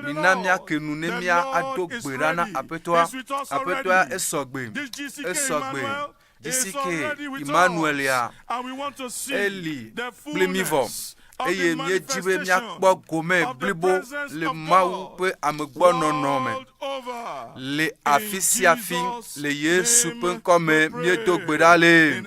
Mina míake nu ne mía ado gbe ɖa na Aƒetɔa. Aƒetɔa esɔgbe, esɔgbe. GCK Emmanuel ya eli kpli mí vɔ eye míedi be míakpɔ gome blibo le Mawu ƒe amegbɔnɔnɔ me le afi sia afi le Yesu ƒe ŋkɔ me míedo gbe ɖa le.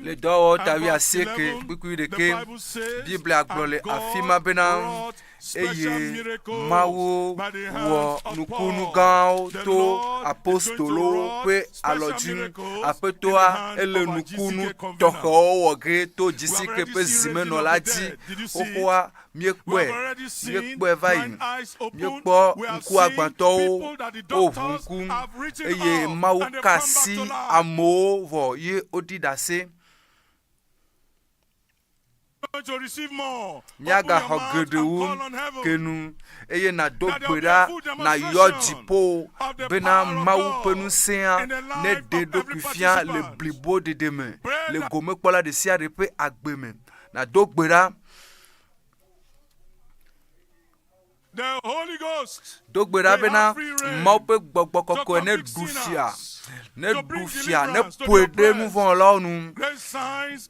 Le dɔwɔwɔ ta wuiasieke kpukpui ɖeke Biblia gblɔ le afi ma bena eye Mawu wɔ nukunu gãwo to apostolowo ƒe alɔ dzi. Aƒetɔa ele nukunu tɔxɛwo wɔ ge to GCK ƒe zimenɔla dzi xoxoa. Míekpɔe, míekpɔe va yi. Míekpɔ ŋkuagbãtɔwo woʋu ŋku eye Mawu ka asi amewo vɔ ye woɖi ɖase. Míagaxɔ geɖe wu ke nu eye nàdo gbe ɖa nàyɔ dziƒo bena Mawu ƒe ŋusẽa neɖe eɖokui fia le bliboɖeɖe me le gomekpɔla ɖesiaɖe ƒe agbe me. Nàdo gbe ɖa. Do gbe ɖa bena Mawu ƒe gbɔgbɔ kɔkɔe neɖu fia, neɖu fia, neƒoe ɖe nu vɔ̃ wɔlawo nu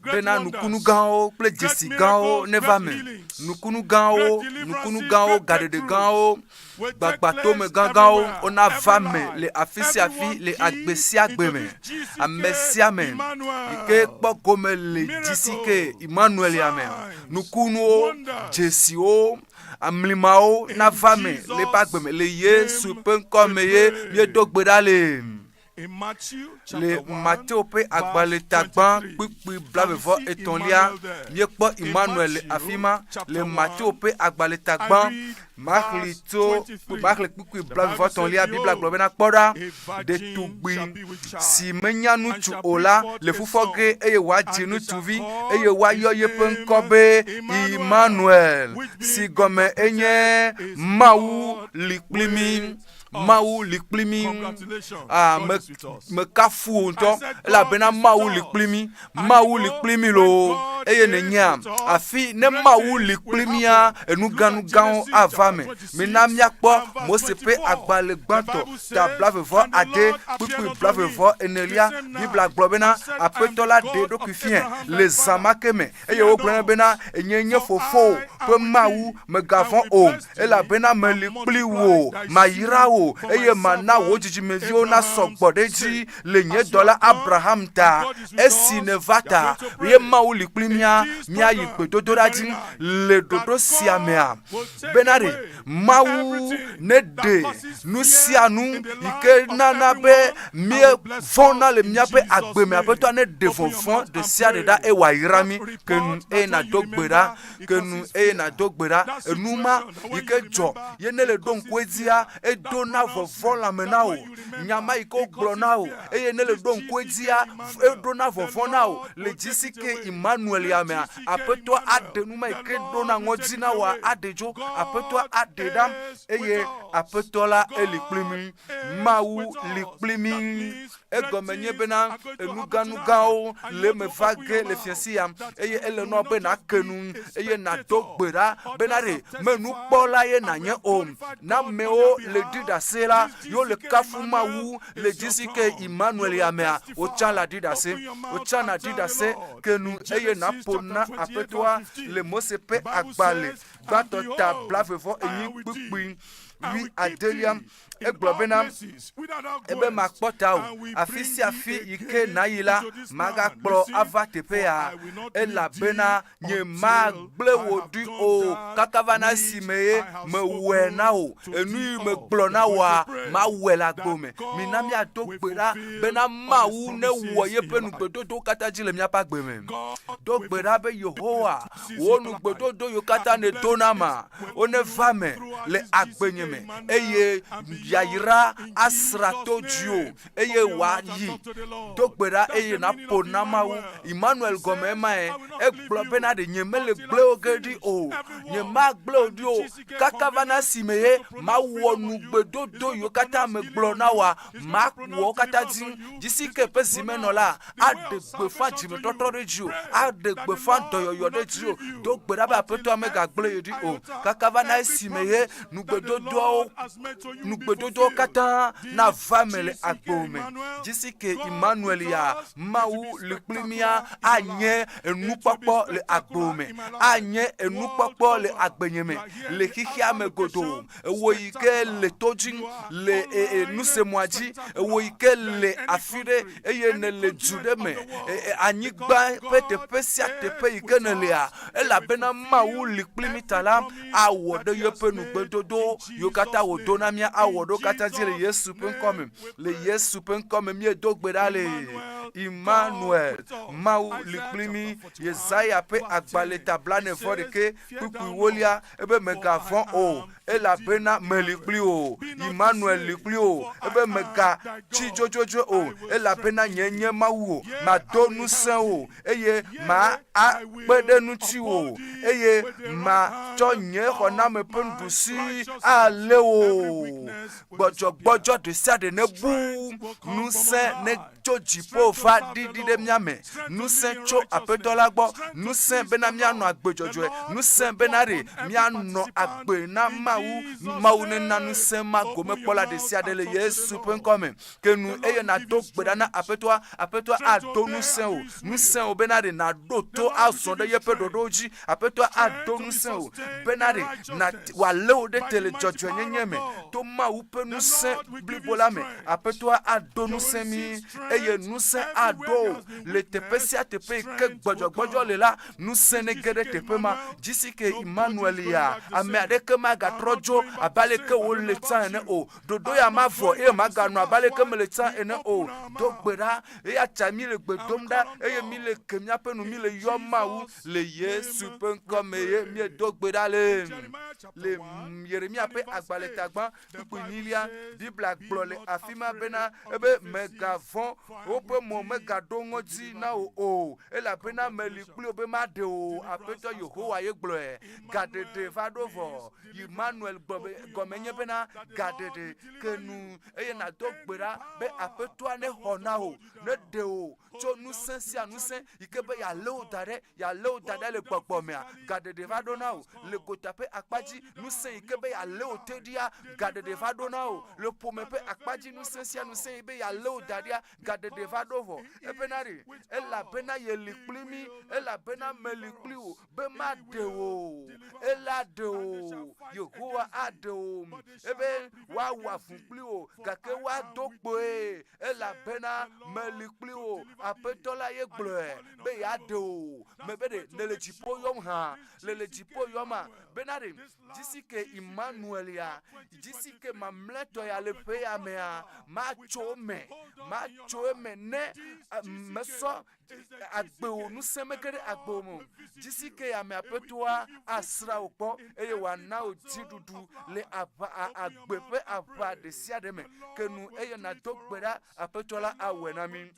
bena nukunu gãwo kple dzesi gãwo neva me. Nukunu gãwo, nukunu gãwo, gaɖeɖe gãwo, gbagbatome gãgãwo wonava me le afi sia afi le agbe sia agbe me. Ame sia ame yi ke kpɔ gome le GCK Emmanuel ya me, nukunuwo, dzesiwo, Amlimawo nava me le eƒe agbe me le Yesu ƒe ŋkɔ me ye míedo gbe ɖa le. Le Mateo ƒe agbalẽ tagbã kpukpui blaeve etɔ̃lia, míekpɔ Emmanuel le afi ma. Le Mateo ƒe agbalẽ tagbã maxli tso maxli kpukpui blaeve etɔ̃lia, Biblia gblɔ bena kpɔ ɖa, ɖetugbui si menya ŋutsu o la le fufɔ ge eye wòadzi ŋutsuvi eye woayɔ yeƒe ŋkɔ be Immanuel, si gɔme enye Mawu li kpli mí. Mawu li kpli mí. Ah, me, mekafu wò ŋutɔ elabena Mawu li kpli mí. Mawu li kpli mí loo eye nènyea afi ne Mawu li kpli mía enugãnugãwo ava me. Mina míakpɔ Mose ƒe agbalẽ gbãtɔ ta blaeve vɔ ade kpukpui blaeve vɔ enelia. Biblia gblɔ bena Aƒetɔ la ɖe eɖokui fiae le zã ma ke me eye wogblɔ nɛ bena enye nye fofowò ƒe Mawu, mègavɔ̃ o, elabena meli kpli wò, mayra wò eye mana wò dzidzimeviwo nasɔ gbɔ ɖe edzi le nye dɔla Abraham ta. Esi nèva ta ye Mawu li kpli mía, míayi gbedodoɖa dzi le ɖoɖo sia mea? Bena ɖe Mawu neɖe nu sia nu yi ke nana be míevɔ̃na le míaƒe agbe me. Aƒetɔa neɖe vɔvɔ̃ ɖe sia ɖe ɖa eye wòayra mí. Ke nu eye nàdo gbe ɖa. Ke nu eye nàdo gbe ɖa. Enu ma yi ke dzɔ ye ne le ɖo ŋku edzia, edona vɔvɔ̃ lãme na wò. Nya ma yi ke wogblɔ na wò eye ne le ɖo ŋku edzia, eɖona vɔvɔ̃ na wò. Le dzi si ke Emmanuel ya mea, Aƒetɔa aɖe nu ma yi ke ɖona ŋɔdzi na wòa aɖe dzo. Aƒetɔa aɖe ɖa eye Aƒetɔ la eli kpli mí. Mawu li kpli mí. Egɔme nye bena enugãnugãwo le eme va ge le fiẽ sia eye ele nɔ be nàke nu eye nàdo gbe ɖa bena ɖe menukpɔla ye nànye o. Na amewo le ɖi ɖase la, yewo le kafu Mawu le dzi si ke Emmanuel ya mea, wotsã la ɖi ɖase. Wotsã nàɖi ɖase ke nu eye nàƒo na Aƒetɔa le Mose ƒe agbalẽ gbãtɔ ta blaeve-vɔ-enyi kpukpui wuiadelia. Egblɔ bena, Ebe makpɔ tawò, afi sia afi yi ke nàyi la, magakplɔ ava teƒe ya, elabena nyemagblẽ wò ɖi o, kaka va na esime ye mewɔe na wò. Enu yi megblɔ na wòa, mawɔe le agbo me. Mina míado gbe ɖa bena Mawu newɔ yeƒe nugbedodowo katã dzi le míaƒe agbe me. Do gbe ɖa be Yehowa, wò nugbedodo yiwo katã nèdo nam, woneva eme le agbenye me eye yayra asra to dziwò eye wòayi. Do gbe ɖa eye nàƒo na Mawu. Emmanuel gɔme emae. Egblɔ bena ɖe nyemele gblẽ wò ge ɖi o. Nyemagblẽ wò ɖi o kaka va na esime ye mawɔ nugbedodo yiwo katã megblɔ na wòa, mawɔ wo katã dzi. Dzisike ƒe zimenɔla aɖe gbeƒã dzimetɔtrɔ ɖe dziwò, aɖe gbeƒã dɔyɔyɔ ɖe dziwò. Do gbe ɖa be Aƒetɔa megagblẽ ye ɖi. ɖi o kaka va na esime ye nugbedodoawo nugbedodowo katã nava me le agbewo me. Dzisi ke Emmanuel ya Mawu li kpli mía anye enukpɔkpɔ le agbewo me, anye enukpɔkpɔ le agbenye me le xexea me godoo. Ewò yi ke le to dzi le e, e, nusemɔa dzi, ewò yi ke le afi ɖe eye nèle du ɖe me, e, e, anyigba ƒe teƒe sia teƒe yi ke nèlea, elabena Mawu li kpli mí ta la, awɔ ɖe yeƒe nugbedodo yiwo katã wòdo na mía awɔ ɖe wo katã dzi le Yesu ƒe ŋkɔ me. Le Yesu ƒe ŋkɔ me míedo gbe ɖa le. Emmanuel, Mawu li kpli mí. Yesaya ƒe agbalẽ ta blane vɔ ɖeke kpukpui wolia ebe mègavɔ̃ o, elabena meli kpli wò. Emmanuel li kpli wò ebe mègatsi dzodzodzoe o, elabena nye nye Mawu wò. Mado ŋusẽ wò eye makpe ɖe ŋutiwò eye matsɔ nye xɔname ƒe nuɖusi alé wò. Gbɔdzɔgbɔdzɔ ɖesiaɖe nebu, ŋusẽ netso dziƒo va ɖiɖi ɖe mía me, ŋusẽ tso Aƒetɔ la gbɔ, ŋusẽ bena míanɔ agbe dzɔdzɔe, ŋusẽ bena ɖe míanɔ agbe na Mawu. Mawu nena ŋusẽ ma gomekpɔla ɖesiaɖe le Yesu ƒe ŋkɔ me. Ke nu eye nàdo gbe ɖa na Aƒetɔa, Aƒetɔa ado ŋusẽ wò, ŋusẽ wò bena ɖe nàɖo to azɔ ɖe yeƒe ɖoɖowo dzi. Aƒetɔa ado ŋusẽ wò bena ɖe na wòalé wò ɖe te le dzɔdzɔenyenye me to Mawu ƒe ŋusẽ blibo la me. Aƒetɔa ado ŋusẽ mí eye ŋusẽ aɖo wò le teƒe sia teƒe yi ke gbɔdzɔgbɔdzɔ le la, ŋusẽ nege ɖe teƒe ma. Dzisi ke Emmanuel ya, ame aɖeke magatrɔ dzo abe aleke wòle tsã ene o. Ɖoɖo ya mavɔ eye maganɔ abe aleke mele tsã ene o. Do gbe ɖa, eya ta míle gbe dom ɖa eye míle ke míaƒe nu, míle yɔ Mawu le Yesu ƒe ŋkɔ me ye míedo gbe ɖa le. Le Yeremia ƒe agbalẽ tagbã kpukpui nyilia, Biblia gblɔ le afi ma bena ebe mègavɔ̃ woƒe mo megaɖo ŋɔdzi na wò o, elabena meli kpli wò be maɖe wò, Aƒetɔ Yehowa ye gblɔe. Gaɖeɖe va ɖo vɔ. Emmanuel gblɔ be, gɔme nye bena gaɖeɖe ke nu, eye nàdo gbe ɖa be Aƒetɔa nexɔ na wò, neɖe wò tso ŋusẽ sia ŋusẽ yi ke be yealé wò da ɖe, yealé wò da ɖe le gbɔgbɔ mea, gaɖeɖe va ɖo na wò. Le gota ƒe akpa dzi, ŋusẽ yi ke be yealé wò te ɖia, gaɖeɖe va ɖo na wò. Le ƒome ƒe akpa dzi, ŋusẽ sia ŋusẽ yi be yealé wò da ɖia, gaɖeɖe va ɖo vɔ. Ebena ɖe, elabena yeli kpli mí, elabena meli kpli wò, be maɖe wò, ela ɖe wò, Yehowa aɖe wò, ebe woawɔ avu kpli wò, gake woado kpoe, elabena meli kpli wò. Aƒetɔ la ye gblɔe be yeaɖe wò. Mebe ɖe nèle dziƒo yɔm hã, le le dziƒo yɔma, bena ɖe dzisi ke Emmanuel ya, dzisi ke mamlɛtɔ ya le ƒe ya mea, matso eme, matso eme ne mesɔ agbewo ŋusẽ mege ɖe agbewo me o. Dzisi ke ame aƒetɔa asrã wò kpɔ eye wòana wò dziɖuɖu le aʋa agbe ƒe aʋa ɖe sia ɖe me. Ke nu eye nàdo gbe ɖa, Aƒetɔ la awɔe na mí.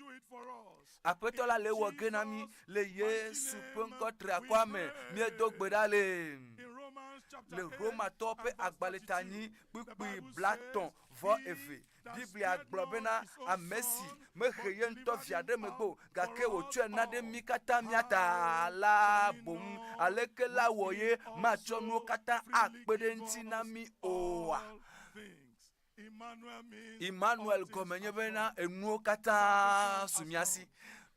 Aƒetɔ la le ewɔ ge na mí le Yesu ƒe ŋkɔ triakɔa me. Míedo gbe ɖa le le Romatɔwo ƒe agbalẽtanyi kpukpui blatɔ̃ vɔ eve. Biblia gblɔ bena ame si mehe ye ŋutɔ via ɖe megbe o, gake wòtsɔe na ɖe mí katã mía ta la boŋ, aleke la wɔ ye matsɔ nuwo katã akpe ɖe eŋuti na mí oa? Emmanuel gɔme nye bena enuwo katã su mía si.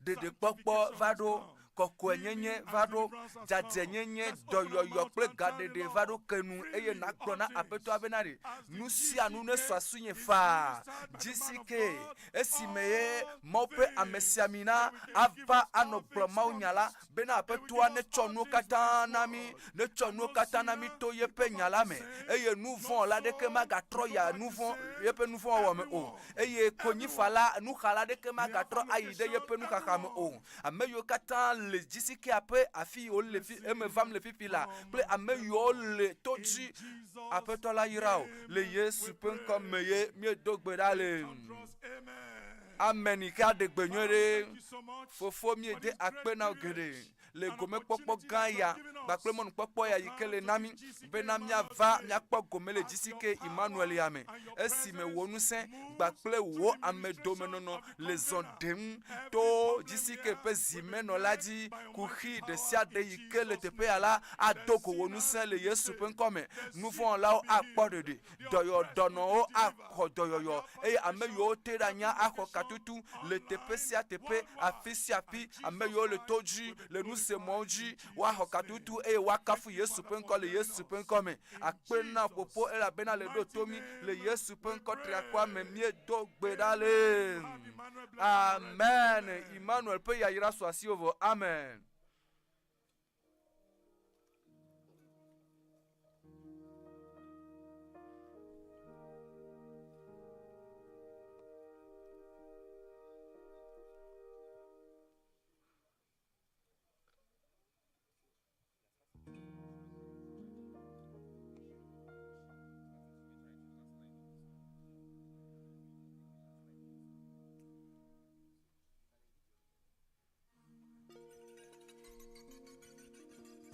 Ɖeɖekpɔkpɔ va ɖo, kɔkɔenyenye va ɖo, dzadzɛnyenye, dɔyɔyɔ kple gaɖeɖe va ɖo ke nu eye nàgblɔ na Aƒetɔa bena ɖe nu sia nu nesu asinye faa. Dzisi ke esime ye Mawu ƒe amesiamina ava anɔ gblɔ mawunya la bena Aƒetɔa netsɔ nuwo katã na mí, netsɔ nuwo katã na mí to yeƒe nya la me eye nu vɔ̃ la ɖeke magatrɔ ya nu vɔ̃ yeƒe nu vɔ̃ wɔwɔ me o eye konyifala nuxala ɖeke magatrɔ ayi ɖe yeƒe nuxaxa me o. Ame yiwo katã le dzisikea ƒe afi yi wole fi eme vam le fifi la kple ame yiwo le to dzi. Aƒetɔ la yra wò le Yesu ƒe ŋkɔ me ye míedo gbe ɖa le. Amen yi ke aɖe gbe nyuie ɖe. Fofo míede akpe na wò geɖe. le gomekpɔkpɔ gã ya kpakple mɔnukpɔkpɔ ya yi ke le na mí bena míava míakpɔ gome le GCK Emmanuel ya me esime wò ŋusẽ kpakple wò amedomenɔnɔ le zɔ ɖem to GCK ƒe zimenɔla dzi. Kuxi ɖe sia ɖe yi ke le teƒe ya la ado go wò ŋusẽ le Yesu ƒe ŋkɔ me. Nuvɔ̃wɔlawo akpɔ ɖeɖe, dɔyɔdɔnɔwo axɔ dɔyɔyɔ eye ame yiwo te ɖe anyi axɔ katutu le teƒe sia teƒe, afi sia afi. Ame yiwo le to dzi, le nusemɔwo dzi, woaxɔ katutu eye woakafu Yesu ƒe ŋkɔ le Yesu ƒe ŋkɔ me. Akpe na Fofo elabena le ɖo to mí le Yesu ƒe ŋkɔ triakɔa me míedo gbe ɖa le. Amen. Emmanuel ƒe yayra su asiwò vɔ. Amen.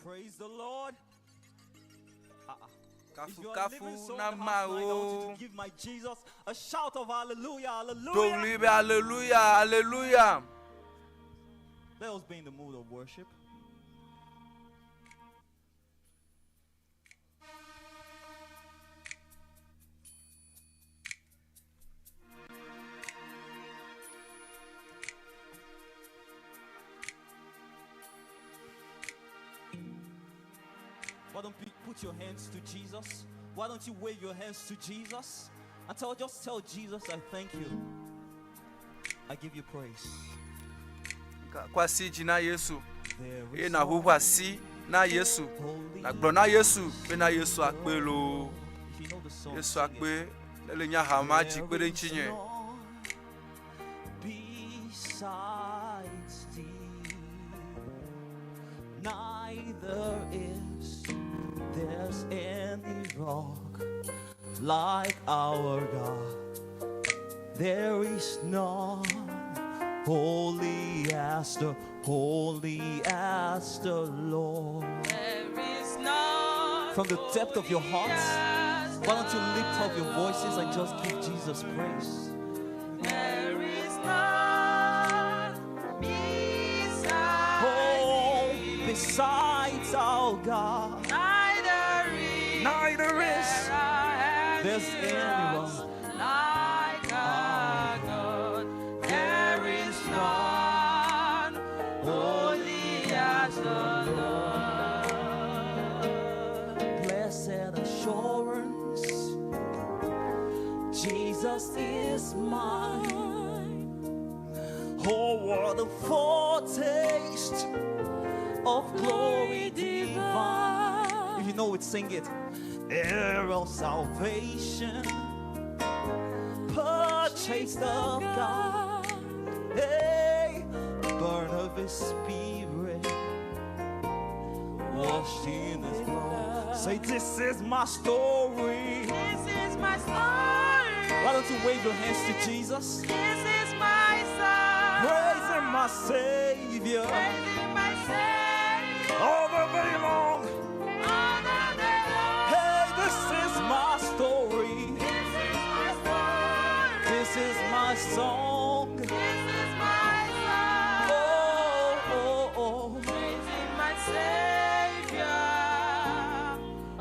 Praise the Lord. Kafukafu na Mawu. Give my Jesus a shout of hallelujah, hallelujah. Do ɣli be hallelujah, hallelujah. Let us be in the mood of worship. Why don't you put your hands to Jesus? Why don't you wave your hands to Jesus? And tell, just tell Jesus, I thank you. I give you praise. Kɔ asi dzi na Yesu eye nàʋuʋu asi na Yesu. Nàgblɔ na Yesu bena Yesu akpe loo. Yesu akpe ne le nye aha ma dzi kpe ɖe ŋutinye. Besides thee, neither is there's any rock like our God. There is none holy as the holy as the Lord. There is none From the depth of your holy hearts, as why don't you lift up your the voices and just give Jesus praise? There is none beside Oh, thee. besides our God, Neither is Neither is there there's any any rock rock like our God. There is none holy as the Lord. Blessed assurance, Jesus is mine. Oh, what a foretaste of glory divine. If you know it, sing it. Heir of salvation, purchased of God, hey, born of His Spirit, washed in His blood. Say, this is my story. This is my story. Why don't you wave your hands to Jesus? This is my song. Praising my Savior Praising my Savior. all the day long. All the day long. Hey, this is my story. This is my story. This is my song. This is my song. Oh, oh, oh. Praising my Savior.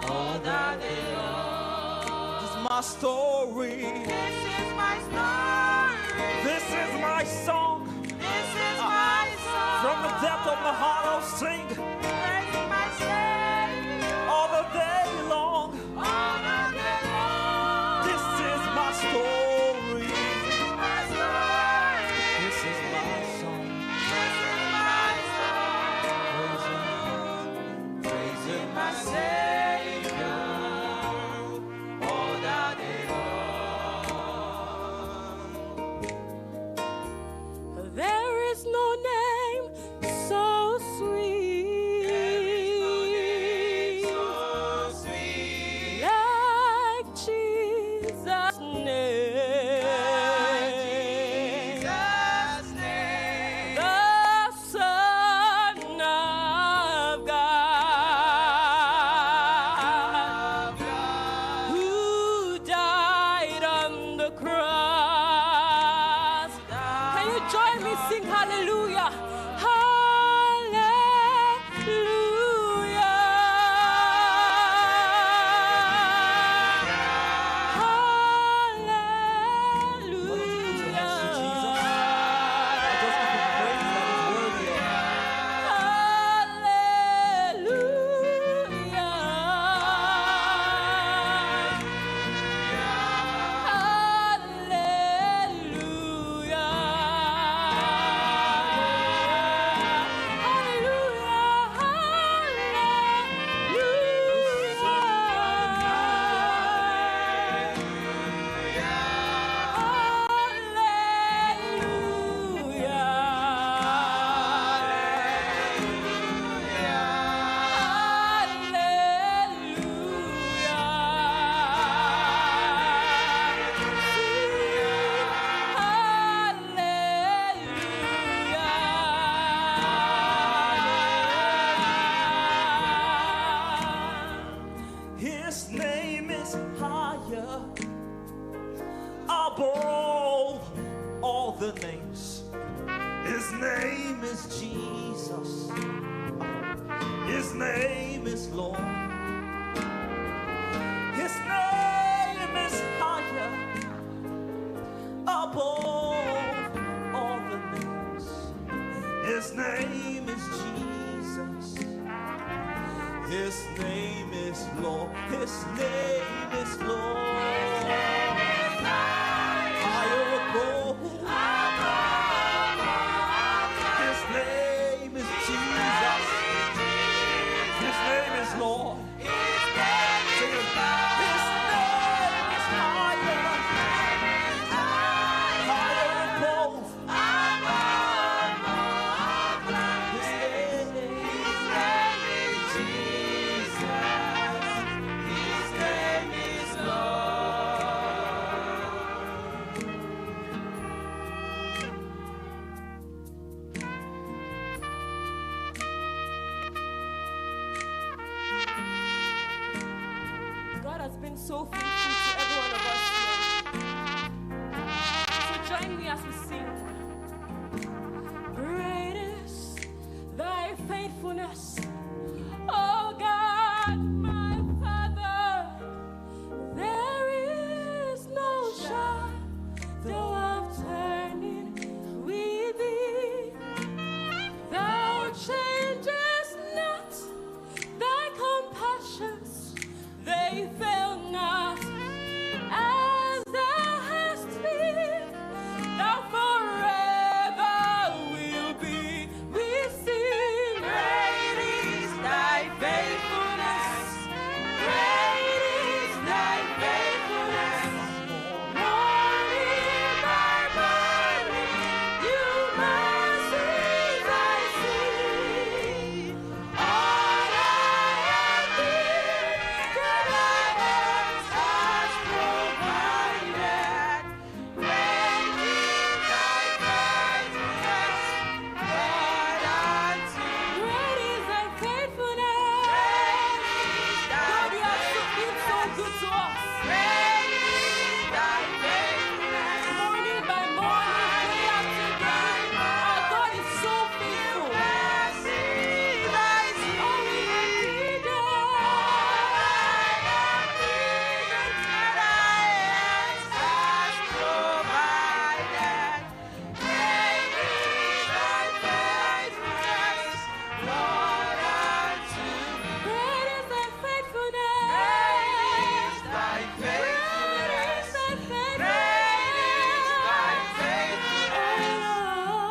All the day long. This is my story. This is my story. This is my song. This is my song. From the depth of my heart, I'll sing Praising my Savior. all the day long. All the day long. This is my story. This is my story. This is my song. This is my song. Praising, Praising my Savior all the day long. There is no name so sweet. His name is Lord. His name is higher above all the names. His name is Jesus. His name is Lord. His name is Lord. Higher above. His name is Jesus. His name is Lord. Sing it. His name is higher. Higher above. His name is Jesus. His name is Lord. God has been so faithful to every one of us here. So join me as we sing. Great is thy faithfulness, O God, my Father. There is no shadow of turning with thee. Thou changest not thy compassions, they fail not. As thou hast been, thou forever will be. We sing, great is thy faithfulness. Great is thy faithfulness. Morning by morning, new mercies I see. All I have needed, thy hand has provided. Great is thy faithfulness, Lord, unto me. Great is thy faithfulness. God, you have been so good to us. Great is thy faithfulness. Morning by morning, day after day, our God is so faithful. Mercies I see. All we have needed, Has provided. Great is thy faithfulness, Lord, unto me. Great is thy faithfulness. Great is thy Great faithfulness. is thy Great is thy faithfulness. faithfulness.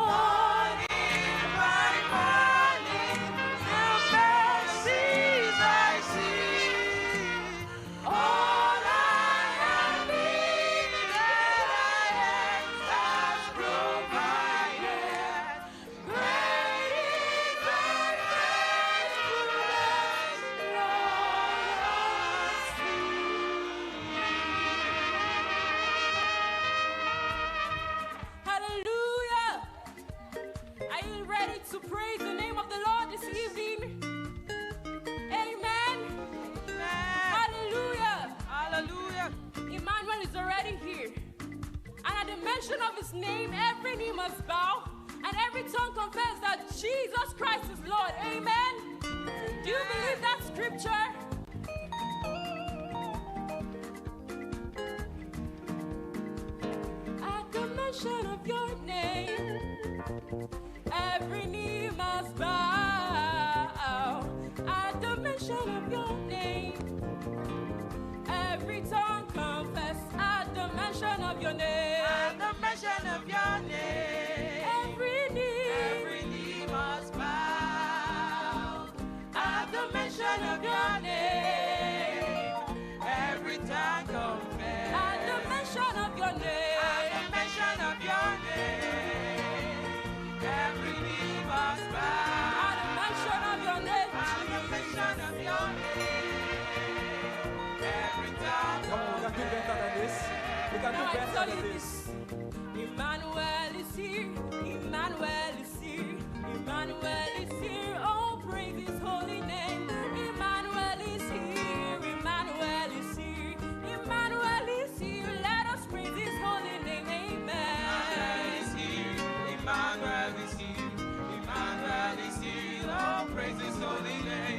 Morning by morning, new mercies I see. All I have needed, thy hand has provided. Great is thy faithfulness, Lord, unto me. Hallelujah. Are you ready to praise the name of the Lord this evening? Amen. Hallelujah. Hallelujah. Emmanuel is already here. And at the mention of his name, every knee must bow and every tongue confess that Jesus Christ is Lord. Amen. Do you believe that scripture? At the mention of your name, every knee must bow. At the mention of your name, every tongue confess. At the mention of your name, At the mention of your name, every knee, every knee must bow. At the mention of your name, every tongue confess. At the mention of your At name, the mention of your name, every knee must bow. At the mention of your name, At the mention of your name, every tongue Come on, we can do better than this. We can do Now I better tell than you this. this. Emmanuel is here. Emmanuel is here. Emmanuel is here. Oh, praise his holy name. Emmanuel is here. Emmanuel is here. Emmanuel is here. Let us praise his holy name. Emmanuel Amen. is here. Emmanuel is here. Emmanuel is here. Oh, praise his holy name.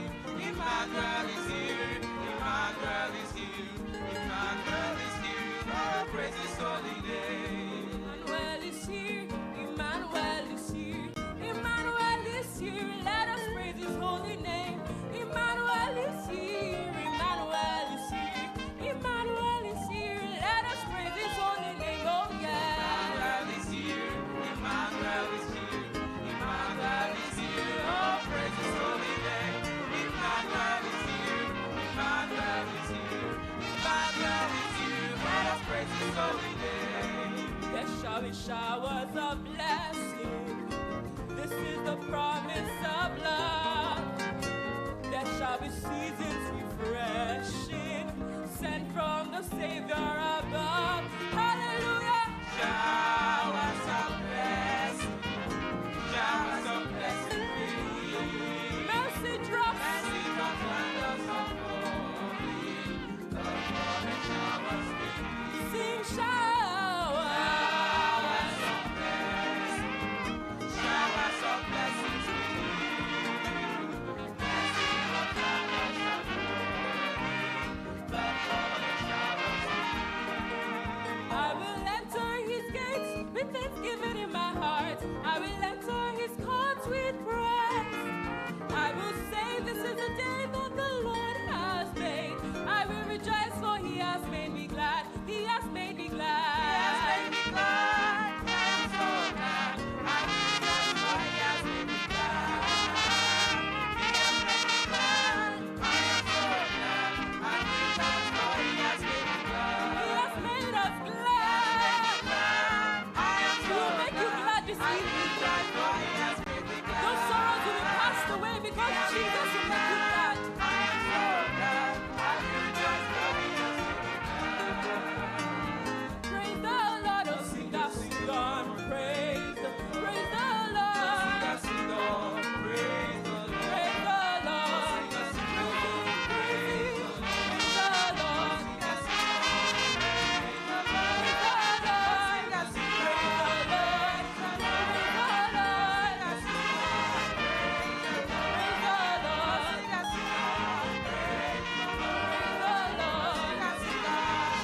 There'll be seasons refreshing, sent from the Savior above. Hallelujah. Showers of blessing, showers of blessing, Mercy drops. Mercy drops and us are flowing. Lord, pour the showers we need. Sing showers. Showers of blessing, showers of blessings we need. Mercy drops and us are flowing. Lord, pour the showers we need. I will enter his gates with thanksgiving in my heart. I will enter his courts with praise. I will say, This is the day that the Lord has made. I will rejoice, for he has made me glad. He has made me glad. He has made me glad. I am so glad. I will rejoice, for he has made me glad. He has made me glad. I am so glad. I will rejoice, for he has made me glad. He has made us glad. Glad. I am He so will make you glad this I will evening. rejoice, for he has made me glad. Those sorrows will be passed away because Jesus will make you glad. I am so glad. I will rejoice, for he has made me glad. Praise the Lord, oh sing that song, praise, praise the Lord, Sing a song, praise the Lord. praise the Lord, praise the Lord, praise the Lord, praise the Lord,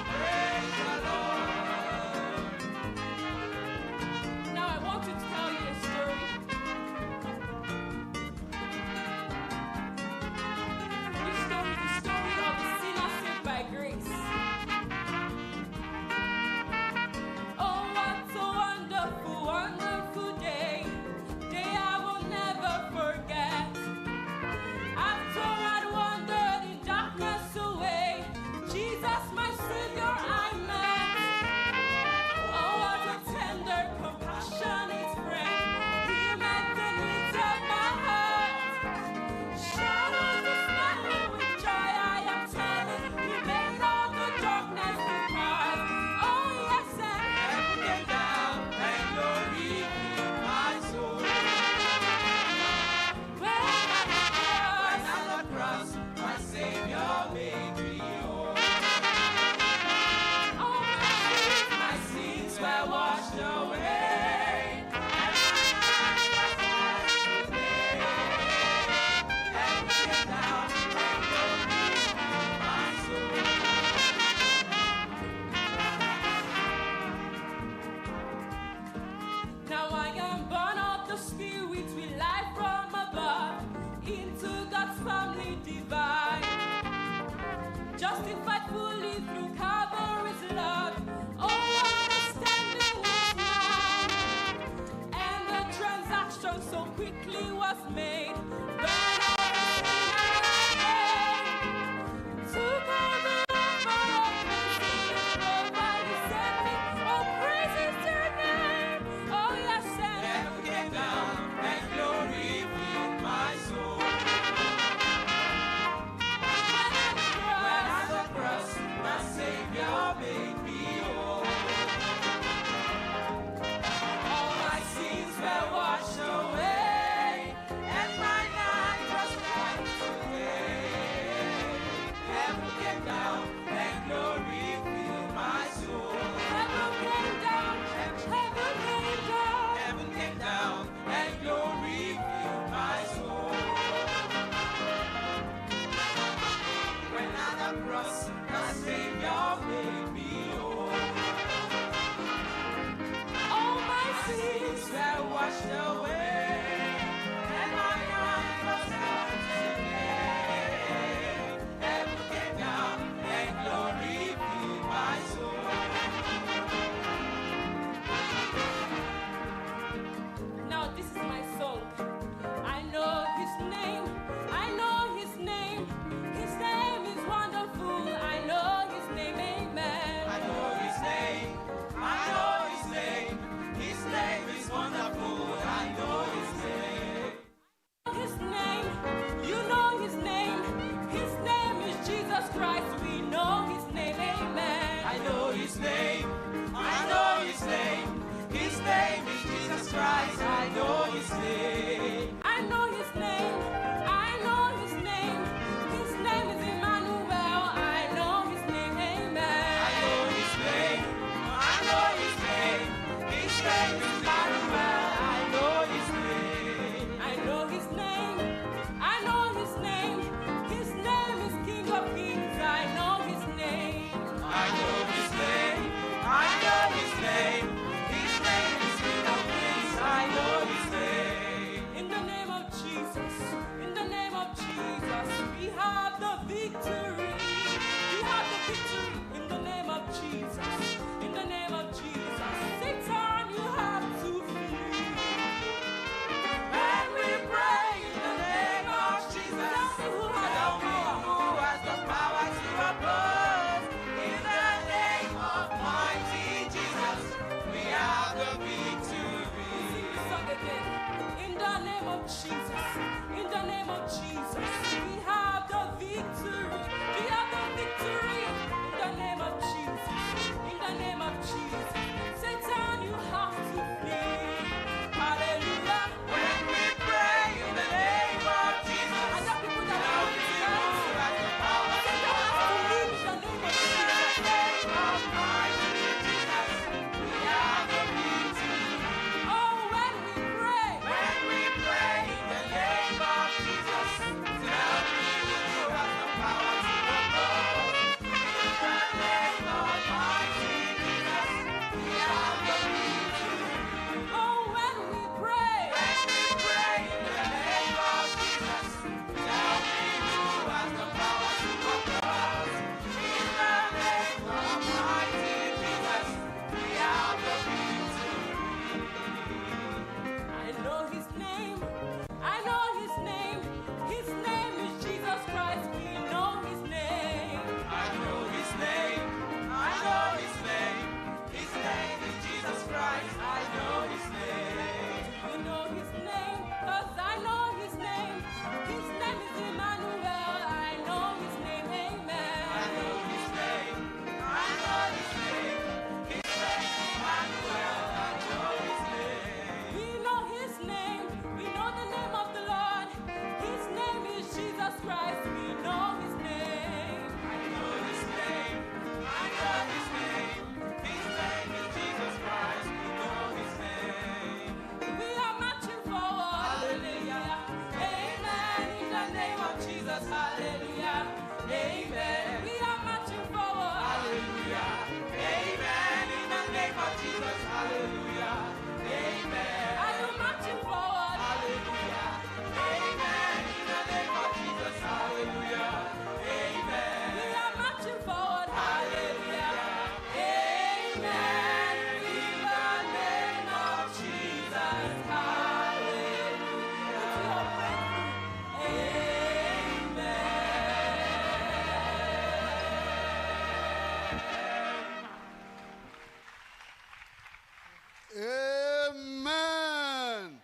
praise the Lord. Now I want to tell you a story. This story is the story of the sinner saved by grace. Oh, what a wonderful, wonderful day. Day I will never forget. After I'd wandered in darkness away, Jesus, my Savior, I met. Oh, what a tender, compassionate friend. He met the needs of my heart. Shadows of smiling with joy, I am telling. He made all the darkness depart. Oh, yes, and Heaven came down and glory filled my soul. when I When cross, at the cross, my Savior made me whole. all my sins, My sins were washed away. And my life was washed today. Heaven came down and glory filled my soul. Now I am born of the Spirit with life from above into God's family divine. Justified fully through Calvary's love. Oh, understanding was mine. And the transaction so quickly was made. When I was in Took all the offer of mercy provided, set me. Oh, praise is your name. Oh, yes, and Heaven came down and glory filled my soul. when I When cross, at the Christ, we know his name. I know his name. I know his name. His name is Jesus Christ. We know his name. We are marching forward. Hallelujah. Amen. In the name of Jesus. Hallelujah. Amen. We are marching forward. Hallelujah. Amen. In the name of Jesus. Hallelujah. Amen. Are you marching forward? Hallelujah. Amen. In the name of Jesus. Hallelujah. Amen. We are marching forward. Hallelujah. Amen. In the name of Jesus. Hallelujah. It's your breakthrough. Amen. Amen.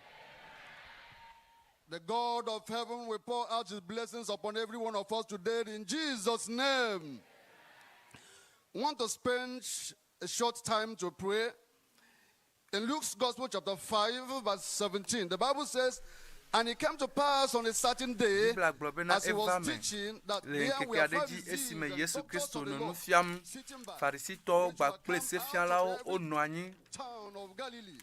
The God of heaven will pour out his blessings upon every one of us today in Jesus' name. Want to spend a short time to pray. In Luke's Gospel, chapter 5, verse 17, the Bible says, And it came to pass on a certain day, Biblia gblɔ bena as he eva was me teaching, that le there ŋkeke were aɖe dzi Pharisees esime and Yesu doctors Kristo of the nɔ law nu fiam sitting by, Farisitɔwo which were kpakple come out of sefialawo every wonɔ anyi town of Galilee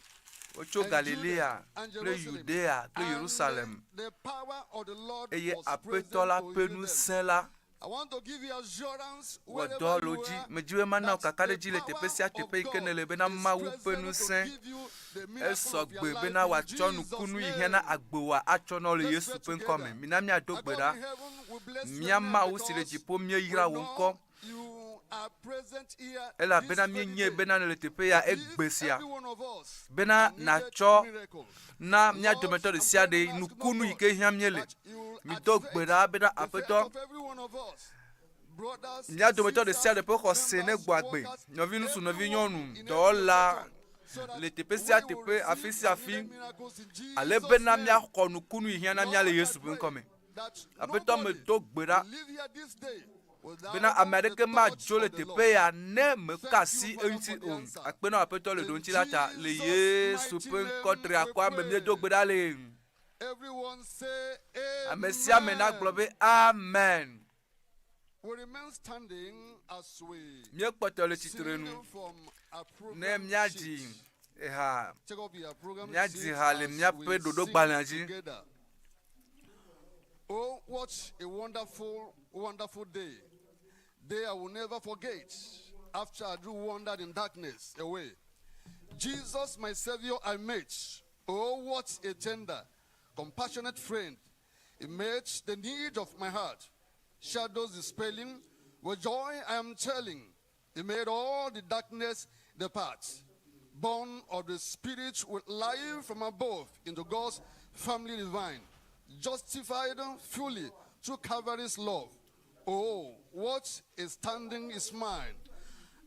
wotso and Galilea Judea and kple Jerusalem. Yudea kple And Yerusalem the power of the Lord eye was Aƒetɔ present la to ƒe heal them. ŋusẽ la I want to give you assurance wɔ wherever dɔ le you wo dzi are medzi be mana wò that kakaɖedzi the le teƒe power sia of teƒe yi ke God nèle bena is Mawu ƒe present to ŋusẽ give you the miracle esɔ of your gbe life bena in wòatsɔ Jesus' nukunu yi name. hiã na agbewòa atsɔ na wò le Let's Yesu pray ƒe ŋkɔ me. together. Mina míado Our gbe God ɖa. in heaven, we bless your Mía name Mawu si le because dziƒo we míeyra wò know ŋkɔ you are present here this elabena very míenyae day. bena nèle teƒe ya If egbe sia every one of us bena needed nàtsɔ miracle, na mía Lord, dometɔ ɖe I'm sia ɖe praying and asking, nukunu oh yi God, ke hiã míele. that you will Mido gbe activate ɖa bena the faith Aƒetɔ of every one of us. Brothers, mía dometɔ ɖe sia sisters, ɖe ƒe xɔse ne members, gbɔ agbe. workers, Nɔviŋutsu, everyone nɔvinyɔnu, in every dɔwɔla profession, so that le teƒe sia we will teƒe, afi receive sia our afi needed miracles in ale Jesus' bena name. míaxɔ nukunu yi hiã na mía le Lord, I Yesu ƒe pray ŋkɔ me. that Aƒetɔ nobody medo gbe ɖa will leave here this day without bena ame the aɖeke touch madzo le of the teƒe Lord. ya ne meka Thank asi you, Father, eŋuti for the o. answer. Akpe na Aƒetɔ le In ɖoŋuti la ta le Jesus' Yesu mighty ƒe name ŋkɔ tri we akɔa me míedo pray. gbe ɖa le. Everyone say Ame sia ame nagblɔ amen. be amen. We remain standing as we Míekpɔtɔ le tsitre sing nu from our ne program míadzi sheet. eha Take up your program míadzi sheet ha le as míaƒe we sing ɖoɖogbalẽa dzi. together. Oh, what a wonderful, wonderful day. Day I will never forget after I drew wandered in darkness away. Jesus, my Savior, I met. Oh, what a tender, compassionate friend. He met the need of my heart. Shadows dispelling, with joy I am telling. He made all the darkness depart. Born of the Spirit with life from above into God's family divine. Justified fully through Calvary's love. Oh, what a standing is mine.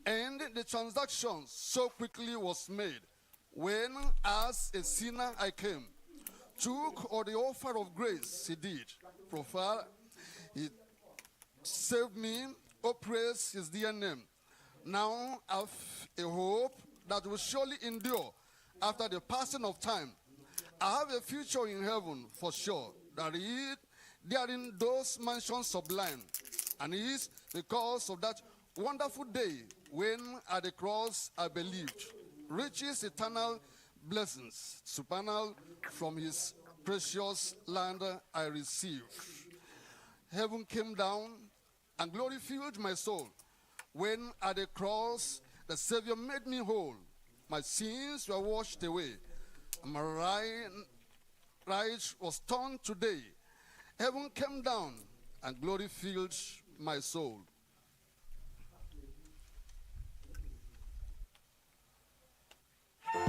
And the transaction so quickly was made when, as a sinner, I came. Took all the offer of grace he did. Profile, he saved me. Oh, praise his dear name. Now I've a hope that will surely endure after the passing of time. I have a future in heaven for sure. That is, therein those mansions sublime. And it is because of that wonderful day when at the cross I believed. Riches eternal blessings, supernal from his precious land I received. Heaven came down and glory filled my soul. When at the cross the Savior made me whole, my sins were washed away. My right was turned today. Heaven came down and glory filled my soul. Thank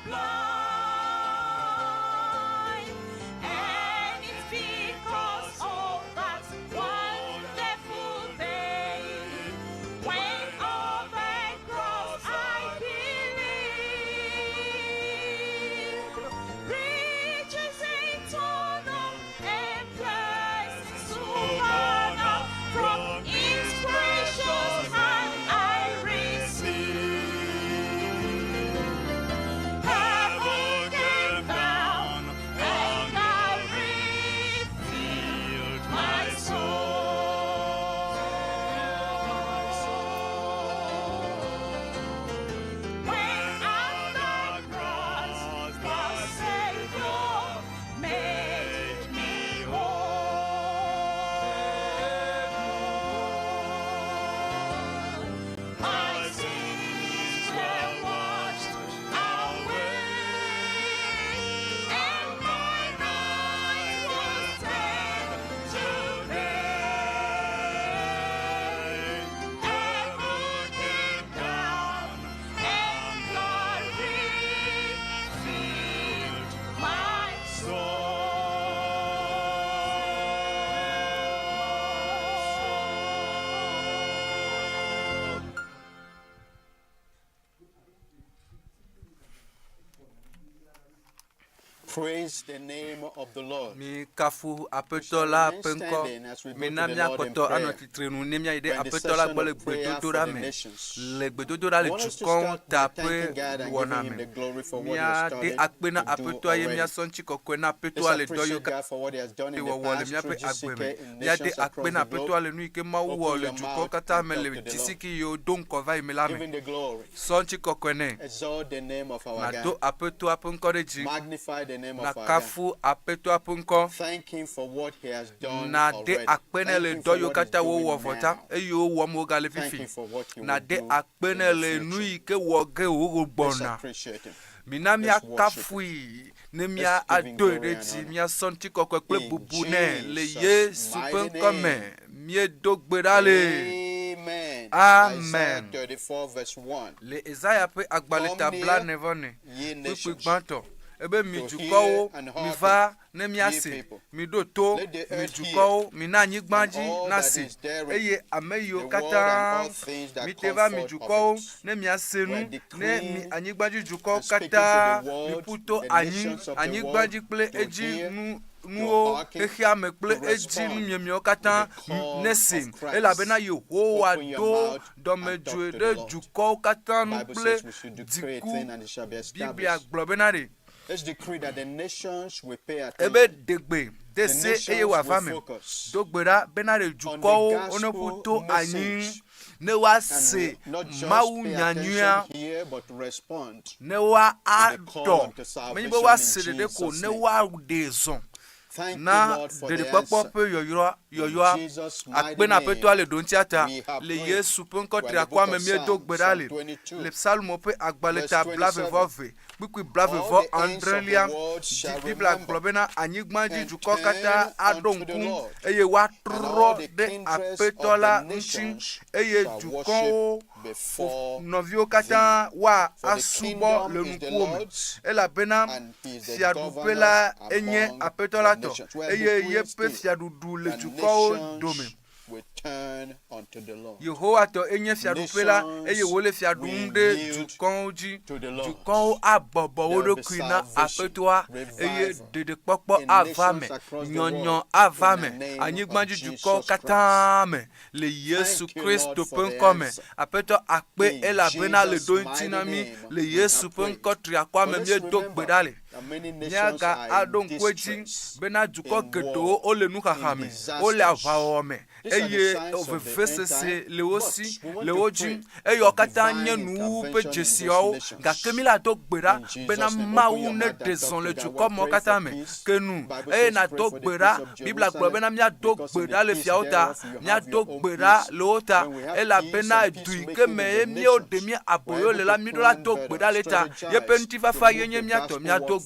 blind. And it's because of that wonderful day when on the cross I believe. Riches eternal and blessings supernal from His gracious hand I receive. Heaven came down and I refilled my soul. When at the cross the Savior made me whole, my sins were washed away, and my night was turned to day. Heaven came down and God refilled my soul. Praise the name of the Lord. Mi kafu Aƒetɔ la ƒe ŋkɔ. Mina míakpɔtɔ anɔ tsitre nu ne míayi ɖe We're in the Aƒetɔ la session gbɔ le of prayer for gbedodoɖa the me. nations. Le gbedodoɖa le I want us to dukɔwo start ta by ƒe thanking God and wɔna giving Him me. the glory for what He has Míade started akpe na to do Aƒetɔa ye already. míasɔ ŋutikɔkɔe na Let's Aƒetɔa le dɔ yiwo appreciate God for what He has done in the wɔwɔ le past míaƒe through agbe GCK me. in Míade nations akpe across na the Aƒetɔa globe. le nu yi ke Mawu Open wɔ le your dukɔwo mouth katã and me talk le to the dzisi Lord. ke yiwo do ŋkɔ va yi me la Give me. Him the glory. Sɔ ŋutikɔkɔe nɛ. Exalt the name of our Nàdo God. Aƒetɔa ƒe ŋkɔ ɖe dzi. Magnify the name of our God. Nàkafu Aƒetɔa ƒe ŋkɔ. Thank Him for what He has done Nàde already. akpe nɛ Thank le Him dɔ for yiwo what He's katã wowɔ doing vɔ ta now. eye wowɔm wogale Thank fifi. Him for what He will Nàde do akpe in nɛ the le nu future. yi ke wɔ ge wòwò Let's gbɔna. appreciate Him. Mina Let's worship Him. míakafui ne Let's mía give Him adoe glory ɖe and dzi honor. míasɔ ŋutikɔkɔe kple In bubu nɛ le Jesus' Yesu ƒe mighty ŋkɔ me. name. Míedo gbe ɖa le. Amen. Isaiah Amen. 34, verse 1. Le Esaya ƒe agbalẽ ta Come bla near, ne vɔ ne. ye Kpukpui nations, gbãtɔ. Ebe mi to dukɔwo hear and miva hearken, ne ye míase. people. Miɖo to Let the mi earth hear, dukɔwo mina anyigba and dzi all that nase. is therein, Eye ame yiwo the world and katã all things that mite come va mi forth of dukɔwo it. ne miase We nu are ne mi decreeing anyigba dzi dukɔwo and speaking to katã the world, miƒu to the anyi nations of the anyigba world, dzi kple to edzi hear, nu to nuwo hearken, xexea me kple to edzi respond numiemiwo to katã the call nese of Christ. elabena Yehowa Open your do mouth and talk dɔmedzoe to the ɖe Lord. dukɔwo katã nu Bible kple says we should decree a dziku. thing and it shall be Biblia established. gblɔ bena ɖe Let's decree that the nations will pay ebe attention. ɖe gbe de The se eye nations wòava will me. focus Do gbe ɖa bena ɖe on the dukɔwo woneƒu gospel to anyi message ne and woase will not just Mawu pay nyanyuia attention here but respond ne woa to the call aɖɔ unto menye salvation be in woase ɖeɖe ko Jesus' ne name. woaɖe zɔ Thank you, na Lord, for the ɖeɖekpɔkpɔ answer. ƒe yɔyrɔ In yɔyɔa Jesus' mighty akpe na Aƒetɔa name, le ɖoŋtia ta we have le prayed. Yesu ƒe ŋkɔ We're in the triakɔa book me of míedo Psalms, gbe ɖa Psalm le 22, le Psalmo ƒe agbalẽ verse ta blaeve 27. vɔ eve kpukpui blaeve All vɔ the ends of the adrelia world dzi shall Biblia remember gblɔ bena anyigba dzi and dukɔ katã turn aɖo unto the ŋku Lord, eye and all woatrɔ the ɖe kindreds Aƒetɔ of the la ŋuti nations eye shall dukɔwo worship before nɔviwo thee. katã woa For the asubɔ kingdom le is the ŋkuwò me Lord's, elabena and he is the fiaɖuƒe governor la enye among Aƒetɔ the la tɔ nations. We are eye decreeing yeƒe still fiaɖuɖu le that dukɔwo dome. nations will turn unto the Lord. Yehowa tɔ enye fiaɖuƒe la eye Nations wòle fia ɖum will ɖe yield dukɔwo dzi. to the Lord. Dukɔwo abɔbɔ wo There will be ɖokui na salvation, Aƒetɔa eye revival ɖeɖekpɔkpɔ in ava nations me, across the nyɔnyɔ world ava in me, the name of anyigbadzi dukɔwo Jesus Christ. katã me le Yesu Thank you, Kristo Lord, ƒe for the ŋkɔ me. answer. Aƒetɔ akpe In elabena le Jesus' ɖo ŋuti mighty na mí name, le we Yesu have ƒe prayed. ŋkɔ triakɔa But me let's míedo gbe remember ɖa le. that many nations Míaga are in aɖo ŋku edzi distress, bena dukɔ in geɖewo war, wole nuxaxa in me, wole disasters. aʋawɔwɔ me These are the eye signs of the end vevesese time. le wo But si we want le to wo pray dzi eye wo for katã nye divine nuwuwu ƒe intervention in those dzesiawo nations. gake mi la do gbe ɖa In bena Jesus' name, open Mawu your ne mouth ɖe and zɔ talk le to God. dukɔ We'll mawo pray katã for me peace. ke nu Bible eye says, pray nàdo for gbe the ɖa peace of Biblia gblɔ Jerusalem, bena míado because gbe in ɖa the le peace fiawo ta thereof you have míado your own gbe ɖa peace. le wo ta When we have peace elabena and du yi ke peacemaking me in ye the míewo ɖe nations, mí we're aboyo able le la to míɖo la plan do gbe better, ɖa le ta yeƒe strategize to ŋutifafa ye move nye the míatɔ gospel míado work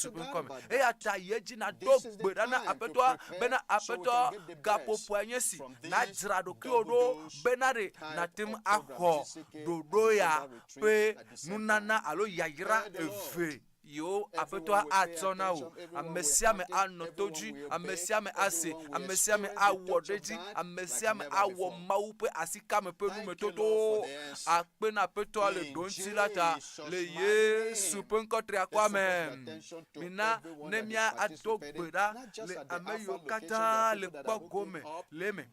Yesu ƒe ŋkɔ me. Eya ta yi edzi nàdo gbe ɖa na Aƒetɔa bena, Aƒetɔ, gaƒoƒoa nye esi, nàdzra ɖokuiwò ɖo bena ɖe nàte ŋu axɔ ɖoɖo ya ƒe nunana alo yayra eve. Yewo Aƒetɔa atsɔ na wò. Ame sia ame anɔ to dzi, ame sia ame ase, ame sia ame awɔ ɖe edzi, ame sia ame awɔ Mawu ƒe asikame ƒe numetotowo. Akpe na Aƒetɔa le ɖoŋuti la ta le Yesu ƒe ŋkɔ triakɔa me. Mina ne míado gbe ɖa le ame yiwo katã le kpɔ gome le eme,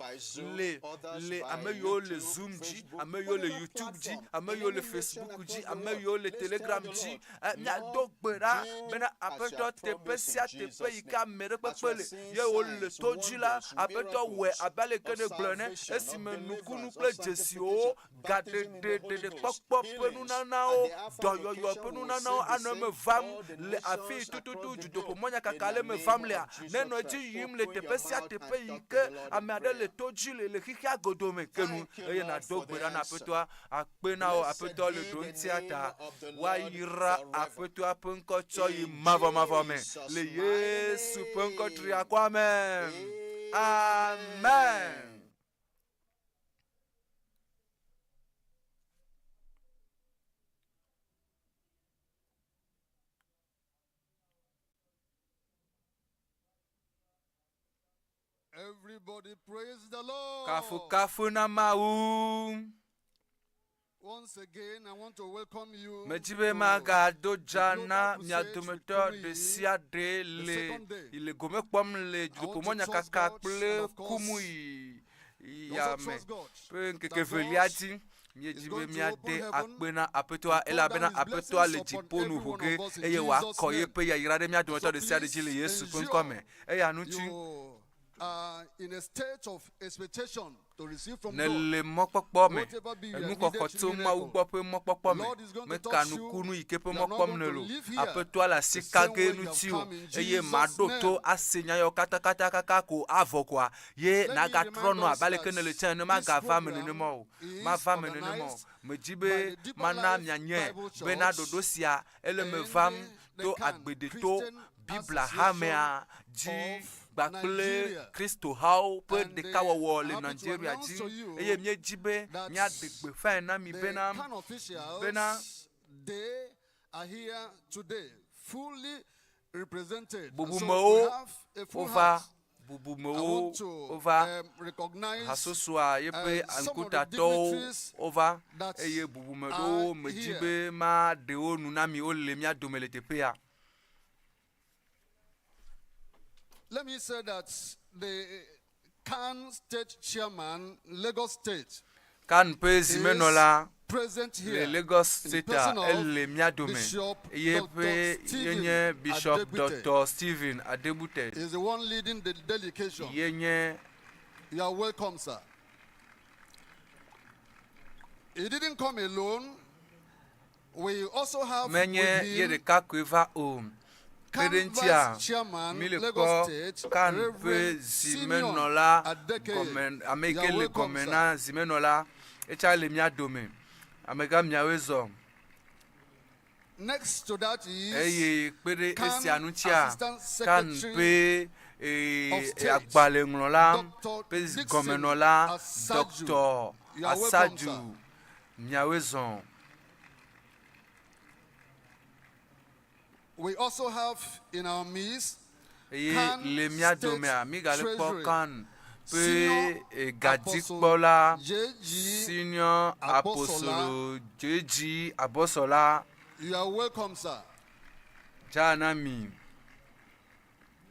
le le ame yiwo le Zoom dzi, ame yiwo le YouTube dzi, ame yiwo le Facebook dzi, ame yiwo le Telegram dzi. Míado gbe ɖa bena Aƒetɔ teƒe sia teƒe yi ke ame ɖe kpekpe le ye wole to dzi la, Aƒetɔ wɔe abe ale ke nègblɔ ene esime nukunu kple dzesiwo, gaɖeɖe, ɖeɖekpɔkpɔ ƒe nunanawo, dɔyɔyɔ ƒe nunanawo anɔ eme vam le afi yi tututu dutoƒomɔnyakaka le eme vam lea, nenɔ edzi yim le teƒe sia teƒe yi ke ame aɖe le to dzi le le xexea godoo me ke nu eye nàdo gbe ɖa na Aƒetɔa. Akpe na wò Aƒetɔ le ɖoŋtia ta. Woayra Aƒetɔa ƒe ŋkɔ tsɔ yi mavɔmavɔ me le Yesu ƒe ŋkɔ triakɔa me. Amen. Everybody praise the Lord. Kafukafu na Mawu. Once again, I want to welcome you. Medzi be to magado dza the na Global mia Crusade dometɔ with ɖe Kumuyi, sia ɖe the le second day. yi le gome kpɔm le I want to trust dutoƒomɔnyakaka God kple and of course, Kumuyi you ya also me trust God ƒe ŋkeke that God evelia dzi. is Míedzi be going to míade open heaven akpe na Aƒetɔa and pour elabena down His Aƒetɔa le blessings upon dziƒo nu every ʋu one ge of us in eye Jesus' wòakɔ name. yeƒe yayra ɖe mía dometɔ So ɖe sia ɖe dzi le please Yesu ƒe ensure ŋkɔ me. Eya ŋuti you are in a state of expectation to receive from God nèle mɔkpɔkpɔ me, whatever be your enuxɔxɔ needed tso Mawu miracle. gbɔ ƒe mɔkpɔkpɔ The me. Lord is going to Meka touch you. nukunu yi ke ƒe You are not mɔkpɔm going to nèle o. leave here Aƒetɔa le asi the ka same ge way you have ŋuti o come in eye Jesus' maɖo to name. ase nya yawo katakatakata ko avɔ koa ye Let me nàgatrɔ remind nɔ us abe aleke that nèle tsã ene this magava eme program nenema o. is Mava eme nenema o. organized Medzi by be the Deeper mana Life mianyae Bible bena Church ɖoɖo sia ele me and vam the to CAN, agbedeto Christian Biblia Association hamea dzi of kpakple Nigeria. Kristohawo ƒe And ɖekawɔwɔ I'm le happy to Nigeria announce dzi to you eye míedzi be that míaɖe gbeƒãe na mi the bena CAN officials, bena they are here today, fully represented. And so we bubumewo have a full wova house. I bubumewo want to wova recognize hasosoa yeƒe some of the ŋkutatɔwo dignitaries wova that eye bubume ɖewo are medzi here. be maɖe wo nu na mi wole mía dome le teƒea. Let me say that the CAN state chairman, Lagos State, CAN ƒe is zimenɔla present le here Lagos in State person of ele mía dome Bishop eye Dr. ƒe Stephen yenye Bishop Adegbite. Dr. Stephen Adebute Is the one leading the delegation. yenye You are welcome, sir. He didn't come alone. We also have menye with ye him ɖeka koe va o. Kpe CAN ɖe ŋutia, Vice Chairman, mi le Lagos kpɔ State, CAN ƒe Reverend Simeon zimenɔla Adekeye. gɔme ame yi You ke are le welcome, gɔme sir. na zimenɔla etsa le mía dome. Amegã miawoe zɔ. Next to that is Eye kpe ɖe CAN esia ŋutia, Assistant CAN Secretary ƒe ee, of State, agbalẽŋlɔla Dr. ƒe Dixon gɔmenɔla Asaju. Dr. You are welcome, Asaju sir. miawoe zɔ. We also have in our midst Eye CAN le mía State domea, mígale kpɔ Treasury, CAN ƒe Senior eh, Apostle gadzikpɔla J.G. Senior Abosola. Apostle J.G. Abosola You are welcome, sir. dza na mi.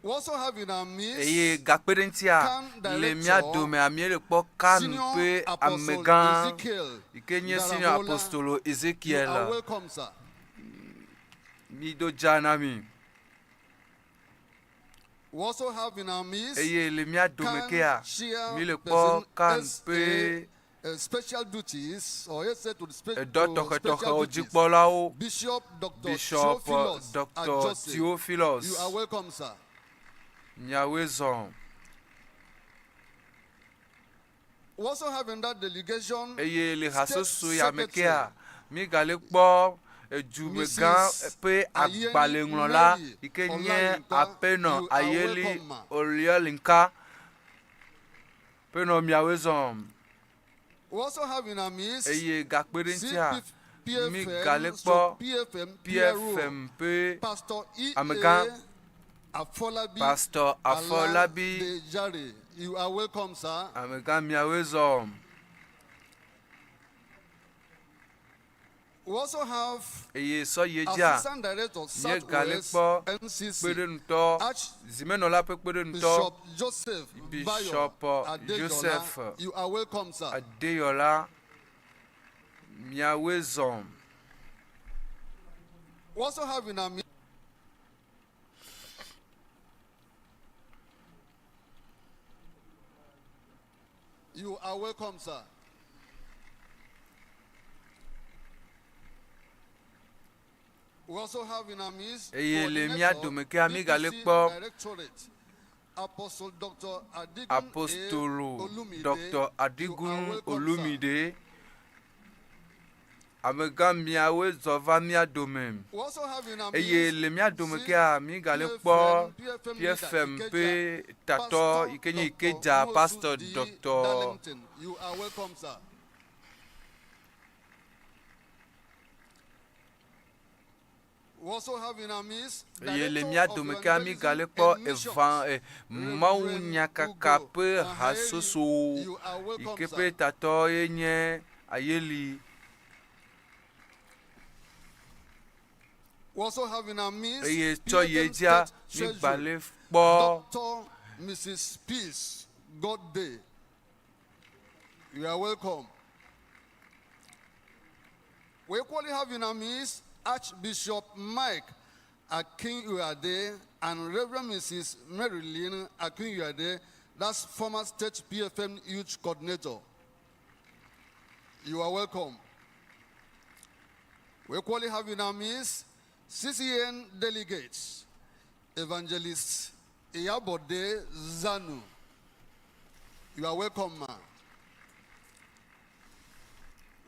We also have in our midst Eye gakpe ɖe ŋutia, CAN le mía Director, domea, míele kpɔ CAN Senior ƒe Apostle amegã Ezekiel yi ke nye Senior Daramola. Apostle You Ezekiel. are welcome, sir. Mido dza na mi. We also have in our midst Eye le mía dome CAN kea, míele kpɔ Chairperson CAN SA ƒe Special Duties or SA to the edɔ to Special tɔxɛtɔxɛwo Duties, dzikpɔlawo, Bishop Dr. Bishop Theophilus Dr. Ajose. Theophilus. You are welcome, sir. Miawoe zɔ. We also have in that delegation Eye le State hasoso ya me Secretary kea, mígale kpɔ edumegã Mrs. ƒe Ayeni agbalẽŋlɔla Mary yi ke nye Olayinka. Aƒenɔ You are Ayeli welcome, ma. Oliolinka. Ƒenɔ miawoe zɔ. We also have in our midst Eye gakpe ɖe ŋutia, Mi PFM, gale kpɔ stroke PFM, PRO, PFM ƒe Pastor E. amegã A. Afolabi Pastor Afolabi Aladejare. You are welcome, sir. amegã miawoe zɔ. We also have Eye sɔ yi dzia Assistant Director míegale Southwest kpɔ NCC, kpeɖeŋutɔ Arch zimenɔla ƒe kpeɖeŋutɔ Bishop Joseph Bayo Bishop Adejola. Joseph You are welcome, sir. Adeyɔla miawoe zɔ. We also have in our midst You are welcome, sir. We also have in our midst Eye le mía coordinator, dome kea míegale BPC kpɔ Directorate, Apostle Dr. Adigun A. Apostolo Olumide. Dr. You are Adigun welcome, sir. Olumide. Amegã miawoe zɔ va mía dome. We also have in our Eye midst le mía dome kea míegale kpɔ PFM, leader PFM Ikeja, ƒe tatɔ Pastor yi ke nye Dr. Ikeja Nwosu Pastor D. Dr. Darlington. You are welcome, sir. We also have in our midst Eye le Director mía of dome kea míegale Evangelism kpɔ and Missions, eva e Reverend mawunyakaka Ugo ƒe Aheri. hasoso You are yi welcome, ke sir. ƒe tatɔ ye nye Ayeli. We also have in our midst Eye tsɔ yi PFM dzia State Treasury, míegbale kpɔ Dr. Mrs. Peace Godday. You are welcome. We equally have in our midst Archbishop Mike Akinuyade and Reverend Mrs. Marilyn Akinuyade, that's former state PFM youth coordinator. You are welcome. We equally have in our midst CCN delegates, Evangelist Iyabode Zanu. You are welcome, ma.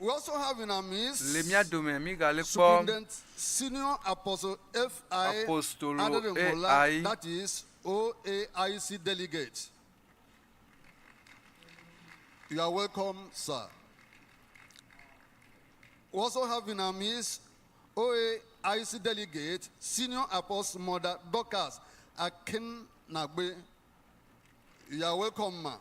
We also have in our midst le mía dome míegale kpɔ Superintendent Senior Apostle F.I. Apostolo Adedemola, AI. that is OAIC delegate. You are welcome, sir. We also have in our midst OAIC delegate, Senior Apostle Mother Dorcas Akin Nagbe. You are welcome, ma.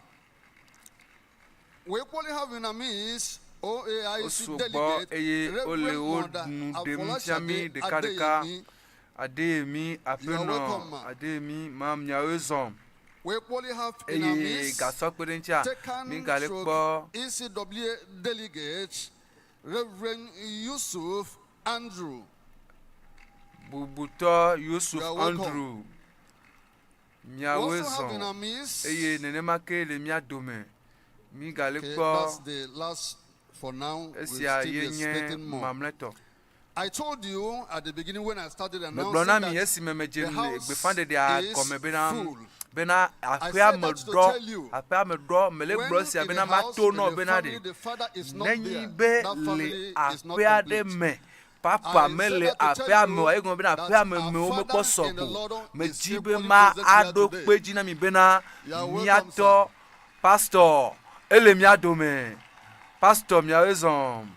We equally have in our midst OAIC Wosugbɔ delegate, eye wole Reverend wo Mother nu ɖem fia mí Afolashade ɖekaɖeka. Adeyemi. Adeyemi You are welcome, aƒenɔ ma. Adeyemi ma miawoe zɔ. We equally have in our Eye midst gasɔ kpe ɖe ŋutia Tekan míegale stroke kpɔ ECWA delegate, Reverend Yusuf Andrew. bubutɔ Yusuf You are welcome. Andrew We miawoe also have in our zɔ. midst, Eye nenema ke le mía dome míegale okay, kpɔ that's the last for now. We'll esia still be ye nye expecting more. mamlɛtɔ. I told you at the beginning when I started Megblɔ announcing na mi that esime medze the le house gbeƒãɖeɖea is gɔme bena full. bena I aƒea said me that to ɖɔ tell you, aƒea me ɖɔ mele when gblɔ sia in bena a house, mato in nɔ a bena family, ɖe the father is not nenyi there, be that le family is not aƒea ɖe complete. me papa I said mele that to tell aƒea me you o eye gɔme bena that aƒea me our mewo mekpɔ Father sɔ in the o Lord is medzi be equally ma present here aɖo today. kpe dzi na mi bena You are welcome, míatɔ sir. pastor ele mía dome pastor miawoe zɔ.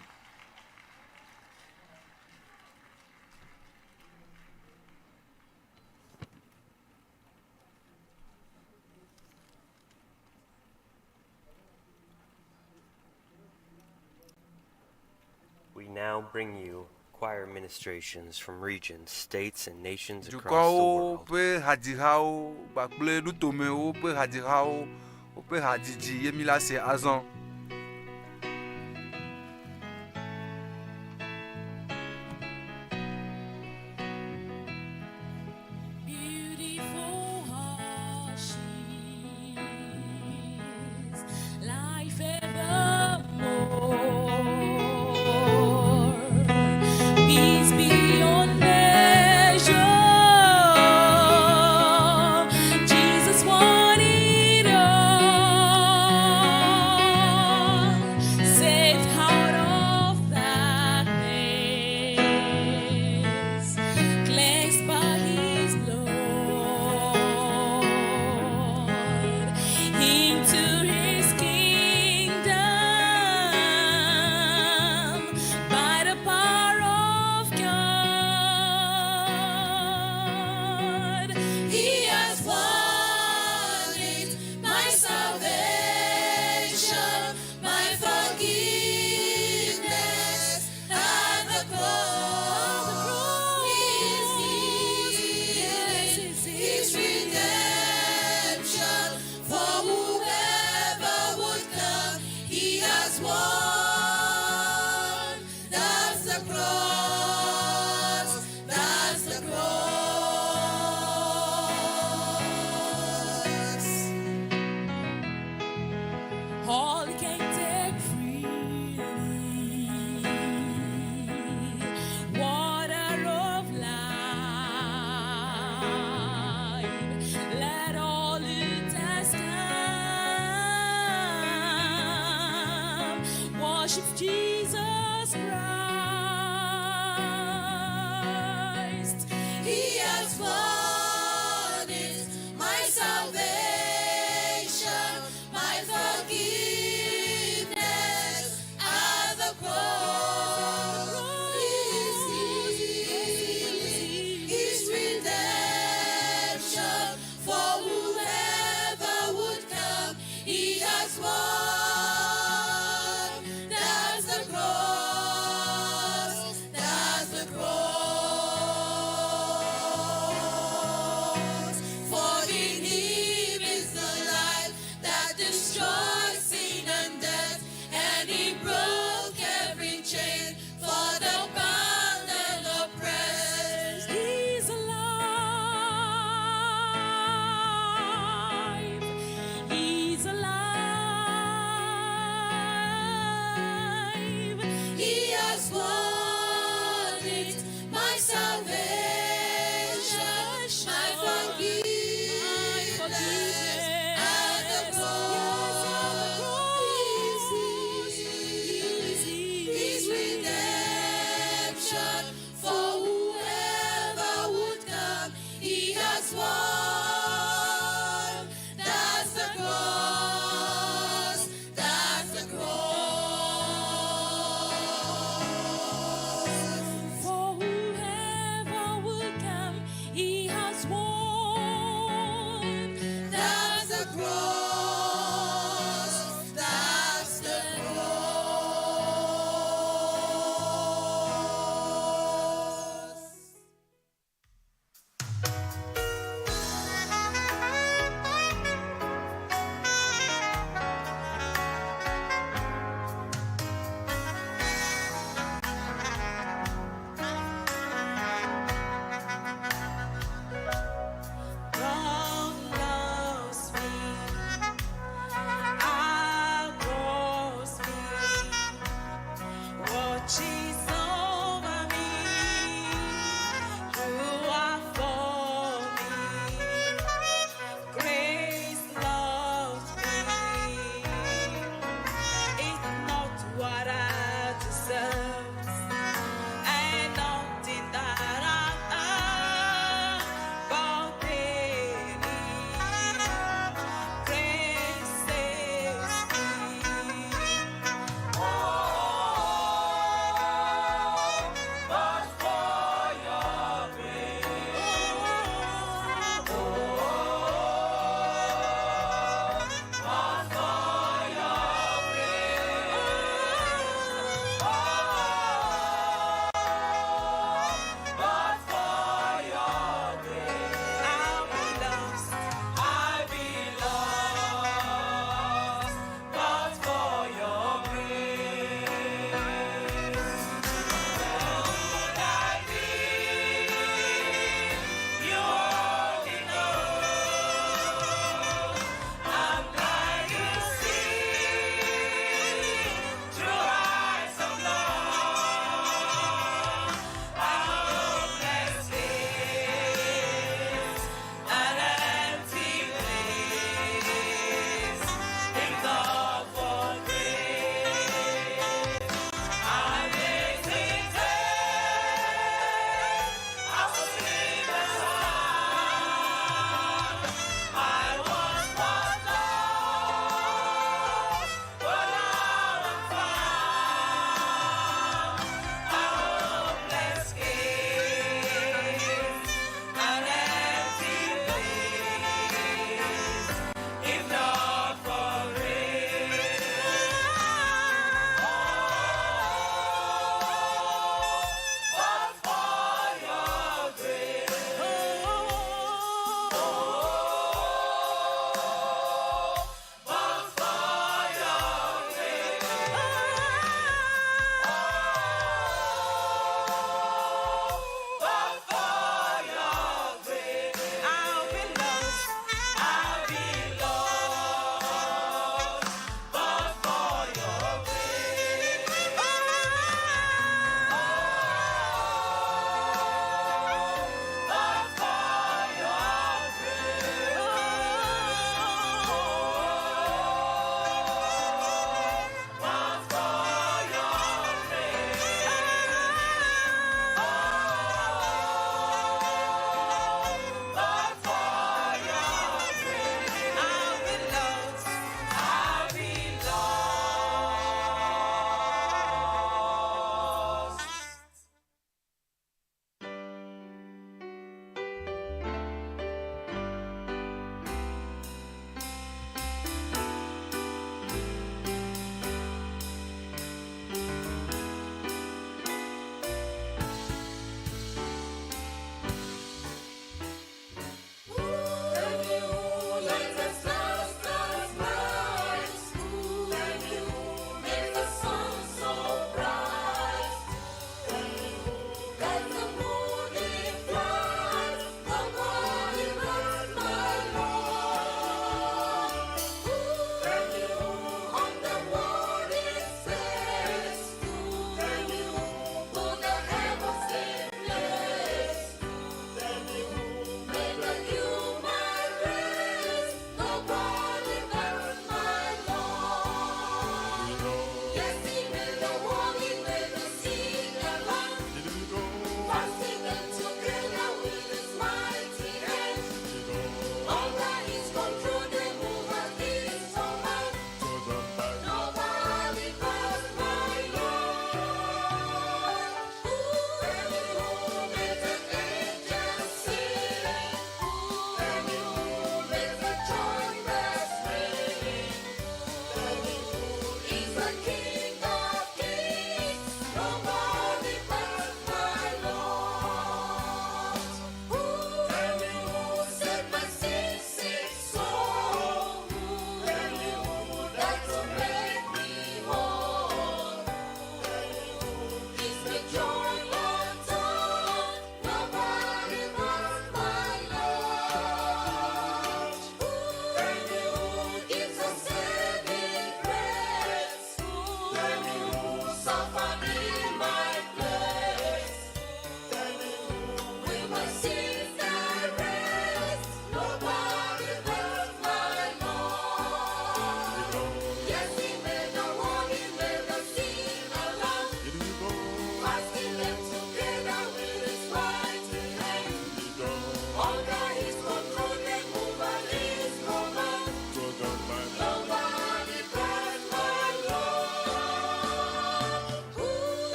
We now bring you choir ministrations from regions, states, and nations across the Dukɔwo world. ƒe hadzihawo kpakple nutomewo ƒe hadzihawo woƒe hadzidzi ye mi la se azɔ. Beautiful are she, life evermore, peace beyond measure. Jesus won it all.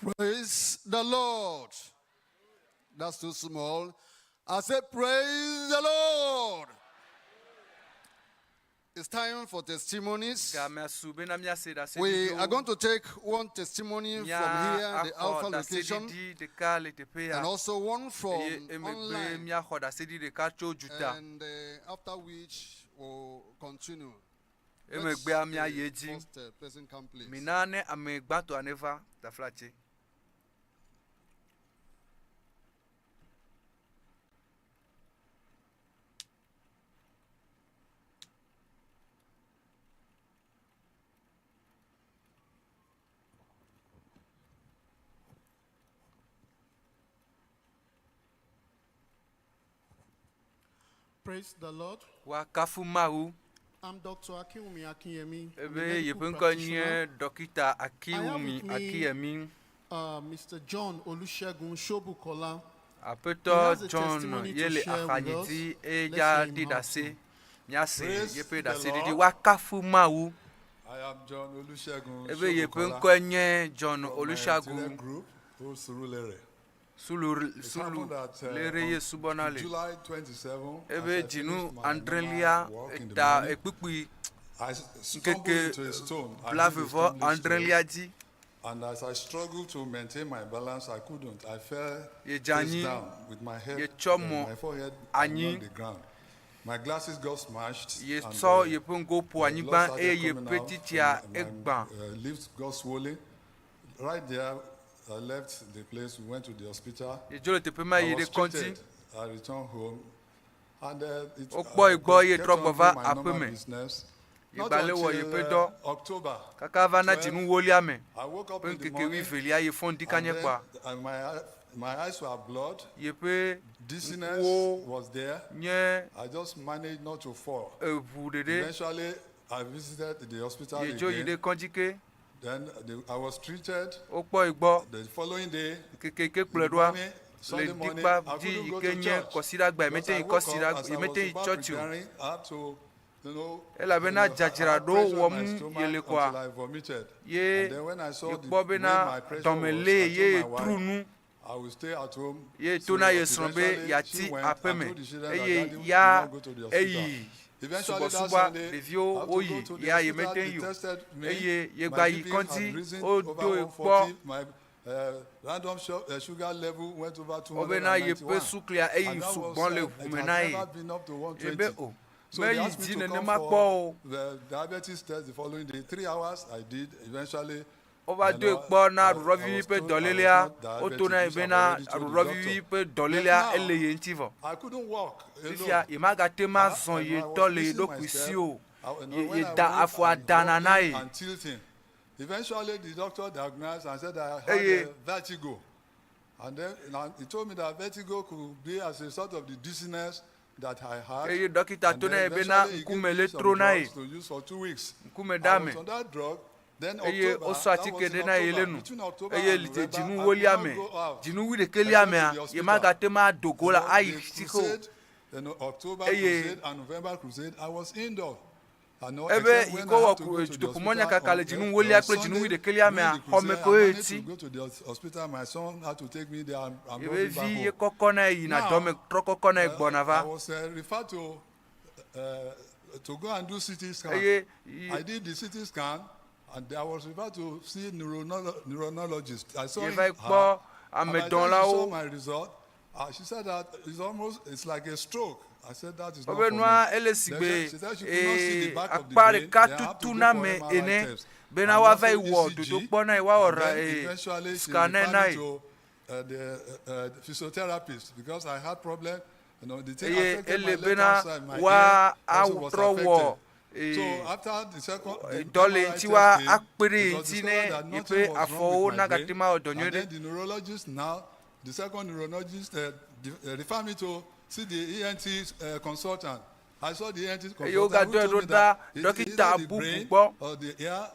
Praise the Lord. That's too small. I said, Praise the Lord. It's time for testimonies. Gamea su bena míase We are ɖaseɖiɖiwo. going to take one testimony from here, the Míaxɔ Alpha location, ɖaseɖiɖi ɖeka le teƒe ya and also one from eye emegbe online. míaxɔ ɖaseɖiɖi ɖeka tso juta. And after which we'll continue. Let Emegbea the míayi edzi. first person come, please. Mina ne ame gbãtɔa neva taflatse. Praise the Lord. Woakafu Mawu I'm Dr. Akinwumi Akinyemi. I'm a ebe medical yeƒe ŋkɔ nye practitioner. Dɔkita I have Akiwumi with me Akiyemi. Mr. John Olusegun Shobukola. He Aƒetɔ has a John testimony ye to le share with axanyi us. dzi eye Let's ya hear him ɖi out ɖase. now. Míase Praise yeƒe the ɖaseɖiɖi. Lord. Woakafu Mawu. I am John Olusegun Ebe yeƒe Shobukola ŋkɔe nye John from my Olusegun Tile Group, Old Surulere. Sulu It Sulu happened that Lere ye on subɔna le. July 27, as Ebe I dzinu finished my andrelia normal work in the eta morning, ekpukpui I stumbled ŋkeke into a stone. I hit a blavevɔ stumbling stone, andrelia dzi. and as I struggled to maintain my balance, I couldn't. I fell Yedze face anyi, down with my head, yetsɔ mɔ my forehead anyi. on the ground. My glasses got smashed, and Yetsɔ yeƒe ŋgo ƒo the blood anyigba started eye coming yeƒe out. titsia My egbã. lips got swollen. Right there, I left the place. We went to the hospital. Yedzo le teƒe ma I yi was ɖe kɔdzi. treated. I returned home. And it, Wokpɔ I egbɔ eye kept trɔ on gbɔ doing va my aƒe normal me. business. Not Yegbalẽ wɔ until yeƒe dɔ. October Kaka va na 12, dzinu wolia me. I woke up Ƒe in the ŋkeke morning wuievelia ye fɔ ŋdi and kanye then kpa. my eyes were blurred. Yeƒe Dizziness ŋkuwo was there. nye I just managed not to fall. eʋu ɖeɖe. Eventually, I visited the hospital Yedzo yi again. ɖe kɔdzi ke. Then I was treated. Wokpɔ egbɔ. The following day, Ŋkeke ke in kplɔe the ɖoa, morning, le Sunday morning, ŋdikpa I dzi couldn't yi go ke to nye church kɔsiɖagbe, because mete I yi woke up kɔsiɖa, as I mete was yi about tsɔtsi o. preparing. I had to, Elabena I had dzadzraɖo pressure in my wɔm stomach ye le kɔa, until I vomited. ye And then when I saw the yekpɔ way bena my pressure dɔme was, lée I ye told my yetru wife nu. I will stay at home. Ye So to na ye but srɔ̃ be eventually she yeatsi went and aƒeme told the children that eye daddy will ya not go to the hospital. eyi Eventually that subɔsubɔa Sunday, ɖeviwo I had to go woyi to the ya hospital. yemete They yi o. tested me. Eye My yegba yi BP had kɔdzi risen wodo over kpɔ 140. My random sugar level went over wobena yeƒe 291. suklia eyi And that was, sugbɔ le it ʋume had na ye. never been up to Ebe 120. o So they meyi asked me dzi to come nenema kpɔ for o. the diabetes test the following day. 3 hours I did. Eventually, Wova you doe know, kpɔ na I aɖuɖɔvivi was ƒe told I was dɔlélea. not Woto diabetic, na ye which I've bena already told the aɖuɖɔvivi doctor. ƒe But dɔlélea now, ele ye ŋuti vɔ. I couldn't walk Fifia alone. yemagate ma zɔ And ye I was tɔ le ye missing my ɖokui step. si o. I, you know, Ye when I yeda went, afɔa I'm dana na walking ye. and tilting. Eventually, the doctor diagnosed and said I had Eye vertigo. And then he told me that vertigo could be as a result of the dizziness that I had. Eye dɔkita And to na then ye bena eventually he gave ŋkume me le some tro na ye. drugs to use for 2 weeks. Ŋkume I ɖa was me. on that drug. Then Eye October, wosɔ that atike was in ɖe na ye le October. nu. Between October Eye and le November, dzinu I could wolia not me. go out Dzinu wuiɖekelia except to mea, the hospital. yemagate ma do go You la know, ayi the sike o. crusade, October Eye crusade and November crusade, I was indoor. I know, ebe except yi when ke I wɔ had to go to the dutoƒomɔnyakaka hospital le on, dzinu on wolia kple dzinu Sunday wuiɖekelia during mea, the xɔme crusade, I koe managed tsi. to go to the hospital. My son had to take me there and brought Yeƒe me back vi ye home. kɔkɔ na ye yina Now, dɔme trɔ kɔkɔ na ye gbɔna I va. was referred to go and do CT scan. Eye I did the CT scan, and I was referred to see neuronologist. I saw ye him, va her, kpɔ and by the time she saw amedɔlawo. my result, she said that it's like a stroke. I said that is not Wobe for me. nua ele Then sigbe she said she could not see the back of the akpa brain. ɖeka Then I have to tutu go na for me MRI ene test bena and woava also yi wɔ ECG. dodokpɔ na ye woawɔ And ra then eventually she scanner referred na me ye. to the physiotherapist because I had problem. The thing Eye affected my ele left bena hand side, my woa ear also was atrɔ wɔ affected. So after the second, the dɔ le MRI ŋuti test woa came, akpe ɖe it ye was ŋuti discovered ne that nothing yeƒe was wrong afɔwo with my nagate brain. ma wɔ dɔ nyuie And ɖe. then the neurologist now, the second neurologist referred me to see the ENT consultant. I saw the ENT Eye consultant who wogadɔe told ɖo me ɖa that dɔkita either the bubu brain gbɔ. or the ear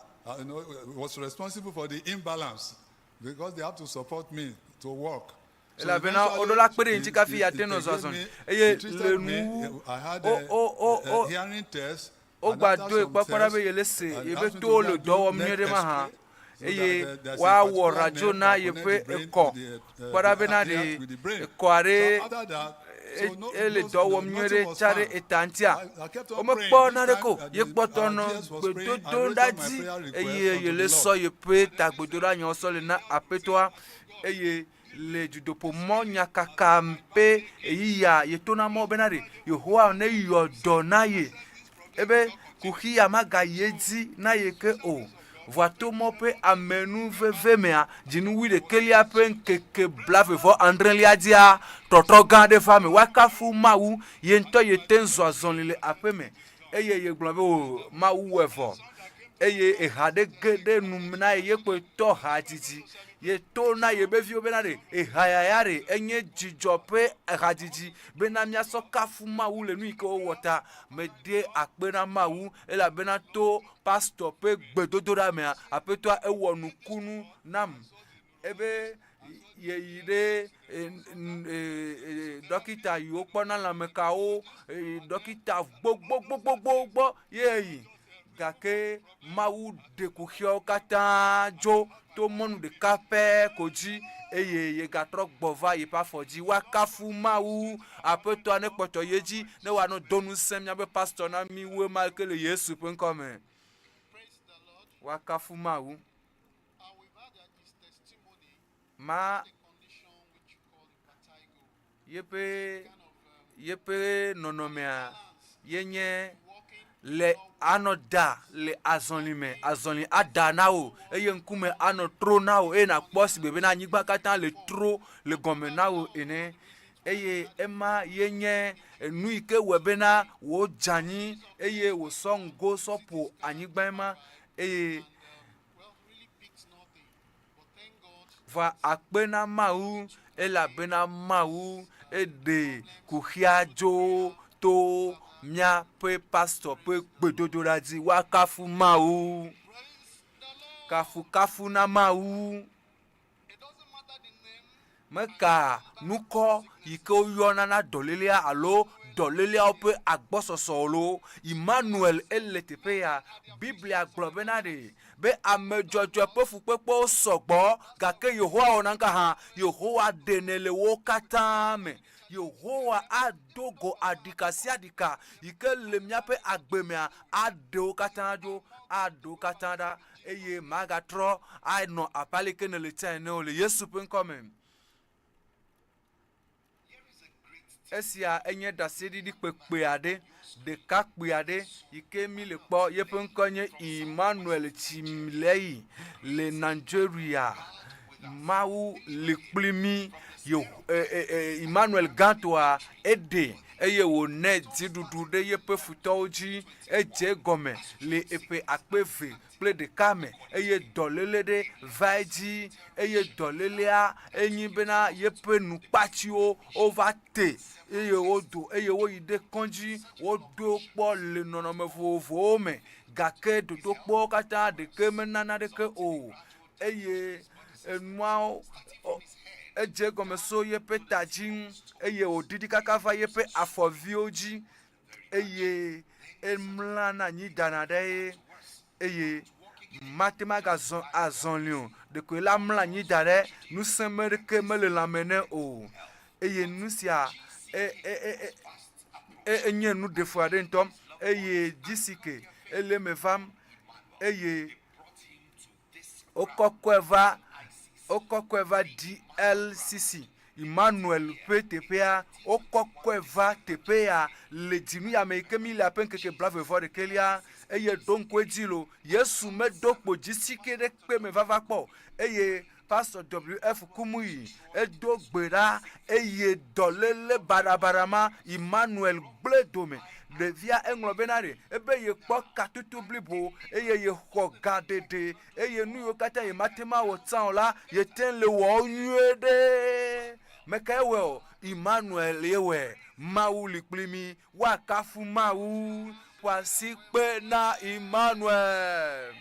was responsible for the imbalance because they have to support me to walk. So Elabena eventually, woɖo la kpe ɖe ye ŋuti he, kafi he, yeate he nɔ gave zɔzɔm. me, Eye he treated le me. nuwu I had wo a hearing test, and wogba after doe some kpɔ kpɔ ɖa be tests, yele se and yeƒe asked me to towo go le and dɔ do wɔm neck nyuie ɖe mahã. x-ray. eye woawɔ radio na yeƒe ekɔ kpɔ ɖa bena ɖe ekɔa ɖe ele dɔ wɔm nyuie ɖe tsa ɖe eta ŋutia womekpɔ naneke o ye kpɔtɔ nɔ gbedodo ɖa dzi eye yele sɔ yeƒe tagbedoɖa nyawo sɔ le na aƒetɔa eye le dutoƒo mɔ nyakaka ƒe ɣeyiɣia yetona mɔ bena ɖe Yehowa ne yɔ dɔ na ye ebe kuxi ya magayi edzi na ye ke o. Vɔa to mɔ ƒe amenuveve mea, dzinu wuiɖekɛlia ƒe ŋkeke blave vɔ adrelia dzia, trɔtrɔ gã aɖe va eme. Woakafu Mawu, ye ŋutɔ yete ŋu zɔ azɔli le aƒe me eye yegblɔ be o Mawu wɔe vɔ. Eye eha ɖe ge ɖe nu na ye, ye kpoe tɔ ha dzidzi. Ye to na yebe viwo bena ɖe eha ya ya ɖe enye dzidzɔ ƒe hadzidzi bena míasɔ kafu Mawu le nu yi ke wowɔ ta. Mede akpe na Mawu elabena to pastor ƒe gbedodoɖa mea, Aƒetɔa ewɔ nukunu nam ebe yeyi ɖe ɖɔkita yiwo kpɔna lãmekawo, ɖɔkita gbogbogbogbowo gbɔ ye yi. Gake Mawu ɖe kuxiawo katã dzo to mɔnu ɖeka pɛ ko dzi eye yegatrɔ gbɔ va yeƒe afɔ dzi. Woakafu Mawu! Aƒetɔa nekpɔtɔ yi edzi ne wòanɔ do ŋusẽ míaƒe pastor na mí wu ema ke le Yesu ƒe ŋkɔ me. Woakafu Mawu. Ma yeƒe yeƒe nɔnɔmea ye nye le anɔ da le azɔli me azɔli ada na wò eye ŋkume anɔ tro na wò eye nàkpɔ si gbe bena anyigba katã le tro le gɔme na wò ene eye ema ye nye enu yi ke wɔe bena wòdze anyi eye wòsɔ ŋgo sɔ ƒo anyigbae ma eye Vɔa akpe na Mawu elabena Mawu eɖe kuxia dzo to míaƒe pastor ƒe gbedodoɖa dzi. Woakafu Mawu. Kafukafu na Mawu. Meka nukɔ yi ke woyɔna na dɔlélea alo dɔléleawo ƒe agbɔsɔsɔ loo. Emmanuel ele teƒe ya. Biblia gblɔ bena ɖe be ame dzɔdzɔe ƒe fukpekpewo sɔ gbɔ, gake Yehowa wɔna nuka hã? Yehowa ɖenɛ le wo katã me. Yehowa ado go aɖika sia aɖika yi ke le míaƒe agbe mea, aɖe wo katã dzo, aɖe wo katã ɖa, eye màgatrɔ anɔ abe aleke nèle tsã ene o le Yesu ƒe ŋkɔ me. Esia enye ɖaseɖiɖi kpekpe aɖe, ɖekakpui aɖe yi ke míle kpɔ yeƒe ŋkɔ nye Emmanuel Tsimleyi le Nigeria. Mawu li kpli mí. Emmanuel gãtɔa eɖe eye wònɛ dziɖuɖu ɖe yeƒe futɔwo dzi. Edze egɔme le eƒe akpe eve kple ɖeka me eye dɔléle ɖe va edzi eye dɔlélea enyi bena yeƒe nukpatsiwo wova te eye wodo eye woyi ɖe kɔdzi wodo kpɔ le nɔnɔme vovovowo me gake dodokpɔwo katã ɖeke mena naneke o eye enuawo edze egɔme so yeƒe ta dzi ŋu eye wòɖiɖi kaka va yeƒe afɔviwo dzi eye emlana anyi dana ɖe ye eye mate ŋu agazɔ azɔli o. Ɖekoe la mlɔ anyi da ɖe ŋusẽ me ɖeke mele lãme nɛ o eye nu sia e e e enye nu ɖefu aɖe ŋutɔ eye dzisike ele eme vam eye Wokɔkɔe va, wokɔkɔe va DLCC, Emmanuel ƒe teƒea. Wokɔkɔe va teƒe ya le dzinu ya me yi ke míle ƒe ŋkeke blaeve vɔ ɖekɛlia. Eye ɖo ŋku edzi lo, Yesu medo kpo dzisike ɖe kpe me vava kpɔ o. Eye Pastor WF Kumuyi edo gbe ɖa eye dɔléle baɖabaɖa ma Emmanuel gblẽ dome. Ɖevia eŋlɔ bena ɖe ebe yekpɔ katutu blibo eye yexɔ gaɖeɖe eye nu yiwo katã yemate ŋu awɔ tsã o la, yete ŋu le wɔwo nyuie ɖe. Mekae wɔe o? Emmanuel ye wɔe. Mawu li kpli mí. Woakafu Mawu. Ƒo asikpe na Emmanuel.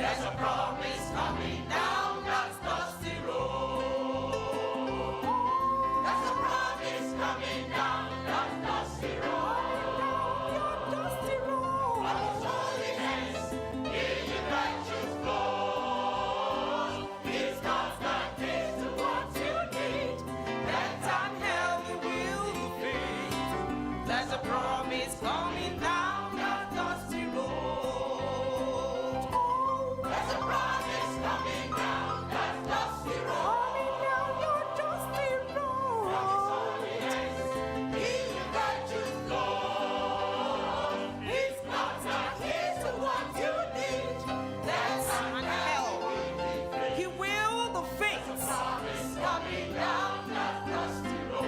There's a promise coming down that dusty road. There's a promise coming down that dusty road. Dusty road. From His holy hands, healing virtues flows. He's got the keys to what you need. Death and hell he will defeat. There's a promise coming down that dusty road. There's a promise coming down that dusty road. Coming down your dusty road. From His holy hands, healing virtues flows. He's got the keys to what you need. Death and hell he will defeat. Promise coming down that dusty road.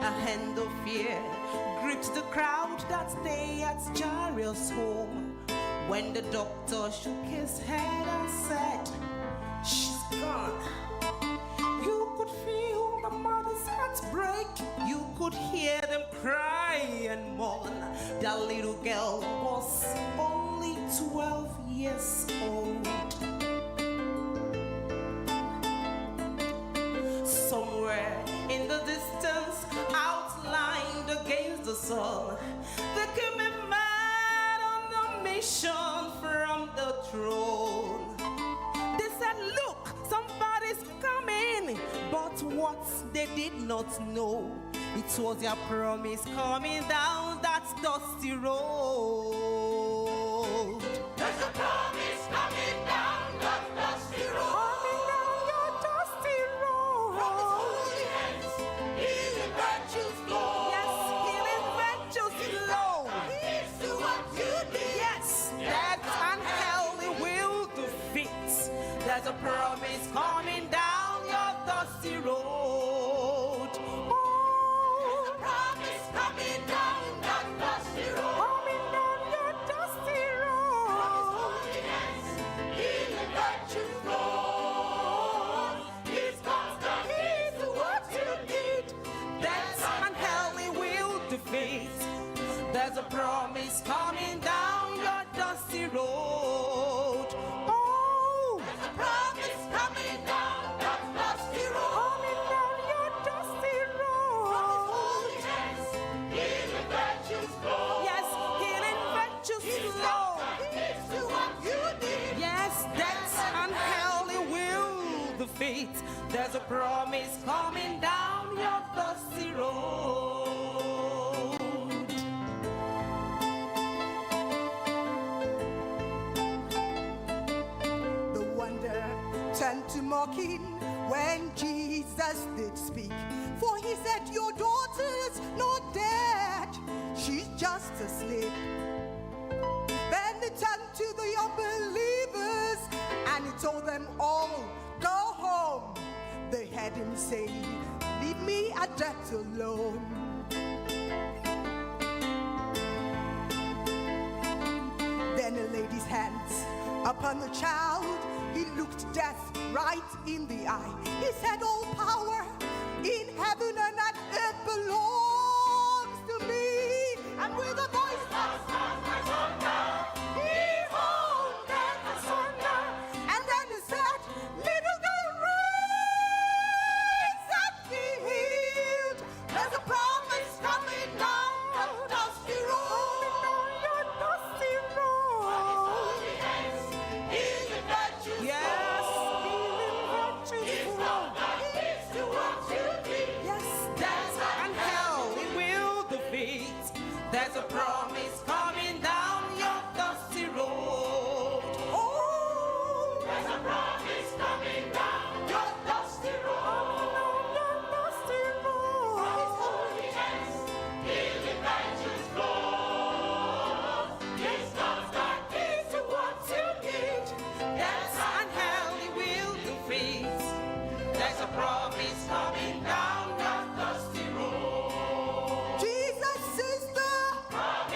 A hand of fear gripped the crowd that day at Jairus' home. When the doctor shook his head and said, She's gone. You could feel the mother's heart break. You could hear them cry and mourn. That little girl was only 12 years old. Somewhere in the distance, outlined against the sun, there came a man on a mission from the throne. They said, Look, somebody's coming. But what they did not know, it was their promise coming down that dusty road. There's a promise coming down that dusty road. Coming down your dusty road. From His holy hands, healing virtues flow. Yes, healing virtues flow. Keys to what you need. Yes, death and hell he will defeat. There's a promise coming down your dusty road. Oh, There's a promise coming down that dusty road. coming down your dusty From His road. holy hands, healing virtues flow. He's got the keys to what you need. Death and hell he will defeat. There's a promise coming down your dusty road. Oh, There's a promise coming down that dusty road. coming down your dusty From His road. holy hands, healing virtues flow. Yes, healing virtues He's flow. got the keys to what you need. Yes, death and hell he will defeat. There's a promise coming down your dusty road. The wonder turned to mocking when Jesus did speak. For he said, Your daughter's not dead, she's just asleep. Then he turned to the unbelievers and he told them all, Go home. They heard him say, Leave me at death alone. Then he laid his hands upon the child. He looked death right in the eye. He said, All power in heaven and on earth belongs to me. And with a voice that he held death asunder. And then he said, Little girl, rise and be healed. There's a promise coming down the dusty road. Your dusty road. Holy hands, healing virtues Yes, flow. healing virtues He's flow. got the keys to what you need. Yes, death and hell he will defeat. There's a promise coming down your dusty road. Oh, There's a promise coming down your dusty road. Your dusty From His road. holy hands, healing virtues flow. He's got the keys to what you need. Death and hell he will defeat. There's a promise coming down your dusty road. Jesus is the Promise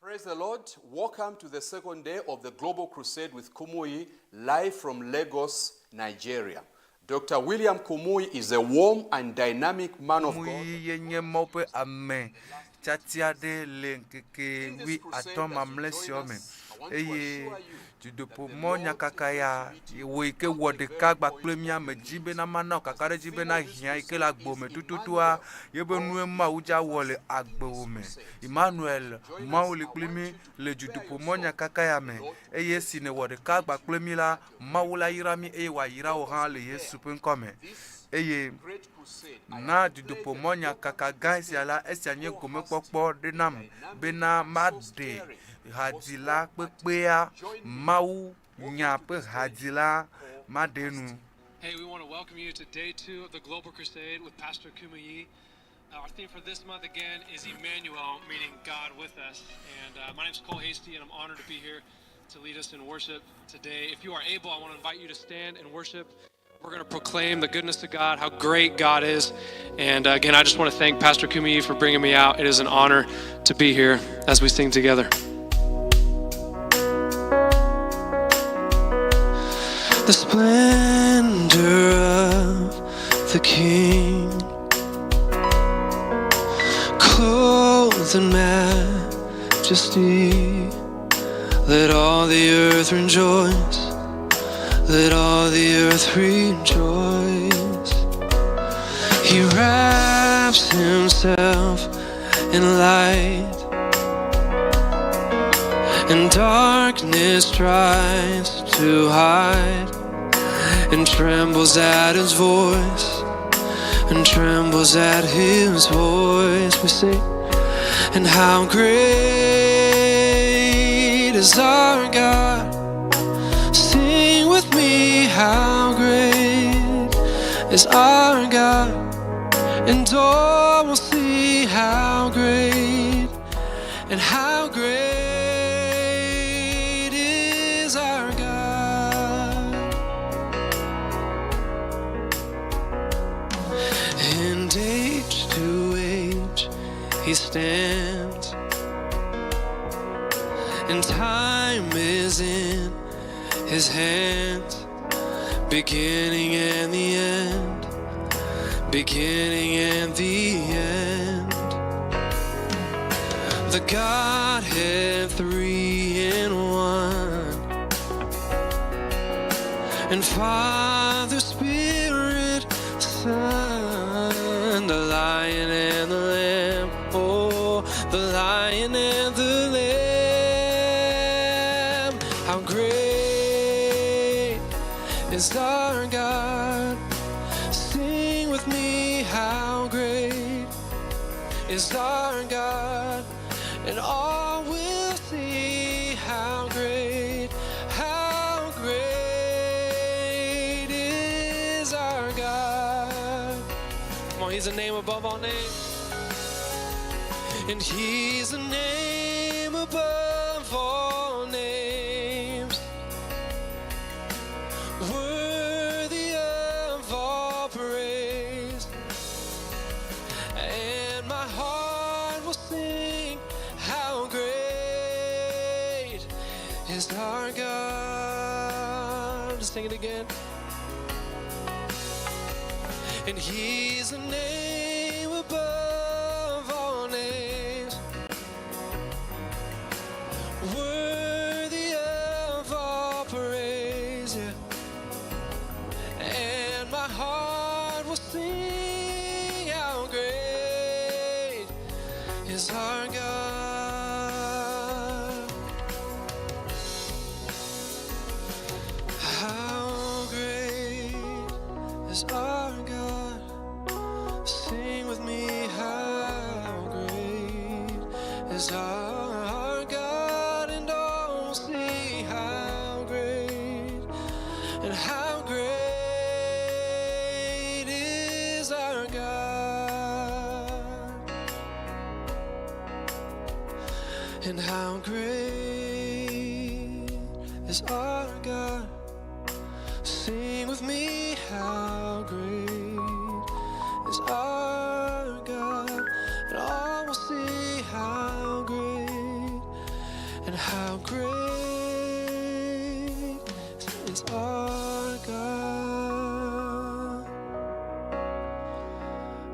Praise the Lord. Welcome to the second day of the Global Crusade with Kumuyi, live from Lagos, Nigeria. Dr. William Kumuyi is a warm and dynamic man of God. Kumuyi ye nye Mawu ƒe ame tiatia ɖe le ŋkeke wuiatɔ̃ mamlɛ siawo me eye dudoƒomɔ nyakaka ya wò yi ke wɔ ɖeka gba kple mía me dzi bena mana wò kakaɖedzi bena hiã yi ke le agbo me tututua yebe nue Mawu dza wɔ le agbewò me. Emmanuel, Mawu li kpli mí le dudoƒomɔ nyakaka ya me eye esi nèwɔ ɖeka gba kple mí la, Mawu la yra mí eye wòayra wò hã le Yesu ƒe ŋkɔ me. Eye na dudoƒomɔ nyakaka gã sia la, esia nye gomekpɔkpɔ ɖe nam bena maɖe hadzila kpekpea, Mawu nya ƒe hadzila maɖe nu. Hey, we want to welcome you to day two of the Global Crusade with Pastor Kumuyi. Our theme for this month again is Emmanuel, meaning God with us. And my name is Cole Hasty, and I'm honored to be here to lead us in worship today. If you are able, I want to invite you to stand and worship. We're going to proclaim the goodness of God, how great God is. And again, I just want to thank Pastor Kumuyi for bringing me out. It is an honor to be here as we sing together. The splendor of the King, clothed in majesty. Let all the earth rejoice. Let all the earth rejoice. He wraps himself in light, and darkness tries to hide, and trembles at his voice, and trembles at his voice. We sing, and how great is our God. Sing with me, how great is our God, and all will see how great and how great is our God. And age to age he stands, and time is in his hands, beginning and the end, beginning and the end. The Godhead three in one, and Father, Spirit, Son, the Lion and the Lamb, oh, the Lion and the Lamb. How great is our God? Sing with me, how great is our God, and all will see how great is our God. Come on, he's a name above all names, and he's a name above all names, worthy of all praise. And my heart will sing, how great is our God. Sing it again. And he's a name above all names, worthy of all praise. Yeah. And my heart will sing, how great is our God. How great is our God. Sing with me, how great is our God, and all will see how great and how great is our God, and how great is our God. Sing with me, how great is our God, and all will see how great how great is our God.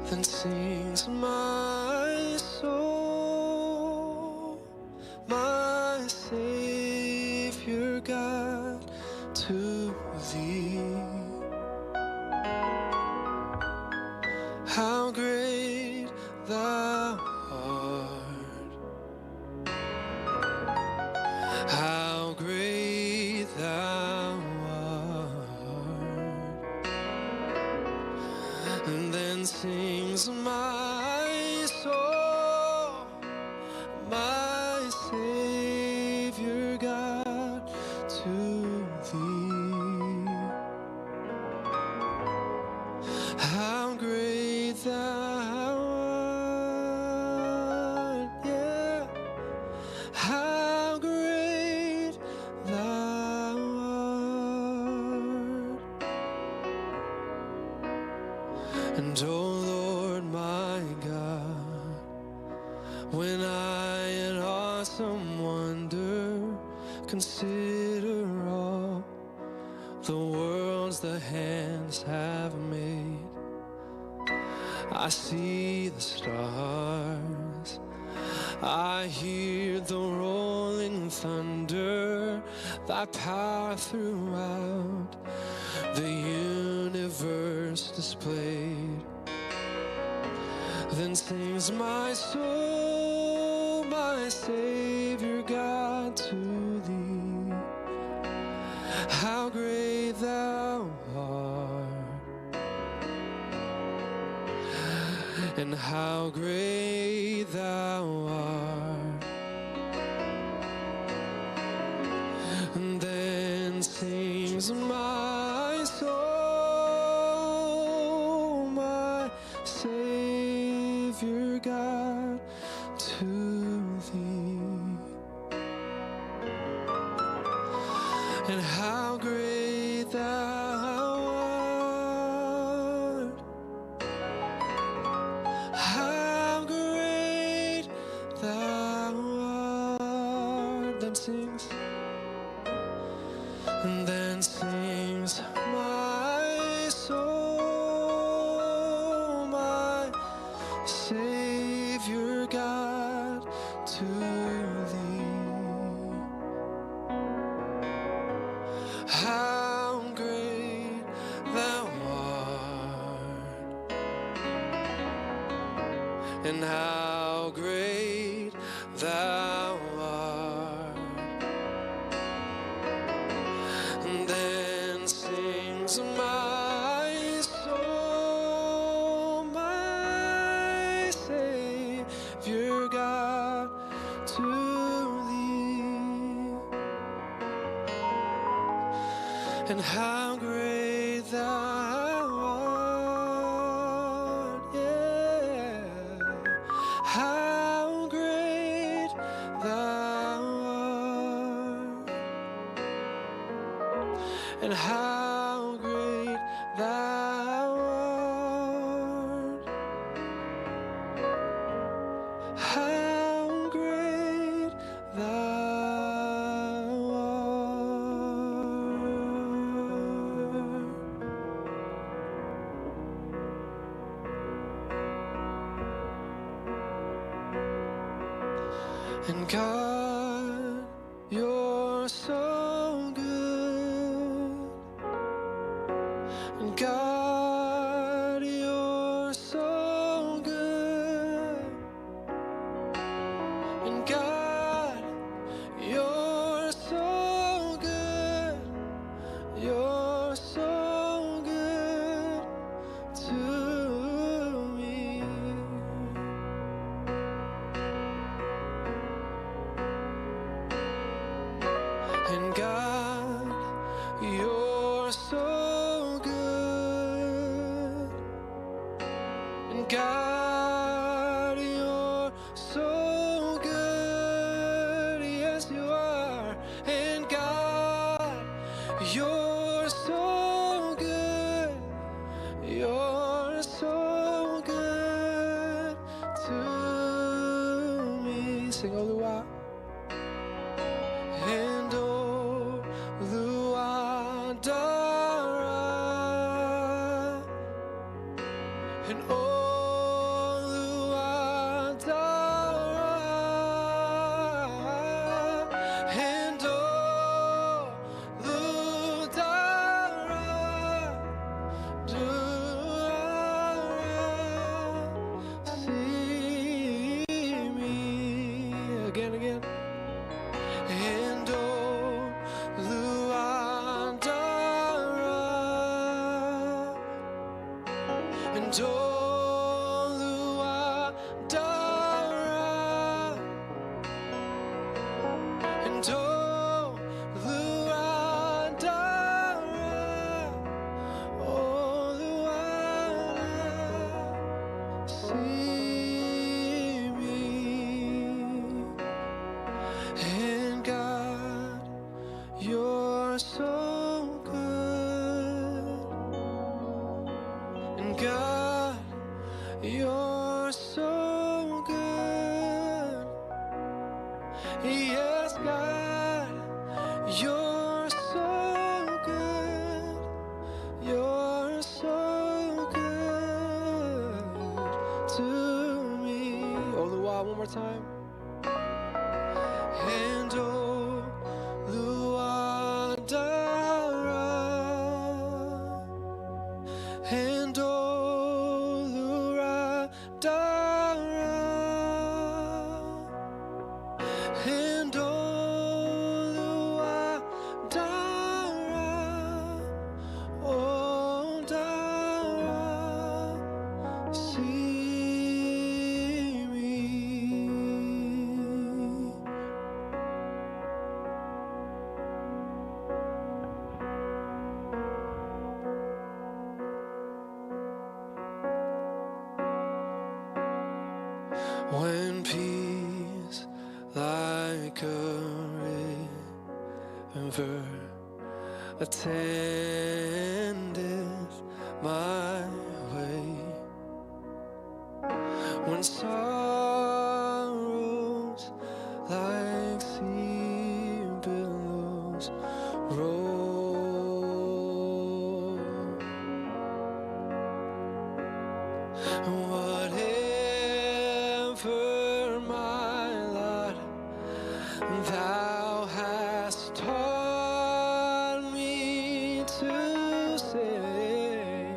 Then sings my soul, my Savior God, to thee. How great thou art! How great thou art! And then sings my soul, my Savior God, to thee. How great thou art, yeah. How great thou art. And O Lord my God, when I in awesome wonder consider all the worlds the hands have made, I see the stars, I hear the rolling thunder, thy power throughout the universe displayed. Then sings my soul, my Savior God, to thee. How great thou art, and how great thou art. And then sings my soul, my Savior God, to thee. And how great thou art! How great thou art! Then sings, and then sings my soul, my Savior God, to thee. How great thou art, and how great thou art. And then sings my soul, my Savior God, to thee. And how great thou art, yeah. How great thou art, and how great thou art. How great thou art. And God, you're so good. And God, you're so good. And God, you're so good. You're so good to me. And God, you're so good. And God, you're so good. Yes, you are. And God, you're so good. You're so good to me. Sing Oluwa. And Oluwadara, and Oludara, Dara, see me again, again. And Oluwadara, and Oluwadara, and Oluwadara, Oluwadara, see me. And God, you're so good. And God, you're so good. Yes, God, you're so good. You're so good to me. Oluwa, one more time. And Oluwadara, and Oluwadara, and Oluwadara, Odara, see me. When peace like a river attendeth my way, when sorrows like sea billows roll, whatever my lot, thou hast taught me to say,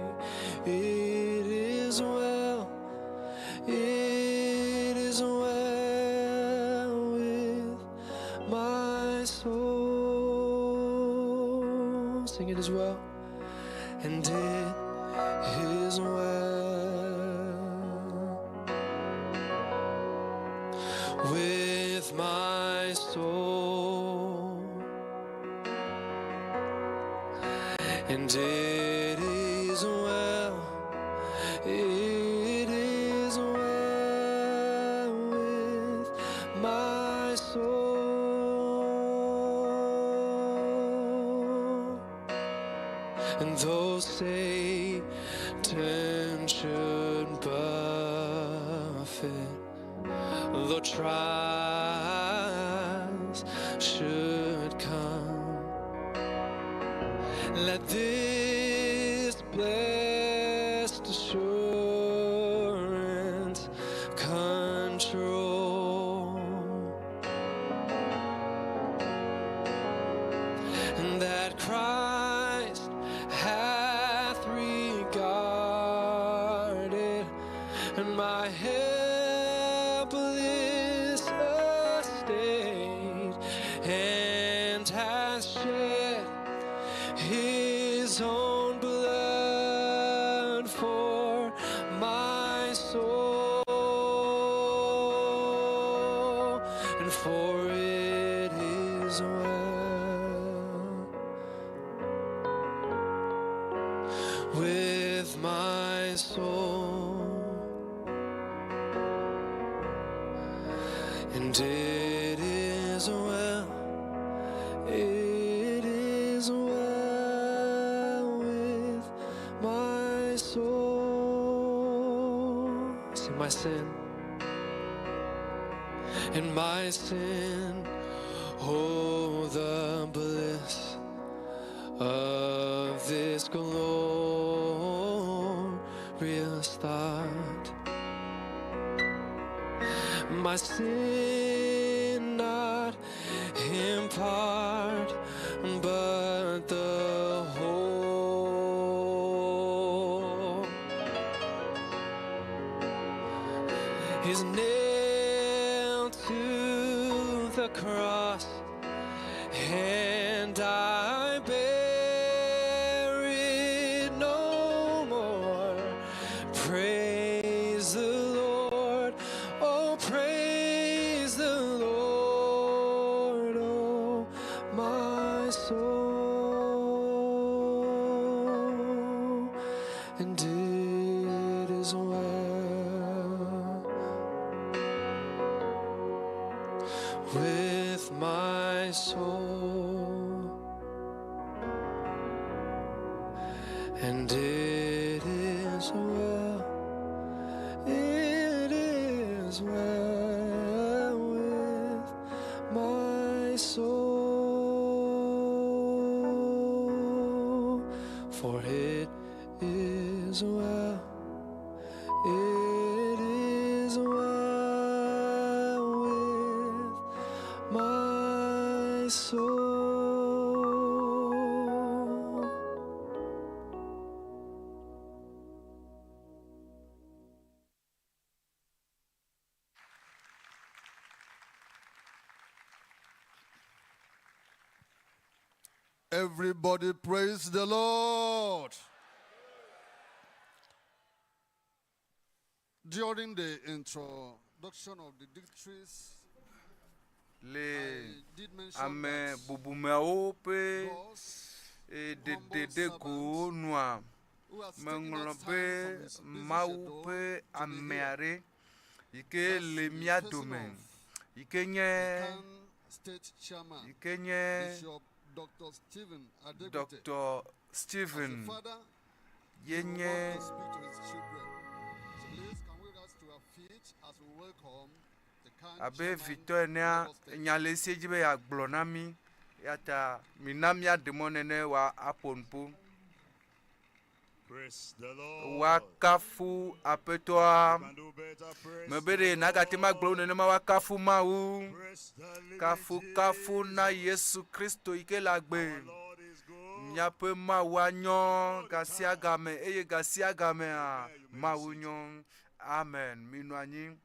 it is well, it is well with my soul. Sing it as well, and it is well with my soul, and it is well, it is well with my soul. And though Satan should buffet, though trials should come, let this blessed assurance control, and that Christ hath regarded and my helpless estate, and hath shed his own blood for my soul, and for it is well with my soul, and it is well, it is well with my soul. See my sin, and my sin, oh, the bliss of this glorious glorious thought. My sin not in part, but the whole is nailed to the cross, and I bear it no more. Praise the Lord, oh, praise the Lord, oh, my soul, and it is well with my soul, and it is well, it is well with my soul, for it is well, it is well with my soul. Everybody praise the Lord. During the introduction of the dignitaries, Le ame bubumeawo ƒe ɖeɖeɖegowo nua, meŋlɔ be Mawu ƒe ame aɖe yi ke le mía dome, yi ke nye State Chairman yi ke nye Bishop Dr. Stephen Adegbite, Dr. Stephen as a father, ye he will nye want to speak to his children. So please, can we rise to our feet as we welcome the kind abe chairman, vitɔ enea, Lagos State. enya le esi dzi be yeagblɔ na mí eya ta mina míaɖe mɔ nene wòa aƒo nuƒo. Praise the Lord. Woakafu Aƒetɔa. Can do better. Praise Mebe ɖe nagate ŋu agblɔ wu nenema woakafu Mawu. Praise the living Kafukafu na Yesu Kristo yi ke le agbe. Míaƒe Mawua nyɔ gasiagame eye gasiagamea Mawu nyɔ. Amen. Minɔ anyi.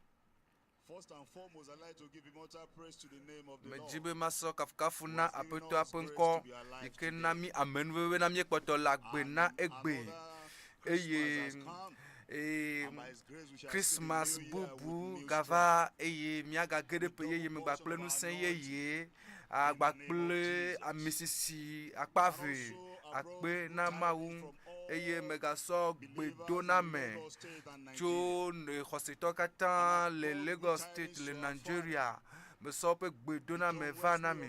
First and foremost, I'd like to give immortal praise to the name of the Medzi Lord. be masɔ kafukafu na Aƒetɔa ƒe ŋkɔ yi ke na mí amenuveve na míekpɔtɔ le agbe na egbe eye eye Christmas bubu gava eye míagage ɖe ƒe yeye me kpakple ŋusẽ yeye kpakple amisisi akpave akpe na Mawu eye megasɔ gbedoname tso xɔsetɔ katã le Lagos State le Nigeria. Mesɔ woƒe gbedoname va na mi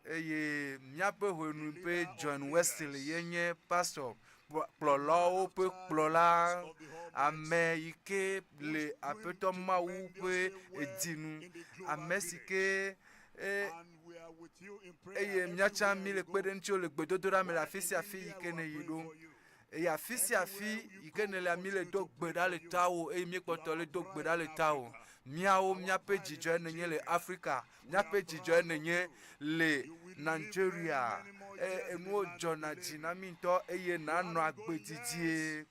eye míaƒe hɔenu ƒe John Wesley ye nye pastor kplɔlawo ƒe kplɔla, ame yi ke le Aƒetɔ Mawu ƒe edinu, ame si ke e, eye míatsã mí le kpe ɖe ŋutiwo le gbedodoɖa me le afi sia afi yi ke nèyi ɖo. Eye afi sia afi yi ke nèlea, mí le do gbe ɖa le tawò eye míekpɔtɔ le do gbe ɖa le tawò. Míawo míaƒe dzidzɔe nènye le Afrika, míaƒe dzidzɔe nènye le Nigeria. E, enuwo dzɔna dzi na mí ŋutɔ eye nànɔ agbe didie.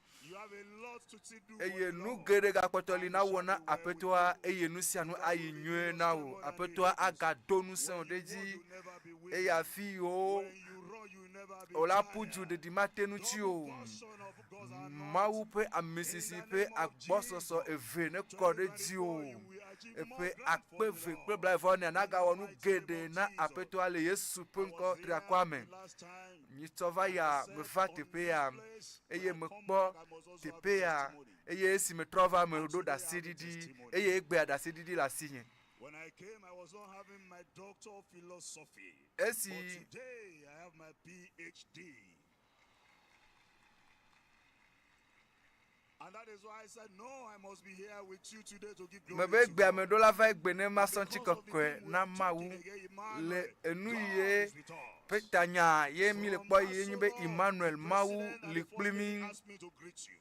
Eye nu geɖe gakpɔtɔ li nawɔ na Aƒetɔa eye nu sia nu ayi nyuie na wò. Aƒetɔa agado ŋusẽ wò ɖe edzi eye afi yiwo wòla ƒu du ɖeɖi mate ŋuti o. Mawu ƒe amisisi ƒe agbɔsɔsɔ eve nekɔ ɖe dziwò. Eƒe 2024 nagawɔ nu geɖe na Aƒetɔa le Yesu ƒe ŋkɔ triakɔa me. Nyitsɔ va ya meva teƒe ya eye mekpɔ teƒe ya eye esi metrɔ va meɖo ɖaseɖiɖi eye egbea ɖaseɖiɖi le asinye. When I came, I was not having my doctor of philosophy. Esi But today, I have my PhD. And that is why I said, No, I must be here with you today to give glory mebe to egbea God. meɖo la va egbe ne masɔ ŋutikɔkɔe na Mawu le enu ye ƒe tanya ye mi le kpɔ ye nye be Emmanuel Mawu li kpli mí. Asked me to greet you.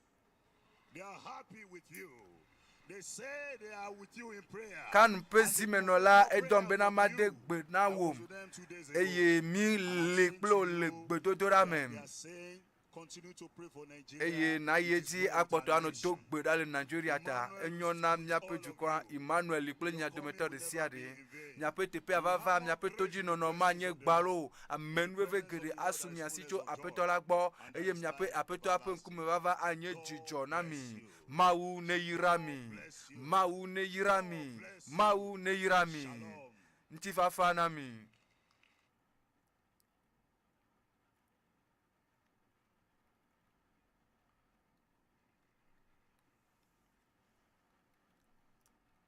Kan ƒe zimenɔla edɔm bena made gbe na wò eye mi li kple wò le gbedodoɖa me. Eye nayi edzi akpɔtɔ anɔ do gbe ɖa le Nigeria ta. Enyo na míaƒe dukɔa, Emmanuel li kple mia dometɔ ɖe sia ɖe. Miaƒe teƒea vava, miaƒe todzinɔnɔ manye gbalo o. Amenuveve geɖe asu mia si tso Aƒetɔ la gbɔ, eye miaƒe Aƒetɔa ƒe ŋkume vava anye dzidzɔ na mi. Mawu neyra mi. Mawu neyra mi. Mawu neyra mi. Ŋutifafa na mi.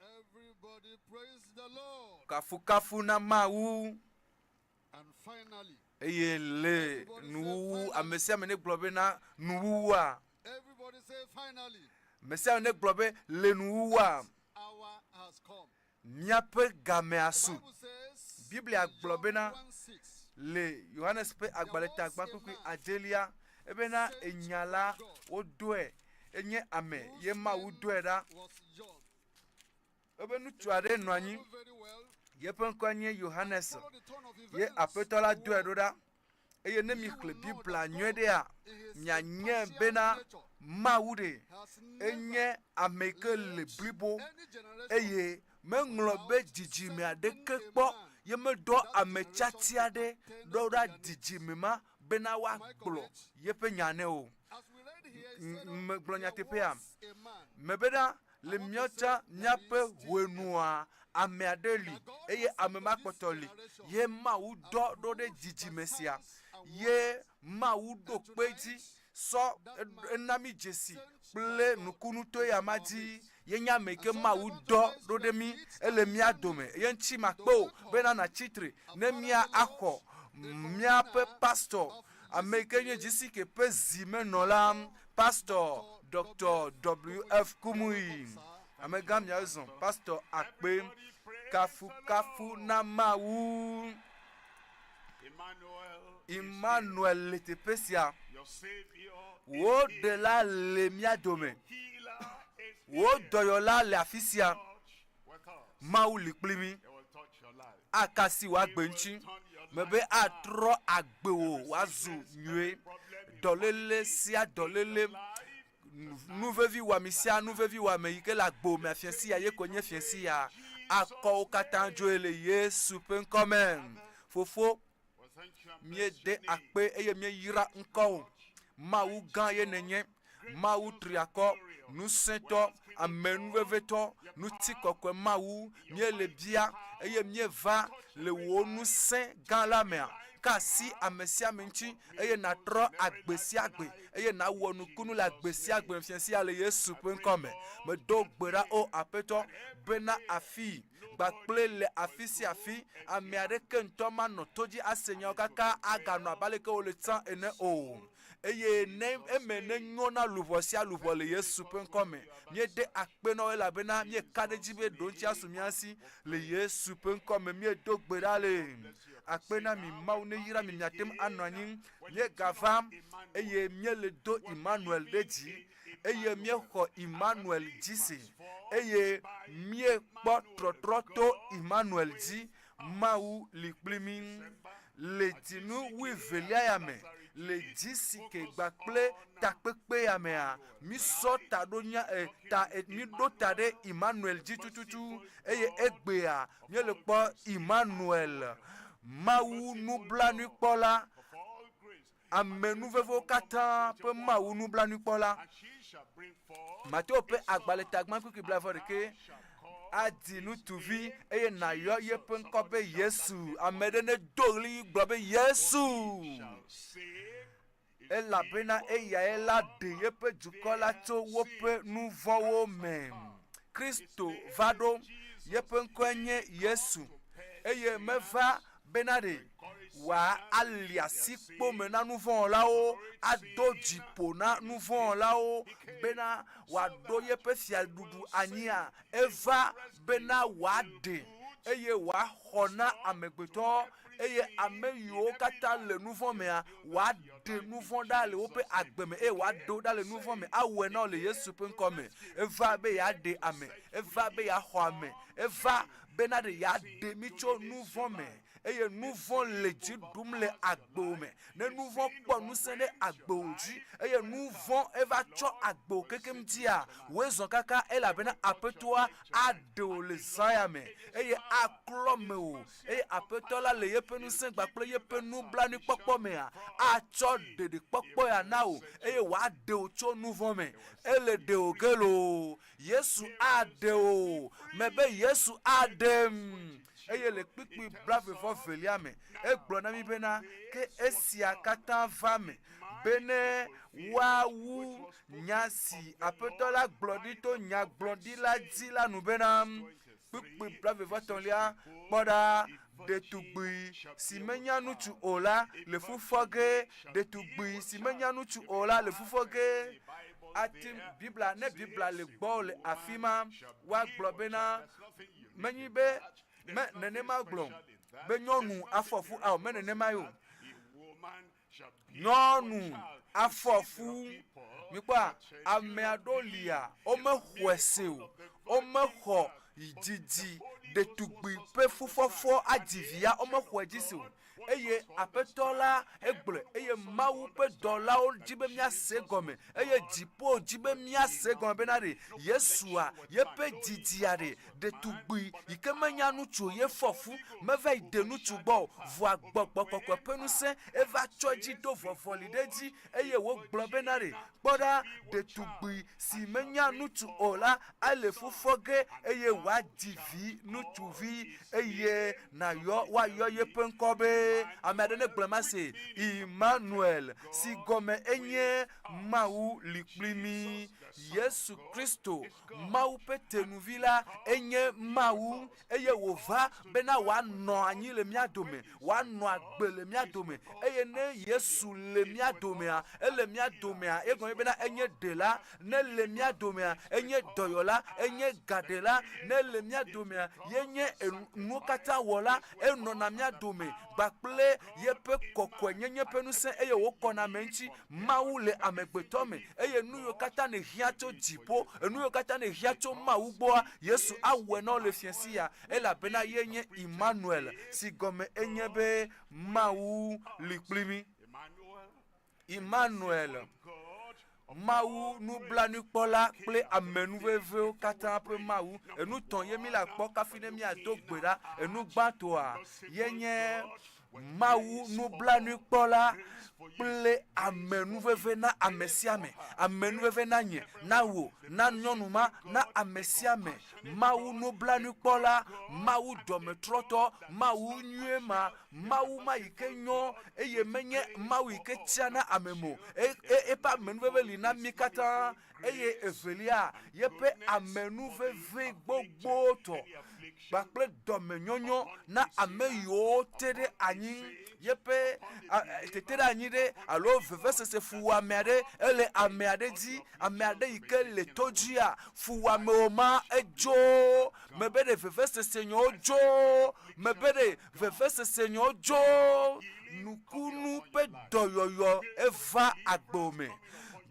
Everybody praise the Lord. Kafukafu na Mawu. And finally, Eye le nuwuwu, ame sia ame negblɔ bena nuwuwua. everybody say finally, Ame sia ame negblɔ be le nuwuwua. hour has come. Míaƒe gamea su. Biblia gblɔ bena le Yohanes ƒe agbalẽ ta gbãkpukpui adelia, ebena enya la wodɔe, enye ame ye Mawu dɔe ɖa. Ebe ŋutsu aɖe nɔ anyi, yeƒe ŋkɔe nye Yohanes, ye Aƒetɔ la dɔe ɖo ɖa. Eye ne mixlẽ Biblia nyuie ɖea, mianye bena Mawu ɖe enye ame yi ke le blibo eye meŋlɔ be dzidzime aɖeke kpɔ ye meɖɔ ame tiatia aɖe ɖo ɖa dzidzime ma bena woagblɔ yeƒe nya nɛ o. Megblɔ nyateƒea? Mebena Le míawo tsã míaƒe ʋɔenua, ame aɖe li eye ame ma kpɔtɔ li ye Mawu dɔ ɖo ɖe dzidzime sia. Ye Mawu ɖo kpe edzi sɔ ena mí dzesi kple nukunu to eya ma dzi. Ye nye ame yi ke Mawu dɔ ɖo ɖe mí. Ele mía dome. Ye ŋuti makpe wò bena nàtsi tre ne mía axɔ míaƒe pastɔ Ame yi ke nye GCK ƒe zimenɔla, Pastor Doctor WF Kumuyi. Amegã miawo zɔ, Pastor Akpe. Kafukafu na Mawu. Emmanuel le teƒe sia. Wò ɖela le mía dome. Wò dɔyɔla le afi sia. Mawu li kpli mí. Aka asi wò agbe ŋuti. Mebe atrɔ agbewò wòazu nyuie. Dɔléle sia dɔléle, nuvevi wɔame sia nuvevi wɔame yi ke le agbewò mea fiẽ sia ye koe nye fiẽ sia. Akɔ wo katã dzoe le Yesu ƒe ŋkɔ me. Fofo, míede akpe eye míeyra ŋkɔwò. Mawu gã ye nènye. Mawu triakɔ, ŋusẽtɔ, amenuvevetɔ, ŋutikɔkɔe Mawu, míele bia eye míeva le wò ŋusẽ gã la mea, ka asi ame sia ame ŋuti eye nàtrɔ agbe sia agbe eye nàwɔ nukunu le agbe sia agbe me fiẽ sia le Yesu ƒe ŋkɔ me. Medo gbe ɖa, O Aƒetɔ, bena afii kpakple le afi sia afi, ame aɖeke ŋutɔ manɔ to dzi ase nyawo kaka aganɔ abe aleke wole tsã ene o. Eye ne eme nenyo na luʋɔ sia luʋɔ le Yesu ƒe ŋkɔ me. Míede akpe na wò elabena míeka ɖe edzi be ɖoŋtsi asu mía si le Yesu ƒe ŋkɔ me. Míedo gbe ɖa le. Akpe na mi. Mawu neyra mi miate ŋu anɔ anyi. Míegava eye míele do Emmanuel ɖe dzi eye míexɔ Emmanuel dzi se eye míekpɔ trɔtrɔ to Emmanuel dzi. Mawu li kpli mí. Le dzinu wuievelia ya me, le dzi si ke gba kple takpekpe ya mea, mísɔ ta ɖo nya, e, ta, e, míɖo ta ɖe Emmanuel dzi tututu eye egbea míele kpɔ Emmanuel, Mawu nublanuikpɔla, amenuvevewo katã ƒe Mawu nublanuikpɔla. Mateo ƒe agbalẽ tagbã kpukpui blaeve-ɖekɛ adi ŋutsuvi eye nàyɔ yeƒe ŋkɔ be Yesu. Ame ɖe nedo ɣli gblɔ be Yesu! Elabena eyae la ɖe yeƒe dukɔ la tso woƒe nu vɔ̃wo me. Kristo va ɖo, yeƒe ŋkɔe nye Yesu, eye meva bena ɖe wòali asi kpo me na nuvɔ̃wɔlawo, ado dzi ƒo na nuvɔ̃wɔlawo bena wòaɖo yeƒe fiaɖuɖu anyia? Eva bena wòaɖe eye wòaxɔ na amegbetɔ. eye ame yiwo katã le nu vɔ̃ mea, wòaɖe nu vɔ̃ ɖa le woƒe agbe me eye wòaɖe wo ɖa le nu vɔ̃ me awɔe na wo le Yesu ƒe ŋkɔ me. Eva be yeaɖe ame, eva be yeaxɔ ame, eva bena ɖe yeaɖe mí tso nu vɔ̃ me eye nu vɔ̃ le dzi ɖum le agbewò me. Ne nu vɔ̃ kpɔ ŋusẽ ɖe agbewò dzi eye nu vɔ̃ eva tsɔ agbewò kekem dzia, wòe zɔ kaka elabena Aƒetɔa aɖe wò le zã ya me eye aklɔ mewò eye Aƒetɔ la le yeƒe ŋusẽ kpakple yeƒe nublanuikpɔkpɔ mea, atsɔ ɖeɖekpɔkpɔ ya na wò eye wòaɖe wò tso nu vɔ̃ me. Ele ɖe wò ge loo. Yesu aɖe wò. Mebe Yesu aɖem. Eye le kpukpui blaeve-vɔ-evelia me, egblɔ na mí bena, Ke esia katã va me, bene woawu nya si Aƒetɔ la gblɔ ɖi to nyagblɔɖila dzi la nu bena, Kpukpui blaeve-vɔ-etɔ̃lia, Kpɔ ɖa, ɖetugbui si menya ŋutsu o la le fu fɔ ge, ɖetugbui si menya ŋutsu o la le fu fɔ ge. Ate Biblia, ne Biblia le gbɔwò le afi ma, woagblɔ bena, Menye be me nenema gblɔ be nyɔnu afɔ fu ao, me nenema ye o. Nyɔnu afɔ fu. Mikpɔa, ame aɖewo lia, womexɔe se o. Womexɔ dzidzi ɖetugbui ƒe fufɔfɔ adzi via, womexɔe dzi se o. Eye Aƒetɔ la egblɔe, eye Mawu ƒe dɔlawo dzi be míase egɔme, eye dziƒo dzi be míase egɔme bena ɖe Yesua, yeƒe didia ɖe, ɖetugbui yi ke menya ŋutsu o ye fɔ fu, meva yi de ŋutsu gbɔ o, vɔa Gbɔgbɔ Kɔkɔe ƒe ŋusẽ eva tsɔ edzi do vɔvɔli ɖe edzi, eye wògblɔ bena ɖe, Kpɔ ɖa, ɖetugbui si menya ŋutsu o la ale fu fɔ ge, eye wòadzi vi ŋutsuvi, eye nàyɔ, woayɔ yeƒe ŋkɔ be, ame aɖe negblɔe mase, Imanuel, si gɔme enye Mawu li kpli mí. Yesu Kristo, Mawu ƒe Tenuvi la, enye Mawu, eye wòva bena wòanɔ anyi le mía dome, wòanɔ agbe le mía dome. Eye ne Yesu le mía domea, ele mía domea, egɔme bena enye Ɖela. Ne le mía domea, enye Dɔyɔla, enye Gaɖela. Ne le mía domea, yenye nuwo katã wɔla, enɔna mía dome kpakple yeƒe kɔkɔenyenye ƒe ŋusẽ eye wòkɔna ame ŋuti. Mawu le amegbetɔ me eye nu yiwo katã nèhiã tso dziƒo, enu yiwo katã nèhiã tso Mawu gbɔa, Yesu awɔe na wò le fiẽ sia, elabena ye nye Imanuel, si gɔme enye be Mawu li kpli mí. Imanuel, Mawu nublanuikpɔla kple amenuvevewo katã ƒe Mawu. Enu tɔ̃ ye míle akpɔ kafi ne míado gbe ɖa. Enu gbãtɔa ye nye Mawu nublanuikpɔla kple amenuveve na ame sia ame. Amenuveve na nye, na wò, na nyɔnu ma, na ame sia ame. Mawu nublanuikpɔla, Mawu dɔmetrɔtɔ, Mawu nyuie ma, Mawu ma yi ke nyɔ eye menye Mawu yi ke tsiana ame me o. E, e, eƒe amenuveve li na mí katã. Eye evelia, yeƒe amenuveve gbogbotɔ kpakple dɔmenyonyo na ame yiwo te ɖe anyi. Yeƒe tete ɖe anyi ɖe alo vevesese fuwɔame aɖe ele ame aɖe dzi. Ame aɖe yi ke le to dzia, fuwɔamewo ma edzo. Mebe ɖe vevesese nyawo dzo. Mebe ɖe vevesese nyawo dzo. Nukunu ƒe dɔyɔyɔ eva agbewò me.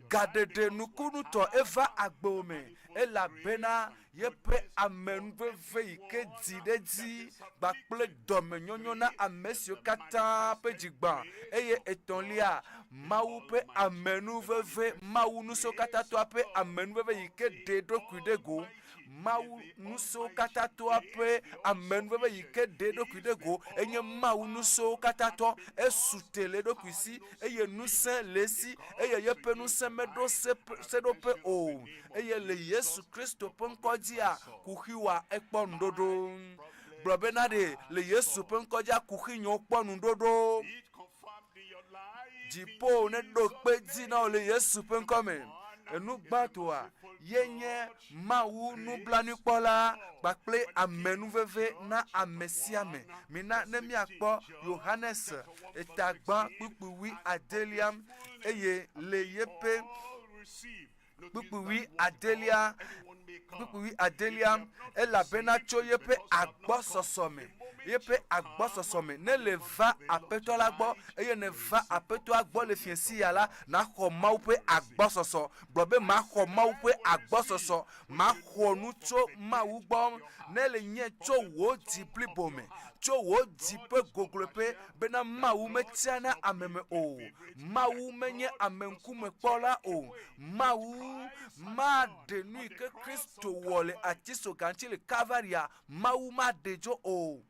Gaɖeɖe nukunutɔ eva agbewò me elabena yeƒe amenuveve yi ke dzi ɖe edzi kpakple dɔmenyonyo na ame siwo katã ƒe dzi gbã. Eye etɔ̃lia, Mawu ƒe amenuveve, Mawu Ŋusẽkatãtɔa ƒe amenuveve yi ke ɖe eɖokui ɖe go. Mawu Ŋusẽkatãtɔa ƒe amenuveve yi ke ɖe eɖokui ɖe go enye Mawu Ŋusẽkatãtɔ. Esu te le eɖokui si eye ŋusẽ le esi eye yeƒe ŋusẽ meɖo seɖoƒe o. Eye le Yesu Kristo ƒe ŋkɔ dzia, kuxiwoa ekpɔ ŋuɖoɖo. Gblɔ bena ɖe le Yesu ƒe ŋkɔ dzia, kuxinyewo kpɔ ŋuɖoɖo. Dziƒo neɖo kpe dzi na wò le Yesu ƒe ŋkɔ me. Enu gbãtɔa ye nye Mawu nublanuikpɔla kpakple amenuveve na ame sia ame. Mina ne míakpɔ Yohanes eta gbã kpukpui wui adelia eye le yeƒe kpukpui wui adelia kpukpui wui adelia elabena tso yeƒe agbɔsɔsɔ me. yeƒe agbɔsɔsɔ me. Ne le va Aƒetɔ la gbɔ eye nèva Aƒetɔa gbɔ le fiẽsi ya la, nàxɔ Mawu ƒe agbɔsɔsɔ. Gblɔ be, Maxɔ Mawu ƒe agbɔsɔsɔ. Maxɔ nu tso Mawu gbɔ. Ne le nye tso wò dzi blibo me, tso wò dzi ƒe gogloeƒe bena Mawu metsiana ame me o. Mawu menye ameŋkumekpɔla o. Mawu maɖe nu yi ke Kristo wɔ le atisoga ŋuti le Kalvaria, Mawu maɖe dzo o.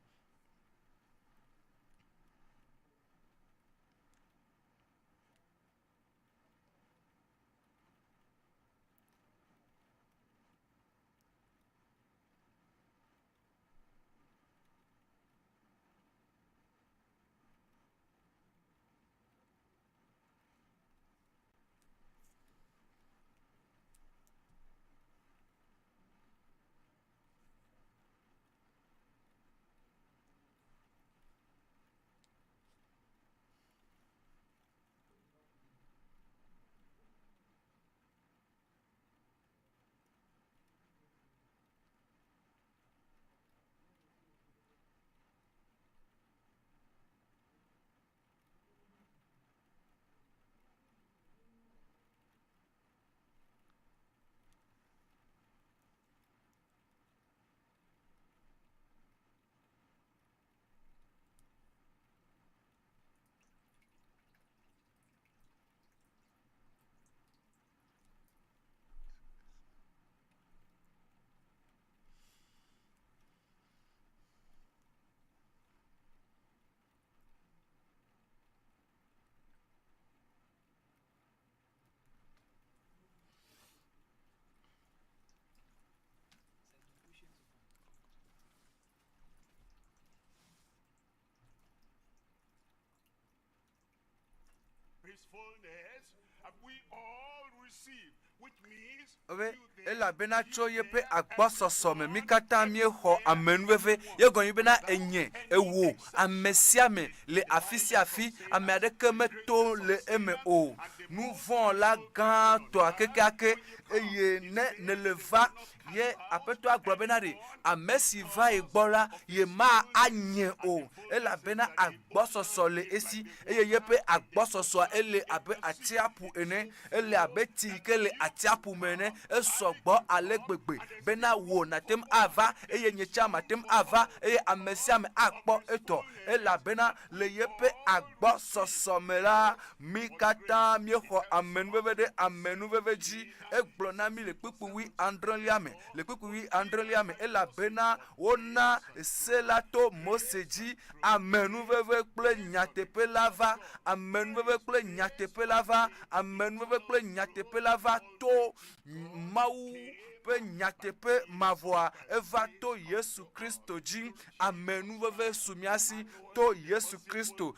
Be elabena tso yeƒe agbɔsɔsɔ me mí katã míexɔ amenuveve. Ye gɔme nye bena enye, ewò, ame sia ame le afi sia afi, ame aɖeke meto le eme o. Nu vɔ̃ la gãtɔa kekeake eye ne nèle va Ye Aƒetɔa gblɔ bena ɖe, Ame si va ye gbɔ la, yema anye o, elabena agbɔsɔsɔ le esi, eye yeƒe agbɔsɔsɔa ele abe atsiaƒu ene, ele abe tsi yi ke le atsiaƒu me ene, esɔ gbɔ ale gbegbe bena wò nàte ŋu ava, eye nye tsã mate ŋu ava, eye ame sia ame akpɔ etɔ, elabena le yeƒe agbɔsɔsɔ me la, mí katã míexɔ amenuveve ɖe amenuveve dzi. Egblɔ na mí le kpukpui wui adrelia me, le kpukpui wui adrelia me, elabena wona se la to Mose dzi, amenuveve kple nyateƒe la va, amenuveve kple nyateƒe la va, amenuveve kple nyateƒe la va to Mawu ƒe nyateƒe mavɔa, eva to Yesu Kristo dzi. Amenuveve su mía si to Yesu Kristo,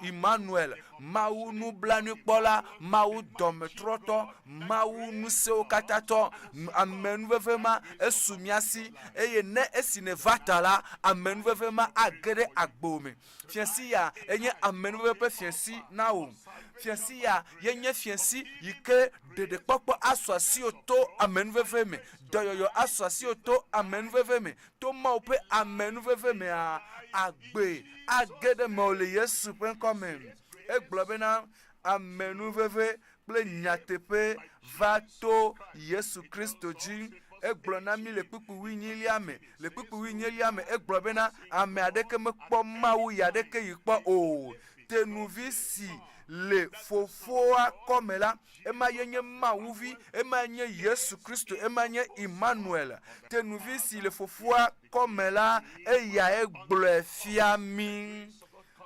Immanuel, Mawu nublanuikpɔla, Mawu dɔmetrɔtɔ, Mawu ŋusẽwokatãtɔ. Amenuveve ma esu mía si eye ne esi nèva ta la, amenuveve ma age ɖe agbo me. Fiẽsi ya enye amenuveve ƒe fiẽsi na wò. Fiẽsi ya ye nye fiẽsi yi ke ɖeɖekpɔkpɔ asu asiwò to amenuveve me, dɔyɔyɔ asu asiwò to amenuveve me, To Mawu ƒe amenuveve mea, agbe age ɖe mewò le Yesu ƒe ŋkɔ me. Egblɔ bena, Amenuveve kple nyateƒe va to Yesu Kristo dzi. Egblɔ na mí le kpukpui wuienyilia me, le kpukpui wuienyilia me, egblɔ bena, Ame aɖeke mekpɔ Mawu ɣeaɖeke yi kpɔ o. Tenuvi si le Fofoa kɔme la, Ema ye nye Mawuvi, emae nye Yesu Kristo, emae nye Immanuel. Tenuvi si le Fofoa kɔme la, eyae gblɔe fia mí.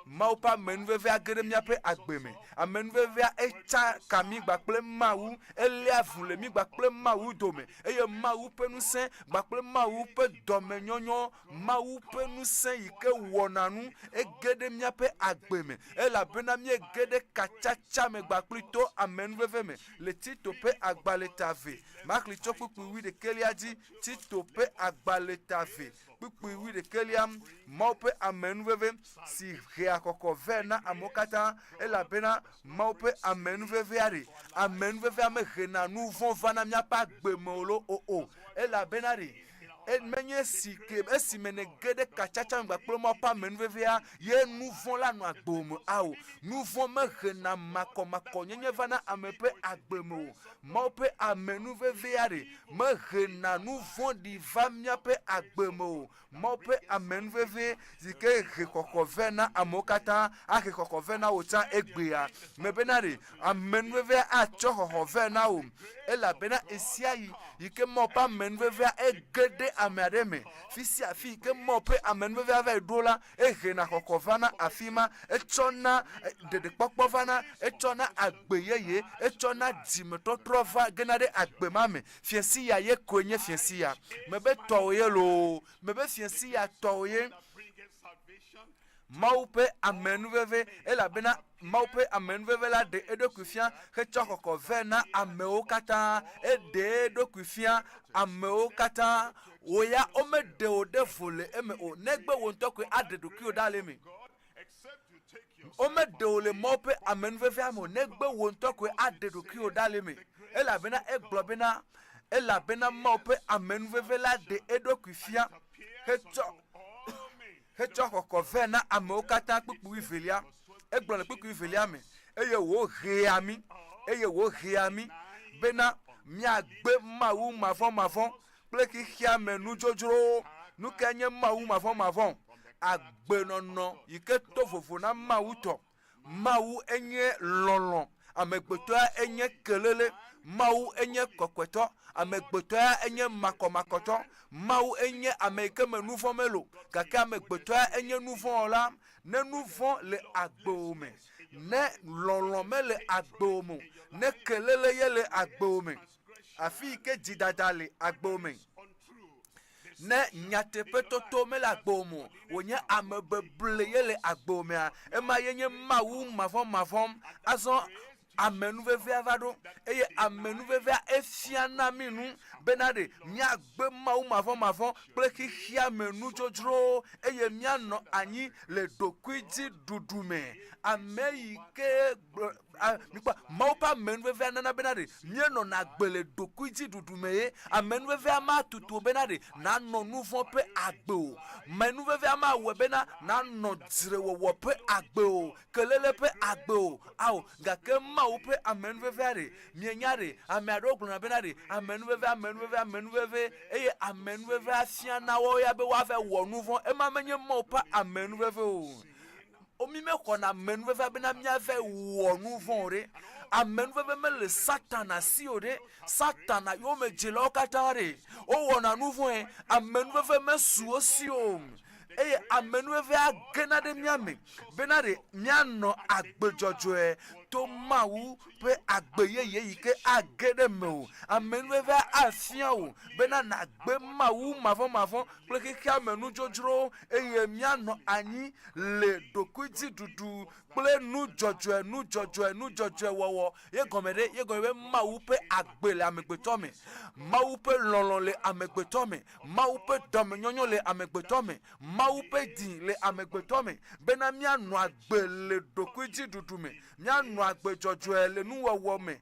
Mawu ƒe amenuvevea ge ɖe míaƒe agbe me. Amenuvevea etsa ka mí kpakple Mawu, eléa avu le mí kpakple Mawu dome, eye Mawu ƒe ŋusẽ kpakple Mawu ƒe dɔmenyɔnyɔ Mawu ƒe ŋusẽ yi ke wɔna nu ege ɖe míaƒe agbe me, elabena míege ɖe katsatsa me kpakple to amenuveve me. Le Tito ƒe agbalẽ ta ve, maxlẽ tso kpukpui wuiɖekɛlia dzi, Tito ƒe agbalẽ ta ve, kpukpui wuiɖekɛlia, Mawu ƒe amenuveve si hea kɔkɔ vɛ na amewo katã, elabena Mawu ƒe amenuvevea ɖe, amenuvevea mehena nu vɔ̃ vana míaƒe agbe me o loo o, elabena ɖe. E, menye esi ke esime nège ɖe katsatsa me kpakple Mawu ƒe amenuvevea ye nu vɔ̃ la nɔ agbewò me ao. Nu vɔ̃ mehena makɔmakɔnyenye vana ame ƒe agbe me o. Mawu ƒe amenuvevea ɖe mehena nu vɔ̃ɖi va míaƒe agbe me o. Mawu ƒe amenuveve si ke he xɔxɔ vɛ na amewo katã ahe xɔxɔ vɛ na wò tsã egbea. Mebena ɖe amenuvevea atsɔ xɔxɔ vɛ na wò elabena ɣesiaɣi yi ke Mawu ƒe amenuvevea ege ɖe ame aɖe me, fi sia fi yi ke Mawu ƒe amenuvevea va yi ɖo la, ehena xɔxɔ vana afi ma, etsɔna ɖeɖekpɔkpɔ vana, etsɔna agbe yeye, etsɔna dzimetɔtrɔ va gena ɖe agbe ma me. Fiẽsi ya ye koe nye fiẽsi ya. Mebe tɔwò ye loo, mebe fiẽsi ya tɔwò ye. Mawu ƒe amenuveve, elabena Mawu ƒe amenuveve la ɖe eɖokui fia hetsɔ xɔxɔ vɛ na amewo katã. Eɖe eɖokui fia amewo katã. Wò ya womeɖe wò ɖe vo le eme o, negbe wò ŋutɔ koe aɖe ɖokuiwò ɖa le eme. Womeɖe wò le Mawu ƒe amenuvevea me o, negbe wò ŋutɔ koe aɖe ɖokuiwò ɖa le eme. Elabena egblɔ bena, Elabena Mawu ƒe amenuveve la ɖe eɖokui fia hetsɔ hetsɔ xɔxɔ vɛ na amewo katã kpukpui wuievelia. Egblɔ le kpukpui wuievelia me, eye wòhea mí, eye wòhea mí bena míagbe Mawu mavɔmavɔ̃ kple xexea me nudzodzrowo. Nu kae nye Mawu mavɔmavɔ̃? Agbenɔnɔ yi ke to vovo na Mawu tɔ. Mawu enye lɔlɔ̃, amegbetɔa enye kelele. Mawu enye kɔkɔetɔ, amegbetɔa enye makɔmakɔtɔ. Mawu enye ame yi ke me nu vɔ̃ mele o, gake amegbetɔa enye nu vɔ̃ wɔla. Ne nu vɔ̃ le agbewò me, ne lɔlɔ̃ mele agbewò me o, ne kelele ye le agbewò me, afi yi ke dzidada le agbewò me, Ne nyateƒetoto mele agbewò me o, wònye amebeble ye le agbewò mea, ema ye nye Mawu mavɔmavɔ. Azɔ amenuvevea va ɖo eye amenuvevea efiana mí nu bena ɖe míagbe Mawu mavɔmavɔ kple xexea me nudzodzrowo eye míanɔ anyi le ɖokuidziɖuɖu me. Ame yi ke gblɔ a, mikpɔ, Mawu ƒe amenuvevea nana bena ɖe míenɔna agbe le ɖokuidziɖuɖu me ye. Amenuvevea matutu wò bena ɖe nànɔ nu vɔ̃ ƒe agbe o. Amenuvevea mawɔe bena nànɔ dzrewɔwɔ ƒe agbe o, kelele ƒe agbe o. Ao, gake Mawu ƒe amenuvevea ɖe, mienya ɖe, ame aɖewo gblɔna bena ɖe, amenuveve, amenuveve, amenuveve, eye amenuvevea fiana woawo ya be woava wɔ nu vɔ̃. Ema menye Mawu ƒe amenuveve o. Mí mexɔna amenuvevea bena míavae wɔ nu vɔ̃ o ɖe. Amenuveve mele Satana si o ɖe. Satana yomedzelawo katã ɖe, wowɔna nu vɔ̃e. Amenuveve mesu wo si o. Eye amenuvevea gena ɖe mía me bena ɖe míanɔ agbe dzɔdzɔe to Mawu ƒe agbe yeye yi ke age ɖe mewò. Amenuvevea afia wò bena nàgbe Mawu mavɔmavɔ̃ kple xexea me nudzodzrowo eye míanɔ anyi le ɖokuidziɖuɖu kple nu dzɔdzɔe, nu dzɔdzɔe, nu dzɔdzɔe wɔwɔ. Ye gɔme ɖe? Ye gɔme be Mawu ƒe agbe le amegbetɔ me. Mawu ƒe lɔlɔ̃ le amegbetɔ me. Mawu ƒe dɔmenyonyo le amegbetɔ me. Mawu ƒe dzi le amegbetɔ me bena míanɔ agbe le ɖokuidziɖuɖu me, míanɔ agbe dzɔdzɔe le nuwɔwɔ me,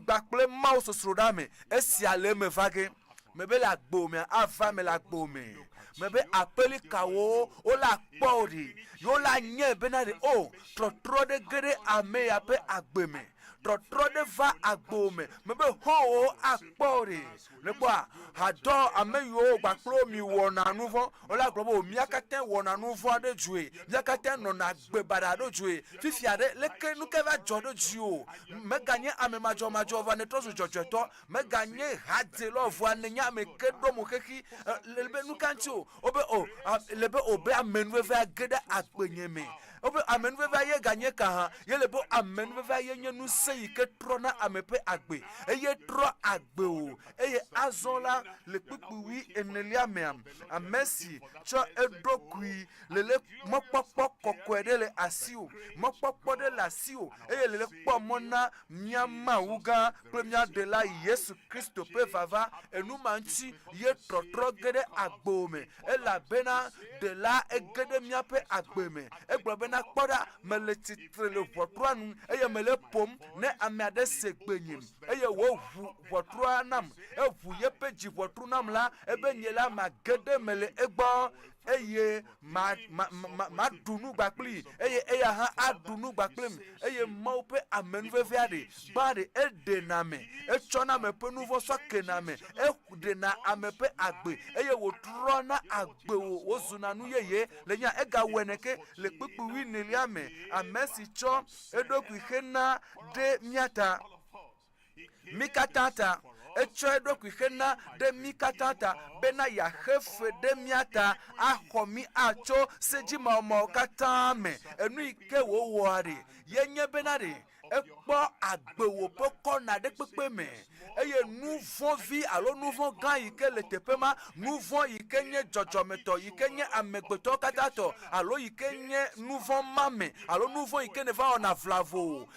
kpakple Mawu sosroɖa me. Esia le eme va ge. Mebe le agbewò mea, ava eme le agbewò me. Mebe aƒelikawo wola kpɔ wò ɖi, ye wola nyae bena ɖe o, trɔtrɔ ɖe ge ɖe ame ya ƒe agbe me. Trɔtrɔ ɖe va agbewò me. Mebe xɔ̃wòwo akpɔ wò ɖi. Nèkpɔa, hadɔ ame yiwo gbakple mi wɔna nu vɔ̃, wola gblɔ be o, mía katã wɔna nu vɔ̃ aɖe dzoe, mía katã nɔna agbe baɖa aɖe dzoe. Fifia ɖe, leke, nu kae va dzɔ ɖe dziwò? Mèganye ame madzɔmadzɔ o, vɔa nètrɔ zu dzɔdzɔetɔ. Mèganye hadzelɔ vɔa nènye ame ke ɖɔ mo xexi le be nuka ŋuti o. Wobe o, le be o be amenuvevea ge ɖe agbenye me. Wobe amenuvevea ye ganye ka hã? Ye le be amenuvevea ye nye ŋusẽ yi ke trɔna ame ƒe agbe. Eye trɔ agbe o. Eye azɔ la, le kpukpui wui enelia mea, ame si tsɔ eɖokui le le mɔkpɔkpɔ kɔkɔe ɖe le asiwò, mɔkpɔkpɔ ɖe le asiwò eye le le kpɔ mɔ na mía Mawu gã kple mía Ɖela Yesu Kristo ƒe vava. Enu ma ŋuti ye trɔtrɔ ge ɖe agbewò me, elabena Ɖela ege ɖe míaƒe agbe me. Egblɔ bena. Ebena kpɔ ɖa, mele tsitre le ʋɔtrua nu eye mele eƒom, ne ame aɖe se gbenye eye wòʋu ʋɔtrua nam, eʋu yeƒe dziʋɔtru nam la, ebe nye la mage ɖe eme le egbɔ eye ma, ma, ma, maɖu nu kpakplii eye eya hã aɖu nu kpakplim. Eye Mawu ƒe amenuvevea ɖe, gbã ɖe, eɖena ame, etsɔna ame ƒe nuvɔ̃ sɔ kena ame, eɖena ame ƒe agbe eye wòtrɔna agbe wò wòzuna nu yeye. Le nya egawɔe neke le kpukpui wuienelia me, ame si tsɔ eɖokui xena ɖe mía ta. Mí katã ta. Etsɔ eɖokui xena ɖe mí katã ta bena yeaxe fe ɖe mía ta axɔ mí atso sedzimawɔmawɔ katã me. Enu yi ke wòwɔa ɖe ye nye bena ɖe ekpɔ agbewò ƒe kɔna ɖe kpekpe me eye nu vɔ̃ vi alo nu vɔ̃ gã yi ke le teƒe ma, nu vɔ̃ yi ke nye dzɔdzɔmetɔ, yi ke nye amegbetɔwo katã tɔ alo yi ke nye nu vɔ̃ ma me alo nu vɔ̃ yi ke nèva wɔna vlavo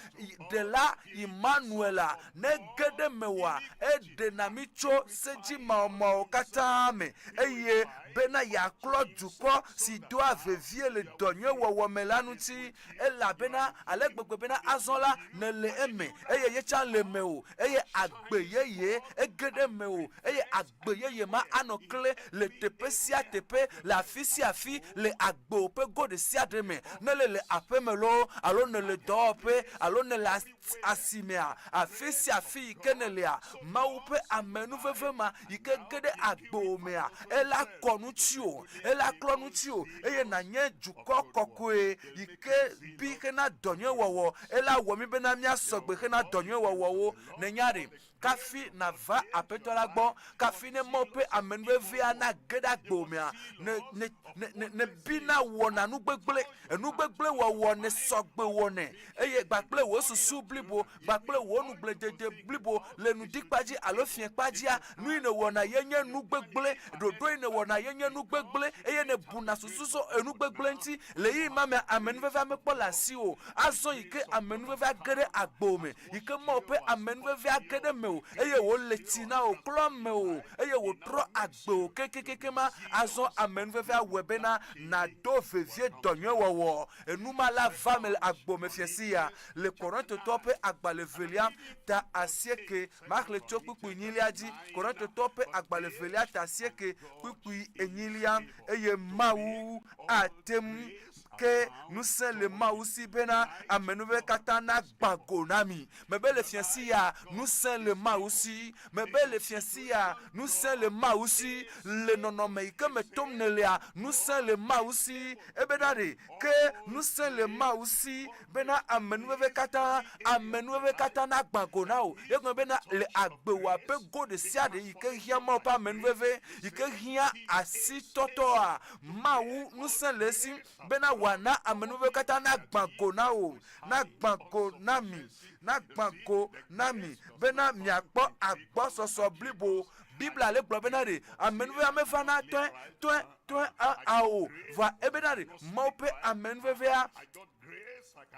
Ɖela Imanuela nege ɖe mewòa, eɖena mí tso sedzimawɔmawɔ katã me, eye bena yeaklɔ dukɔ si doa vevie le dɔ nyui wɔwɔ me la ŋuti, elabena ale gbegbe bena azɔ la nèle eme, eye yetsã le mewò, eye agbe yeye ege ɖe mewò, eye agbe yeye ma anɔ kle le teƒe sia teƒe, le afi sia afi, le agbewò ƒe go ɖe sia ɖe me, ne le le aƒe me loo, alo nèle dɔwɔƒe, alo nèle asimea, afi sia afi yi ke nèlea, Mawu ƒe amenuveve ma yi ke ge ɖe agbewò mea, ela kɔ ŋutiwò, ela klɔ ŋutiwò, eye nànye dukɔ kɔkɔe yi ke bi hena dɔ nyui wɔwɔ. Ela wɔ mí bena míasɔ gbe hena dɔ nyui wɔwɔwo. Nènya ɖe? Kafi nàva Aƒetɔ la gbɔ, kafi ne Mawu ƒe amenuvevea nage ɖe agbewò mea, ne, ne, ne, ne, nèbina wɔna nu gbegblẽ, enu gbegblẽ wɔwɔ nèsɔ gbe wɔnɛ, eye kpakple wò susu blibo, kpakple wò nugbledede blibo le ŋdikpa dzi alo fiẽkpa dzia, nu yi nèwɔna ye nye nu gbegblẽ, ɖoɖo yi nèwɔna ye nye nu gbegblẽ, eye nèbuna susu so enu gbegblẽ ŋuti. Le ɣeyiɣi ma mea, amenuvevea mekpɔ le asiwò o. Azɔ yi ke amenuvevea ge ɖe agbewò me, yi ke Mawu ƒe amenuvevea ge ɖe mewò, eye wòle tsi na wò, klɔ mewò, eye wòtrɔ agbewò kekekekem ma, azɔ amenuvevea wɔe bena nàdo vevie dɔ nyui wɔwɔ. Enu ma la va eme le agbo me fiẽ sia. Le Korintotɔwo ƒe agbalẽ evelia ta asieke, maxlẽ tso kpukpui enyilia dzi, Korintotɔwo ƒe agbalẽ evelia ta asieke, kpukpui enyilia, Eye Mawu ate ŋu Ke ŋusẽ le Mawu si bena amenuveve katã nagbã go na mi. Mebe le fiẽ sia, ŋusẽ le Mawu si. Mebe le fiẽ sia, ŋusẽ le Mawu si. Le nɔnɔme yi ke me tom nèlea, ŋusẽ le Mawu si. Ebena ɖe, ke ŋusẽ le Mawu si bena amenuveve katã, amenuveve katã nagbã go na wò. Egɔme bena le agbewòa ƒe go ɖe sia ɖe yi ke hiã Mawu ƒe amenuveve, yi ke hiã asitɔtɔa, Mawu ŋusẽ le esi bena wòana amenuveve katã nagbã go na wò, nagbã go na mi, nagbã go na mi, bena miakpɔ agbɔsɔsɔ blibo. Biblia le gblɔ bena ɖe amenuvevea mevana tɔe, tɔe, tɔe ao, vɔa ebena ɖe Mawu ƒe amenuvevea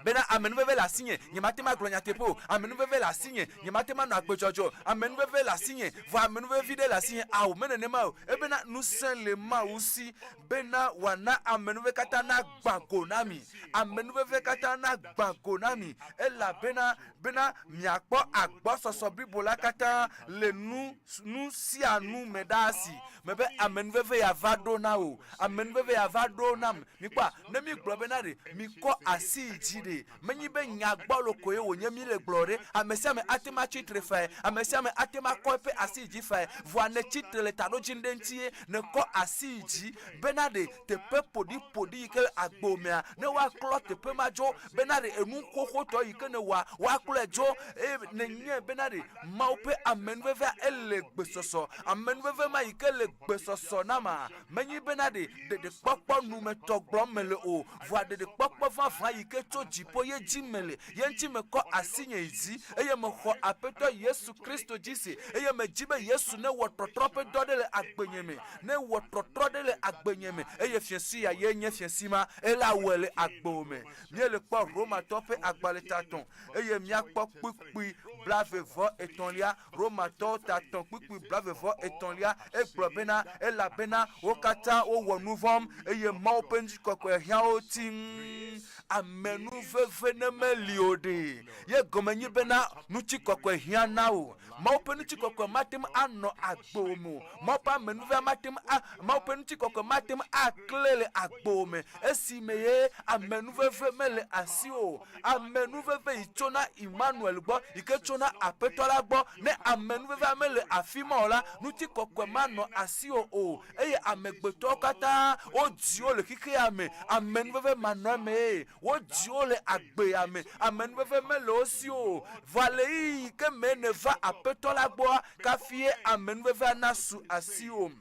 bena amenuveve le asinye, nyemate ŋu agblɔ nyateƒe o, amenuveve le asinye, nyemate ŋu anɔ agbe dzɔdzɔe o, amenuveve le asinye, vɔ amenuveve viɖe le asinye. Ao, me nenema o. Ebena ŋusẽ le Mawu si bena wòana amenuveve katã nagbã go na mi, amenuveve katã nagbã go na mi, elabena bena miakpɔ agbɔsɔsɔ blibo la katã le nu, nu sia nu me ɖaa si mebe amenuveve ya va ɖo na wò, amenuveve ya va ɖo nam. Mikpɔa, ne mígblɔ bena ɖe mikɔ asi yi dzi ɖe, menye be nya gbɔlo koe wònye míle gblɔ ɖe. Ame sia ame ate ŋu atsi tre fae, ame sia ame ate ŋu akɔ eƒe asi yi dzi fae. Vɔa nètsi tre le taɖodzinu ɖe ŋutie, nèkɔ asi yi dzi bena ɖe teƒe ƒoɖiƒoɖi yi ke le agbo mea, ne woaklɔ teƒe ma dzo, bena ɖe enu xoxotɔ yi ke nèwɔa, woaklɔe dzo, eye nènyae bena ɖe Mawu ƒe amenuvevea ele gbesɔsɔ. Amenuveve ma yi ke le gbesɔsɔ na ma, menye bena ɖe ɖeɖekpɔkpɔ numetɔ gblɔm mele o, vɔa ɖeɖekpɔkpɔ vavã yi ke tso dzi. dziƒo ye dzi mele. Ye ŋuti mekɔ asinye yi dzi eye mexɔ Aƒetɔ Yesu Kristo dzi se eye medzi be Yesu newɔ trɔtrɔ ƒe dɔ ɖe le agbenye me, newɔ trɔtrɔ ɖe le agbenye me eye fiẽsi ya ye nye fiẽsi ma, ela wɔe le agbewò me. Míele kpɔ Romatɔwo ƒe agbalẽ tatɔ̃ eye míakpɔ kpukpui blave vɔ etɔ̃lia. Romatɔwo tatɔ̃ kpukpui blave vɔ etɔ̃lia, egblɔ bena, Elabena wo katã wowɔ nuvɔ̃ eye Mawu ƒe ŋutikɔkɔe hiã wo tim. Amenuveve ne meli o ɖe, ye gɔme nyi bena ŋutikɔkɔe hiã na wò. Mawu ƒe ŋutikɔkɔe mate ŋu anɔ agbewò me o. Mawu ƒe amenuvevea mate ŋu a, Mawu ƒe ŋutikɔkɔe mate ŋu akle le agbewò me esime ye amenuveve mele asiwò o. Amenuveve yi tsona Immanuel gbɔ, yi ke tsona Aƒetɔ la gbɔ. Ne amenuvevea mele afi ma o la, ŋutikɔkɔe manɔ asiwò o. Eye amegbetɔwo katã wodzi wo le xexea me amenuveve manɔamee. Wodzi wo le agbea me amenuveve mele wo si o. Vɔa le ɣeyiɣi yi ke me nèva Aƒetɔ la gbɔa, kafie amenuvevea nasu asiwò.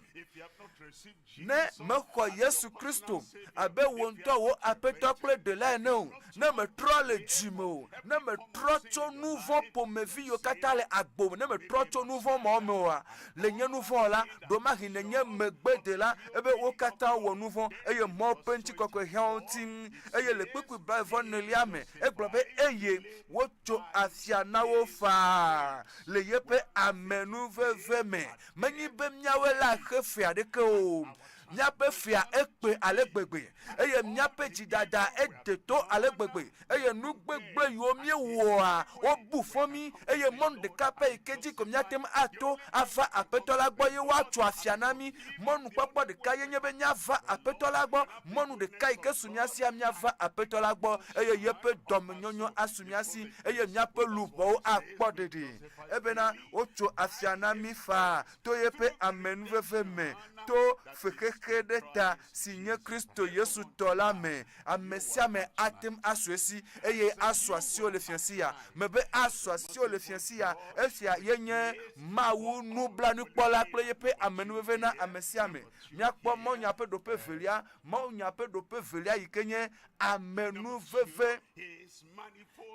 Ne mèxɔ Yesu Kristo abe wò ŋutɔ wò Aƒetɔ kple Ɖela ene o, ne mètrɔ le dzi me o, ne mètrɔ tso nu vɔ̃ ƒomevi yiwo katã le agbo me, ne mètrɔ tso nu vɔ̃ mawo me oa, le nye nu vɔ̃ la, ɖomahi nènye megbedela, ebe wo katã wɔ nu vɔ̃, eye Mawu ƒe ŋutikɔkɔe hiã wo ŋuti. Eye le kpukpui blaeve-vɔ-enelia me, egblɔ be, Eye wotso afia na wo faa le yeƒe amenuveve me. Menye be míawoe la xe fe aɖeke o. Míaƒe fea ekpe ale gbegbe, eye míaƒe dzidada ede to ale gbegbe, eye nu gbegblẽ yiwo míewɔa, wobu fɔ mí, eye mɔnu ɖeka pɛ yi ke dzi ko míate ŋu ato ava Aƒetɔ la gbɔ ye woatso afia na mí. Mɔnukpɔkpɔ ɖeka ye nye be míava Aƒetɔ la gbɔ. Mɔnu ɖeka yi ke su mía sia, míava Aƒetɔ la gbɔ, eye yeƒe dɔmenyonyo asu mía si, eye míaƒe luʋɔwo akpɔ ɖeɖe. Ebena wotso afia na mí faa to yeƒe amenuveve me, to fexexe ɖe ta si nye Kristo Yesu tɔ la me. Ame sia ame ate ŋu asu esi, eye asu asiwò le fiẽ sia. Mebe asu asiwò le fiẽ sia. Efia ye nye Mawu nublanuikpɔla kple yeƒe amenuveve na ame sia ame. Míakpɔ mawunya ƒe ɖoƒe evelia, mawunya ƒe ɖoƒe evelia yi ke nye amenuveve.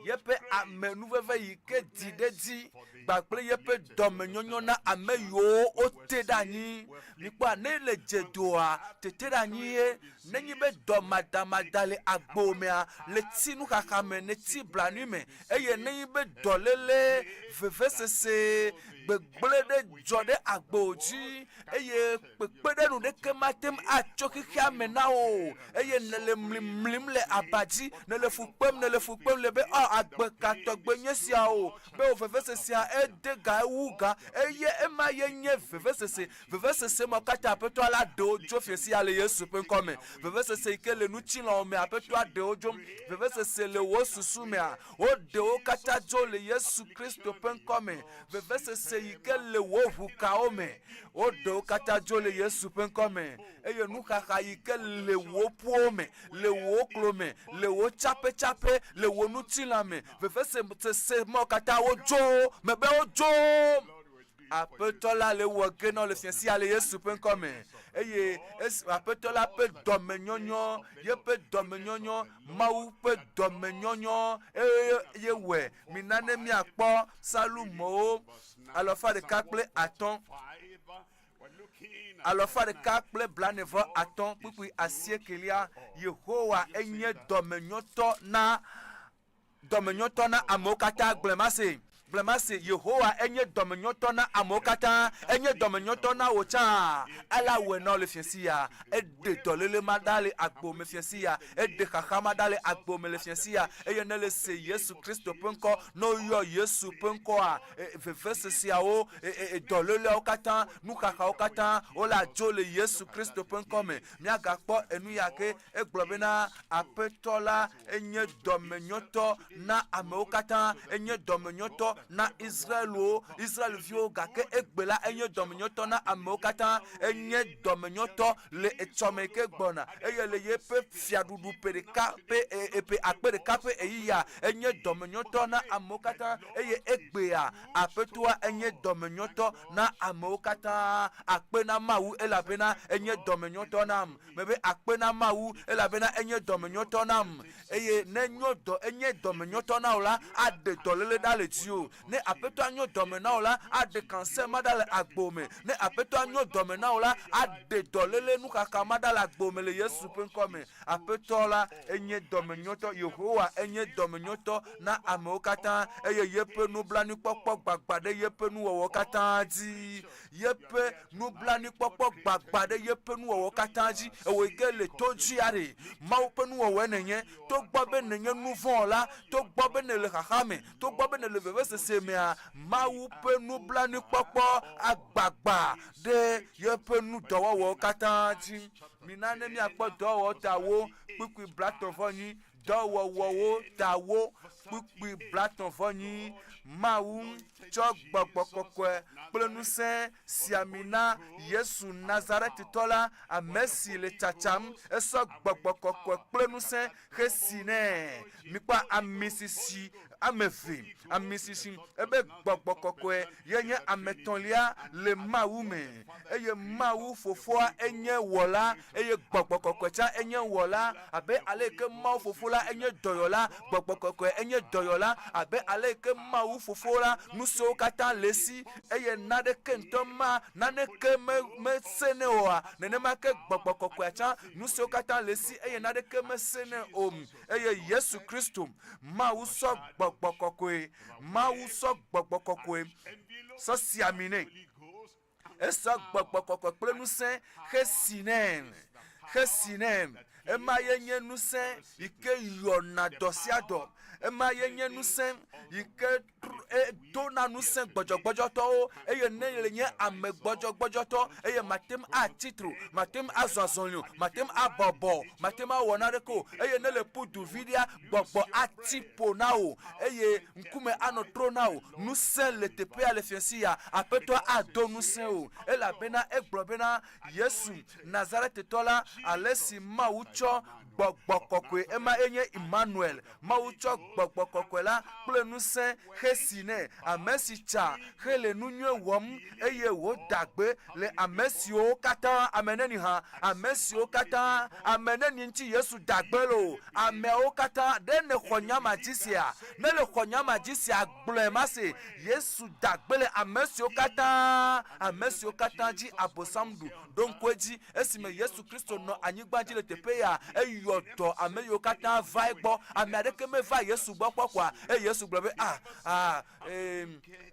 Yeƒe amenuveve yi ke dzi ɖe edzi kpakple yeƒe dɔmenyonyo na ame yiwo wote ɖe anyi. Mikpɔa, ne le dze doa, tete ɖe anyi ye. Nenye be dɔ madamada le agbo mea, le tsi nuxaxa me, ne tsi blanui me, eye nenye be dɔléle, vevesese, gbegblẽ ɖe dzɔ ɖe agbo dzi, eye kpekpeɖeŋu ɖeke mate ŋu atso xexea me na wò o, eye nèle mlimlim le aba dzi, nèle fu kpem, nèle fu kpem le be, Ɔ, agbe ka tɔgbe nye sia o, be wò vevesesea ede ga, ewu ga, eye ema ye nye vevesese. Vevesese ma katã Aƒetɔa la ɖe wo dzo fiẽ sia le Yesu ƒe ŋkɔ me. Vevesese yi ke le ŋutilãwò mea, Aƒetɔa ɖe wo dzo. Vevesese le wò susu mea, woɖe wo katã dzo le Yesu Kristo ƒe ŋkɔ me. Vevesese yi ke le wò ʋukawo me, woɖe wo katã dzo le Yesu ƒe ŋkɔ me. Eye nuxaxa yi ke le wò ƒuwo me, le wò klo me, le wò tsaƒetsaƒe, le wò ŋutilã me, vevesese mawo katã wodzo wo, mebe wodzo wo. Aƒetɔ la le wɔ ge na wò le fiẽ sia le Yesu ƒe ŋkɔ me. Eye esi Aƒetɔ la ƒe dɔmenyɔnyɔ, yeƒe dɔmenyɔnyɔ, Mawu ƒe dɔmenyɔnyɔ eye ye wɔe. Mina ne míakpɔ Psalmowo alafa ɖeka kple atɔ̃, alafa ɖeka kple blaene-vɔ-atɔ̃ kpukpui asiekelia. Yehowa enye dɔmenyɔtɔ na dɔmenyɔtɔ na amewo katã. Gblɔe mase, gblɔe mase, Yehowa enye dɔmenyɔtɔ na amewo katã. Enye dɔmenyɔtɔ na wò tsã. Ela wɔe na wò le fiẽ sia. Eɖe dɔléle ma ɖa le agbo me fiẽ sia. Eɖe xaxa ma ɖa le agbo me le fiẽ sia. Eye ne le se Yesu Kristo ƒe ŋkɔ, ne woyɔ Yesu ƒe ŋkɔa, veveseseawo, dɔléleawo katã, nuxaxawo katã, wole adzo le Yesu Kristo ƒe ŋkɔ me. Míagakpɔ enu ya ke. Egblɔ bena, Aƒetɔ la enye dɔmenyɔtɔ na amewo katã, enye dɔmenyɔtɔ. na Israelwo, Israelviwo, gake egbe la enye dɔmenyotɔ na amewo katã. Enye dɔmenyotɔ le etsɔme yi ke gbɔna eye le yeƒe fiaɖuɖu ƒe ɖeka ƒe e, ƒe akpe ɖeka ƒe ɣeyiɣia, enye dɔmenyotɔ na amewo katã eye egbea Aƒetɔa enye dɔmenyotɔ na amewo katã. Akpe na Mawu elabena enye dɔmenyotɔ nam. Mebe akpe na Mawu elabena enye dɔmenyotɔ nam. Eye ne enyo dɔ, enye dɔmenyotɔ na wò la, aɖe dɔléle ɖa le dziwò. Ne Aƒetɔa nyo dɔme na wò la, aɖe kanser ma ɖa le agbo me. Ne Aƒetɔa nyo dɔme na wò la, aɖe dɔléle nuxaxa ma ɖa le agbo me le Yesu ƒe ŋkɔ me. Aƒetɔ la enye dɔmenyotɔ, Yehowa enye dɔmenyotɔ na amewo katã, eye yeƒe nublanuikpɔkpɔ gbagba ɖe yeƒe nuwɔwɔ katã dzi. Yeƒe nublanuikpɔkpɔ gbagba ɖe yeƒe nuwɔwɔ katã dzi. Ewòe ke le to dzia ɖe? Mawu ƒe nuwɔwɔe nènye. Togbɔ be nènye nuvɔ̃wɔla, togbɔ be nèle xaxa me, togbɔ be nèle vevesese mea, Mawu ƒe nublanuikpɔkpɔ agbagba ɖe yeƒe nudɔwɔwɔwo katã dzi. Mina ne míakpɔ dɔwɔwɔ ta wo kpukpui blatɔ̃-vɔ-enyi, dɔwɔwɔwo ta wo kpukpui blatɔ̃-vɔ-enyi. Mawu tsɔ gbɔgbɔ kɔkɔe kple ŋusẽ si ami na Yesu Nazaretitɔ la, ame si le tsatsam. Esɔ gbɔgbɔ kɔkɔe kple ŋusẽ xesi nɛ. Mikpɔ ami sisi ame eve, ami sisi ebe gbɔgbɔ kɔkɔe ye nye ame etɔ̃lia le Mawu me. Eye Mawu Fofoa enye wɔla eye gbɔgbɔ kɔkɔe tsã enye wɔla. Abe ale yi ke Mawu Fofo la enye dɔyɔla, gbɔgbɔ kɔkɔe enye dɔyɔla. Abe ale yi ke Mawu Fofo la, nu siwo katã le esi eye naneke ŋutɔ ma naneke me mesẽnɛ oa, nenema ke gbɔgbɔ kɔkɔea tsã nu siwo katã le esi eye naneke mesẽnɛ o. Eye Yesu Kristo, Mawu sɔ gbɔgbɔ kɔkɔe, Mawu sɔ gbɔgbɔ kɔkɔe sɔ si ami nɛ. Esɔ gbɔgbɔ kɔkɔe kple ŋusẽ hesi nɛ, hesi nɛ. Ema ye nye ŋusẽ yi ke yɔna dɔ sia dɔ. Ema ye nye ŋusẽ yi ke dona ŋusẽ gbɔdzɔgbɔdzɔtɔwo eye ne le nye ame gbɔdzɔgbɔdzɔtɔ eye mate ŋu atsi tre o, mate ŋu azɔ azɔli o, mate ŋu abɔbɔ o, mate ŋu awɔ naneke o eye ne le ƒu du vi ɖea, gbɔgbɔ ati ƒo na wò eye ŋkume anɔ tro na wò. Ŋusẽ le teƒea le fiẽsi ya, Aƒetɔa ado ŋusẽ wò elabena egblɔ bena Yesu Nazaretetɔ la, ale si Mawu tsɔ gbɔgbɔ kɔkɔe, ema enye Immanuel, Mawu tsɔ gbɔgbɔ kɔkɔe la kple ŋusẽ xe si nɛ, ame si tsa hele nu nyui wɔm eye wòda gbe le ame siwo katã, ame neni hã, ame siwo katã, ame neni ŋuti Yesu da gbe le o, ameawo katã. Ɖe nèxɔ nya ma dzi sea? Ne èxɔ nya ma dzi sea, gblɔe mase, Yesu da gbe le ame siwo katã, ame siwo katã dzi Abosam ɖu. Ɖo ŋku edzi, esime Yesu Kristo nɔ anyigba dzi le teƒe ya, eyɔ dɔ ame yiwo katã va egbɔ. Ame aɖeke meva Yesu gbɔ kpɔ kɔa? Eye Yesu gblɔ be, Ah, ah, ee,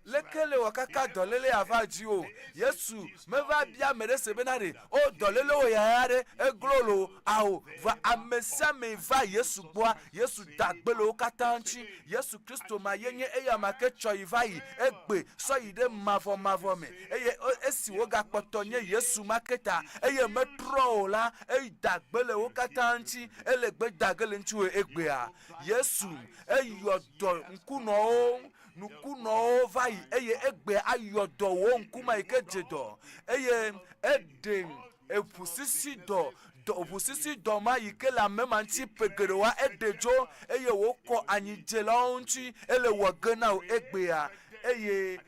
leke le wɔ kaka dɔléle ya va dziwò? Yesu meva bia ame ɖe se bena ɖe, O, dɔléle wò ya ya ɖe, eglo loo? Ao, vɔa ame sia ame yi va Yesu gbɔa, Yesu da gbe le wo katã ŋuti. Yesu Kristo ma ye nye eyama ke tsɔ yi va yi egbe sɔ yi ɖe mavɔmavɔ me. Eye esi wògakpɔtɔ nye Yesu ma ke ta, eye metrɔ o la, eda gbe le wo katã ŋuti. Ele gbe da ge le ŋutiwò egbea. Yesu, eyɔ dɔ ŋkunɔwo, ŋkunɔwo va yi, eye egbea ayɔ dɔ wò ŋkume yi ke dze dɔ. Eye eɖe eʋusisi dɔ, dɔ, ʋusisi dɔ ma yi ke le ame ma ŋuti ƒe geɖewoa, eɖe dzo eye wòkɔ anyidzelawo ŋuti. Ele wɔ ge na wò egbea. Eye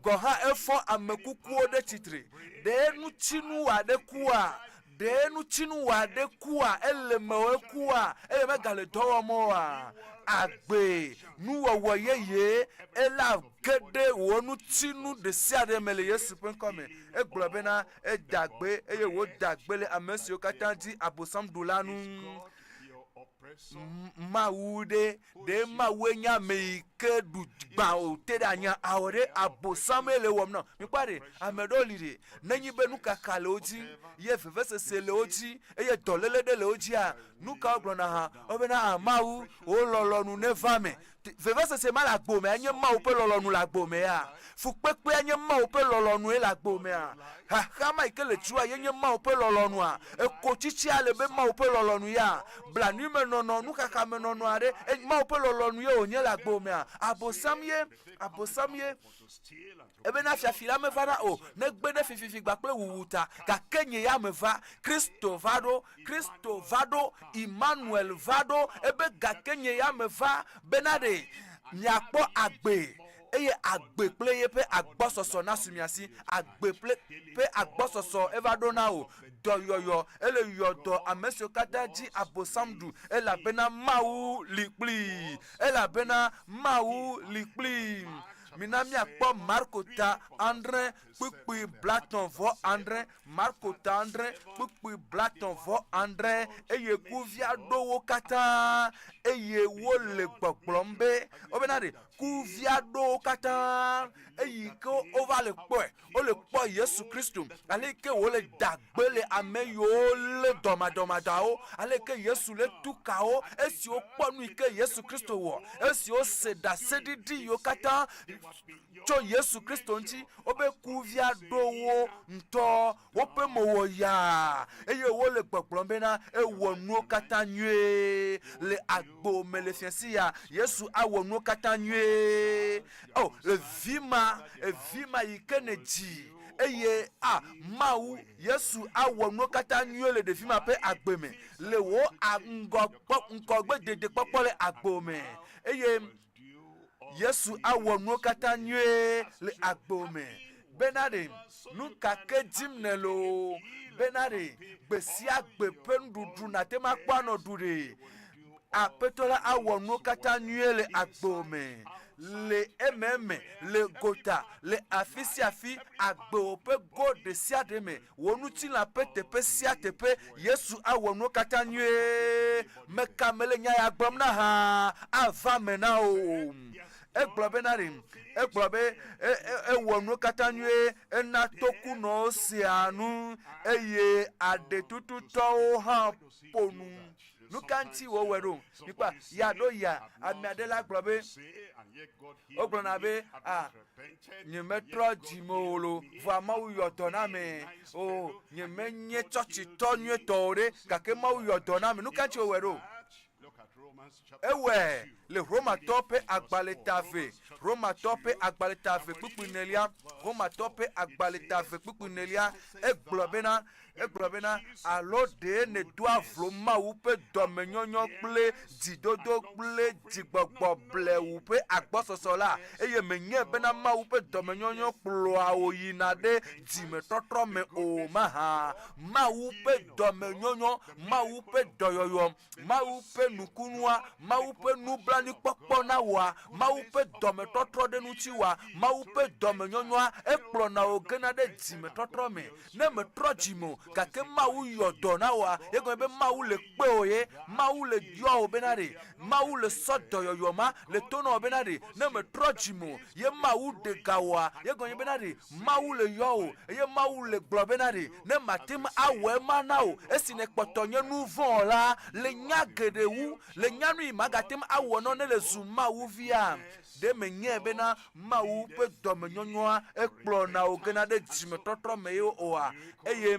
gɔ̃ hã efɔ ame kukuwo ɖe tsitre. Ɖe ŋutinu aɖe kua? Ɖe ŋutinu aɖe kua? Ele mewò ekua eye megale dɔ wɔm oa? Agbe, nuwɔwɔ yeye, ela ge ɖe wò ŋutinu ɖesiaɖe me le Yesu ƒe ŋkɔ me. Egblɔ bena, Eda gbe eye wòda gbe le ame siwo katã dzi Abosam ɖu la ŋu. Mawu ɖe, ɖe Mawue nye ame yi ke ɖu gbã o te ɖe anyi awɔ ɖe Abosamee le ewɔm na. Mikpɔ ɖe, ame ɖewo li ɖe, nenye be nukaka le wo dzi, ye vevesese le wo dzi, eye dɔléle ɖe le wo dzia, nu ka wogblɔna hã? Wobena, a Mawu, wò lɔlɔ̃nu neva eme. Vevesese ma le agbo mea nye Mawu ƒe lɔlɔ̃nu le agbo mea? Fukpekpea nye Mawu ƒe lɔlɔ̃nue le agbo mea? Xaxa ma yi ke le dziwòa ye nye Mawu ƒe lɔlɔ̃nua? Ekotsitsia le be Mawu ƒe lɔlɔ̃nu ya? Blanuimenɔnɔ, nuxaxamenɔnɔ aɖe, Mawu ƒe lɔlɔ̃nu ye wònye le agbo mea? Abosam ye, Abosam ye. Ebena fiafi la mevana o, negbe ɖe fififi gba kple wuwu ta. Gake nye ya meva. Kristo va ɖo. Kristo va ɖo. Immanuel va ɖo. Ebe gake nye ya meva bena ɖe miakpɔ agbe, eye agbe kple yeƒe agbɔsɔsɔ nasu mia si. Agbe kple ƒe agbɔsɔsɔ eva ɖo na wò. Dɔyɔyɔ, ele yɔ dɔ ame siwo katã dzi Abosam ɖu, elabena Mawu li kplii. Elabena Mawu li kplii. Mina míakpɔ Marko ta adre kpukpui blatɔ̃ vɔ adre. Marko ta adre kpukpui blatɔ̃ vɔ adre. Eye kuvia ɖo wo katã, eye wole gbɔgblɔm be, wobena ɖe kuvia ɖo wo katã, eyi ke wova le kpɔe, wole kpɔ Yesu Kristo, ale ke wòle da gbe le ame yiwo lé dɔmadɔmadɔawo, ale ke Yesu le tu ka wo, esi wokpɔ nu yi ke Yesu Kristo wɔ, esi wose ɖaseɖiɖi yiwo katã tso Yesu Kristo ŋuti, wobe kuvia ɖo wo ŋutɔ, woƒe mo wɔ yaa, eye wole gbɔgblɔm bena, Ewɔ nuwo katã nyuie. Le agbo me le fiasi ya, Yesu awɔ nuwo katã nyuie. O, evi ma, evi ma yi ke nèdzi, eye a, Mawu, Yesu awɔ nuwo katã nyuie le ɖevi ma ƒe agbe me, le wò a, ŋgɔ kpɔ, ŋgɔgbe dedekpɔkpɔ le agbo me. Eye Yesu awɔ nuwo katã nyuie le agbo me. Bena ɖe, nu ka ke dim nèle o, bena ɖe, gbe sia gbe ƒe nuɖuɖu nàte ŋu akpɔ anɔ ɖu ɖe, Aƒetɔ la awɔ nuwo katã nyuie le agbo me, le ememe, le gota, le afi sia afi, agbewò ƒe go ɖe sia ɖe me, wò ŋutilã ƒe teƒe sia teƒe. Yesu awɔ nuwo katã nyuie. Meka mele nya ya gblɔm na hã ava me na wò. Egblɔ bena ɖe, egblɔ be e, e, ewɔ nuwo katã nyuie, ena tokunɔwo sea nu eye aɖetututɔwo hã ƒo nu. Nu ka ŋuti wòwɔe ɖo? Mikpɔa, ya ɖo ya. Ame aɖe la gblɔ be, wogblɔna be, a, nyemetrɔ dzime o lo, vɔa Mawu yɔ dɔ na ame. O, nyemenye tsɔtsitɔ nyuietɔ o ɖe, gake Mawu yɔ dɔ na ame. Nu ka ŋuti wòwɔe ɖo? Ewɔe le Romatɔ ƒe agbalẽ ta eve, Romatɔ ƒe agbalẽ ta eve kpukpui enelia, Romatɔ ƒe agbalẽ ta eve kpukpui enelia, egblɔ bena, Egblɔ bena, Alo ɖe nèdoa vlo Mawu ƒe dɔmenyonyo kple dzidodo kple dzigbɔgbɔ blewu ƒe agbɔsɔsɔ la? Eye mènyae bena Mawu ƒe dɔmenyonyo kplɔa wò yina ɖe dzimetɔtrɔ me o mahã? Mawu ƒe dɔmenyonyo, Mawu ƒe dɔyɔyɔ, Mawu ƒe nukunua, Mawu ƒe nublanuikpɔkpɔ na wòa, Mawu ƒe dɔmetɔtrɔ ɖe ŋutiwòa, Mawu ƒe dɔmenyonyoa, ekplɔna wò gena ɖe dzimetɔtrɔ me. Ne mètrɔ dzi me o, gake Mawu yɔ dɔ na wòa, ye gɔme be Mawu le kpe wò ye, Mawu le yɔ wò bena ɖe, Mawu le sɔ dɔyɔyɔ ma le to na wò bena ɖe, ne mètrɔ dzi me o, ye Mawu ɖe ga wòa, ye gɔme bena ɖe, Mawu le yɔ wò, eye Mawu le gblɔ bena ɖe, ne mate ŋu awɔ ema na wò esi nèkpɔtɔ nye nuvɔ̃wɔla le nya geɖe wu, le nya nu yi màgate ŋu awɔ na wò ne le zu Mawu via. Ɖe menyae bena Mawu ƒe dɔmenyonyoa ekplɔna wò gena ɖe dzimetɔtrɔ me ye oa? Eye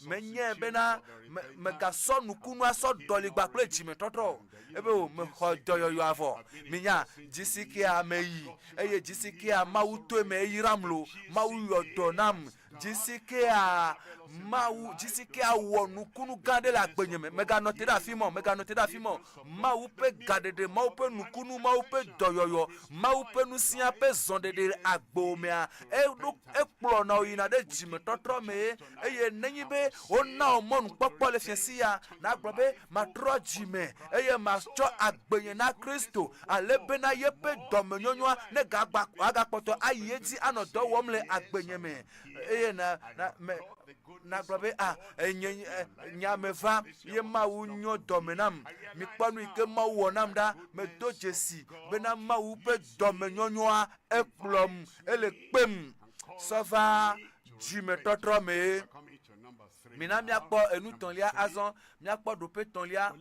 menyae bena me, megasɔ nukunua sɔ ɖɔligba kple dzimetɔtrɔ o. Ebe o, mexɔ dɔyɔyɔa vɔ. Minya, dzisikea meyi, eye dzisikea Mawu to eme eyram lo. Mawu yɔ dɔ nam. Dzisikea Mawu, dzisikea wɔ nukunu gã aɖe le agbenye me. Meganɔ te ɖe afi ma o, meganɔ te ɖe afi ma o. Mawu ƒe gaɖeɖe, Mawu ƒe nukunu, Mawu ƒe dɔyɔyɔ, Mawu ƒe nusia ƒe zɔɖeɖe le agbewò mea, eɖo, ekplɔna wò yina ɖe dzimetɔtrɔ mee. Eye nenye be wona wò mɔnukpɔkpɔ le fiasi ya, nàgblɔ be, Matrɔ dzime eye matsɔ agbenye na Kristo, ale bena yeƒe dɔmenyonyoa negagba, agakpɔtɔ ayi edzi anɔ dɔ wɔm le agbenye me. Eye na, na, me, nagblɔ be, ah, nye, nya me va, ye Mawu nyo dɔme nam. Mikpɔ nu yi ke Mawu wɔ nam ɖa. Medo dzesi bena Mawu ƒe dɔmenyonyoa ekplɔm, ele kpem sɔ va dzimetɔtrɔ mee. Mina míakpɔ enu tɔ̃lia azɔ, míakpɔ ɖoƒe tɔ̃lia.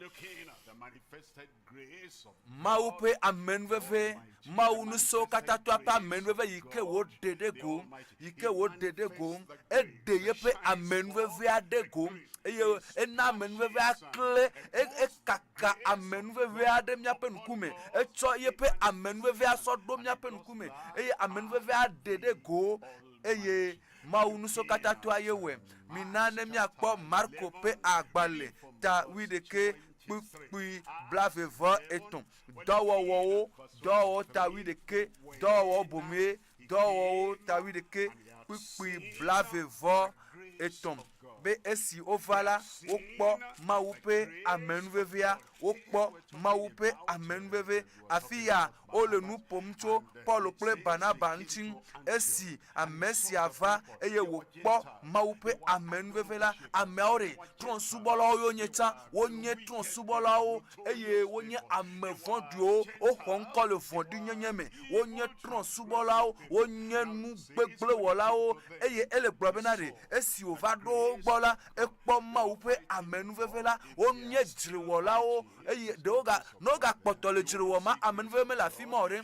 Mawu ƒe amenuveve, Mawu nusewokatãtɔa ƒe amenuveve yi ke wòɖe ɖe go, yi ke wòɖe ɖe go, eɖe yeƒe amenuvevea ɖe go eye ena amenuvevea kle, ekaka amenuvevea ɖe míaƒe ŋkume, etsɔ yeƒe amenuvevea sɔ ɖo míaƒe ŋkume eye amenuvevea ɖe ɖe go eye Mawu nusewokatãtɔa ye wɔe. Mina ne míakpɔ Marko ƒe agbalẽ ta wuiɖekɛ kpukpui blaeve-vɔ-etɔ̃. Dɔwɔwɔwo, dɔwɔwɔwo ta wuiɖekɛ, dɔwɔwɔwo boŋue, dɔwɔwɔwo ta wuiɖekɛ kpukpui blaeve-vɔ-etɔ̃. Be esi wova la, wokpɔ Mawu ƒe amenuvevea, wokpɔ Mawu ƒe amenuveve. Afi ya wole nu ƒom tso Paulo kple Barnaba ŋuti esi ame sia va eye wòkpɔ Mawu ƒe amenuveve la. Ameawo ɖe, trɔ̃subɔlawo ye wonye tsã, wonye trɔ̃subɔlawo eye wonye ame vɔ̃ɖiwo, woxɔ ŋkɔ le vɔ̃ɖinyenye me, wonye trɔ̃subɔlawo, wonye nu gbegblẽ wɔlawo eye ele gblɔ bena ɖe esi wòva ɖo wo gbɔ la, ekpɔ Mawu ƒe amenuveve la, wonye dzrewɔlawo eye ɖewo ga ne wogakpɔtɔ le dzre wɔm ma amenuveve mele afi ma o ɖe.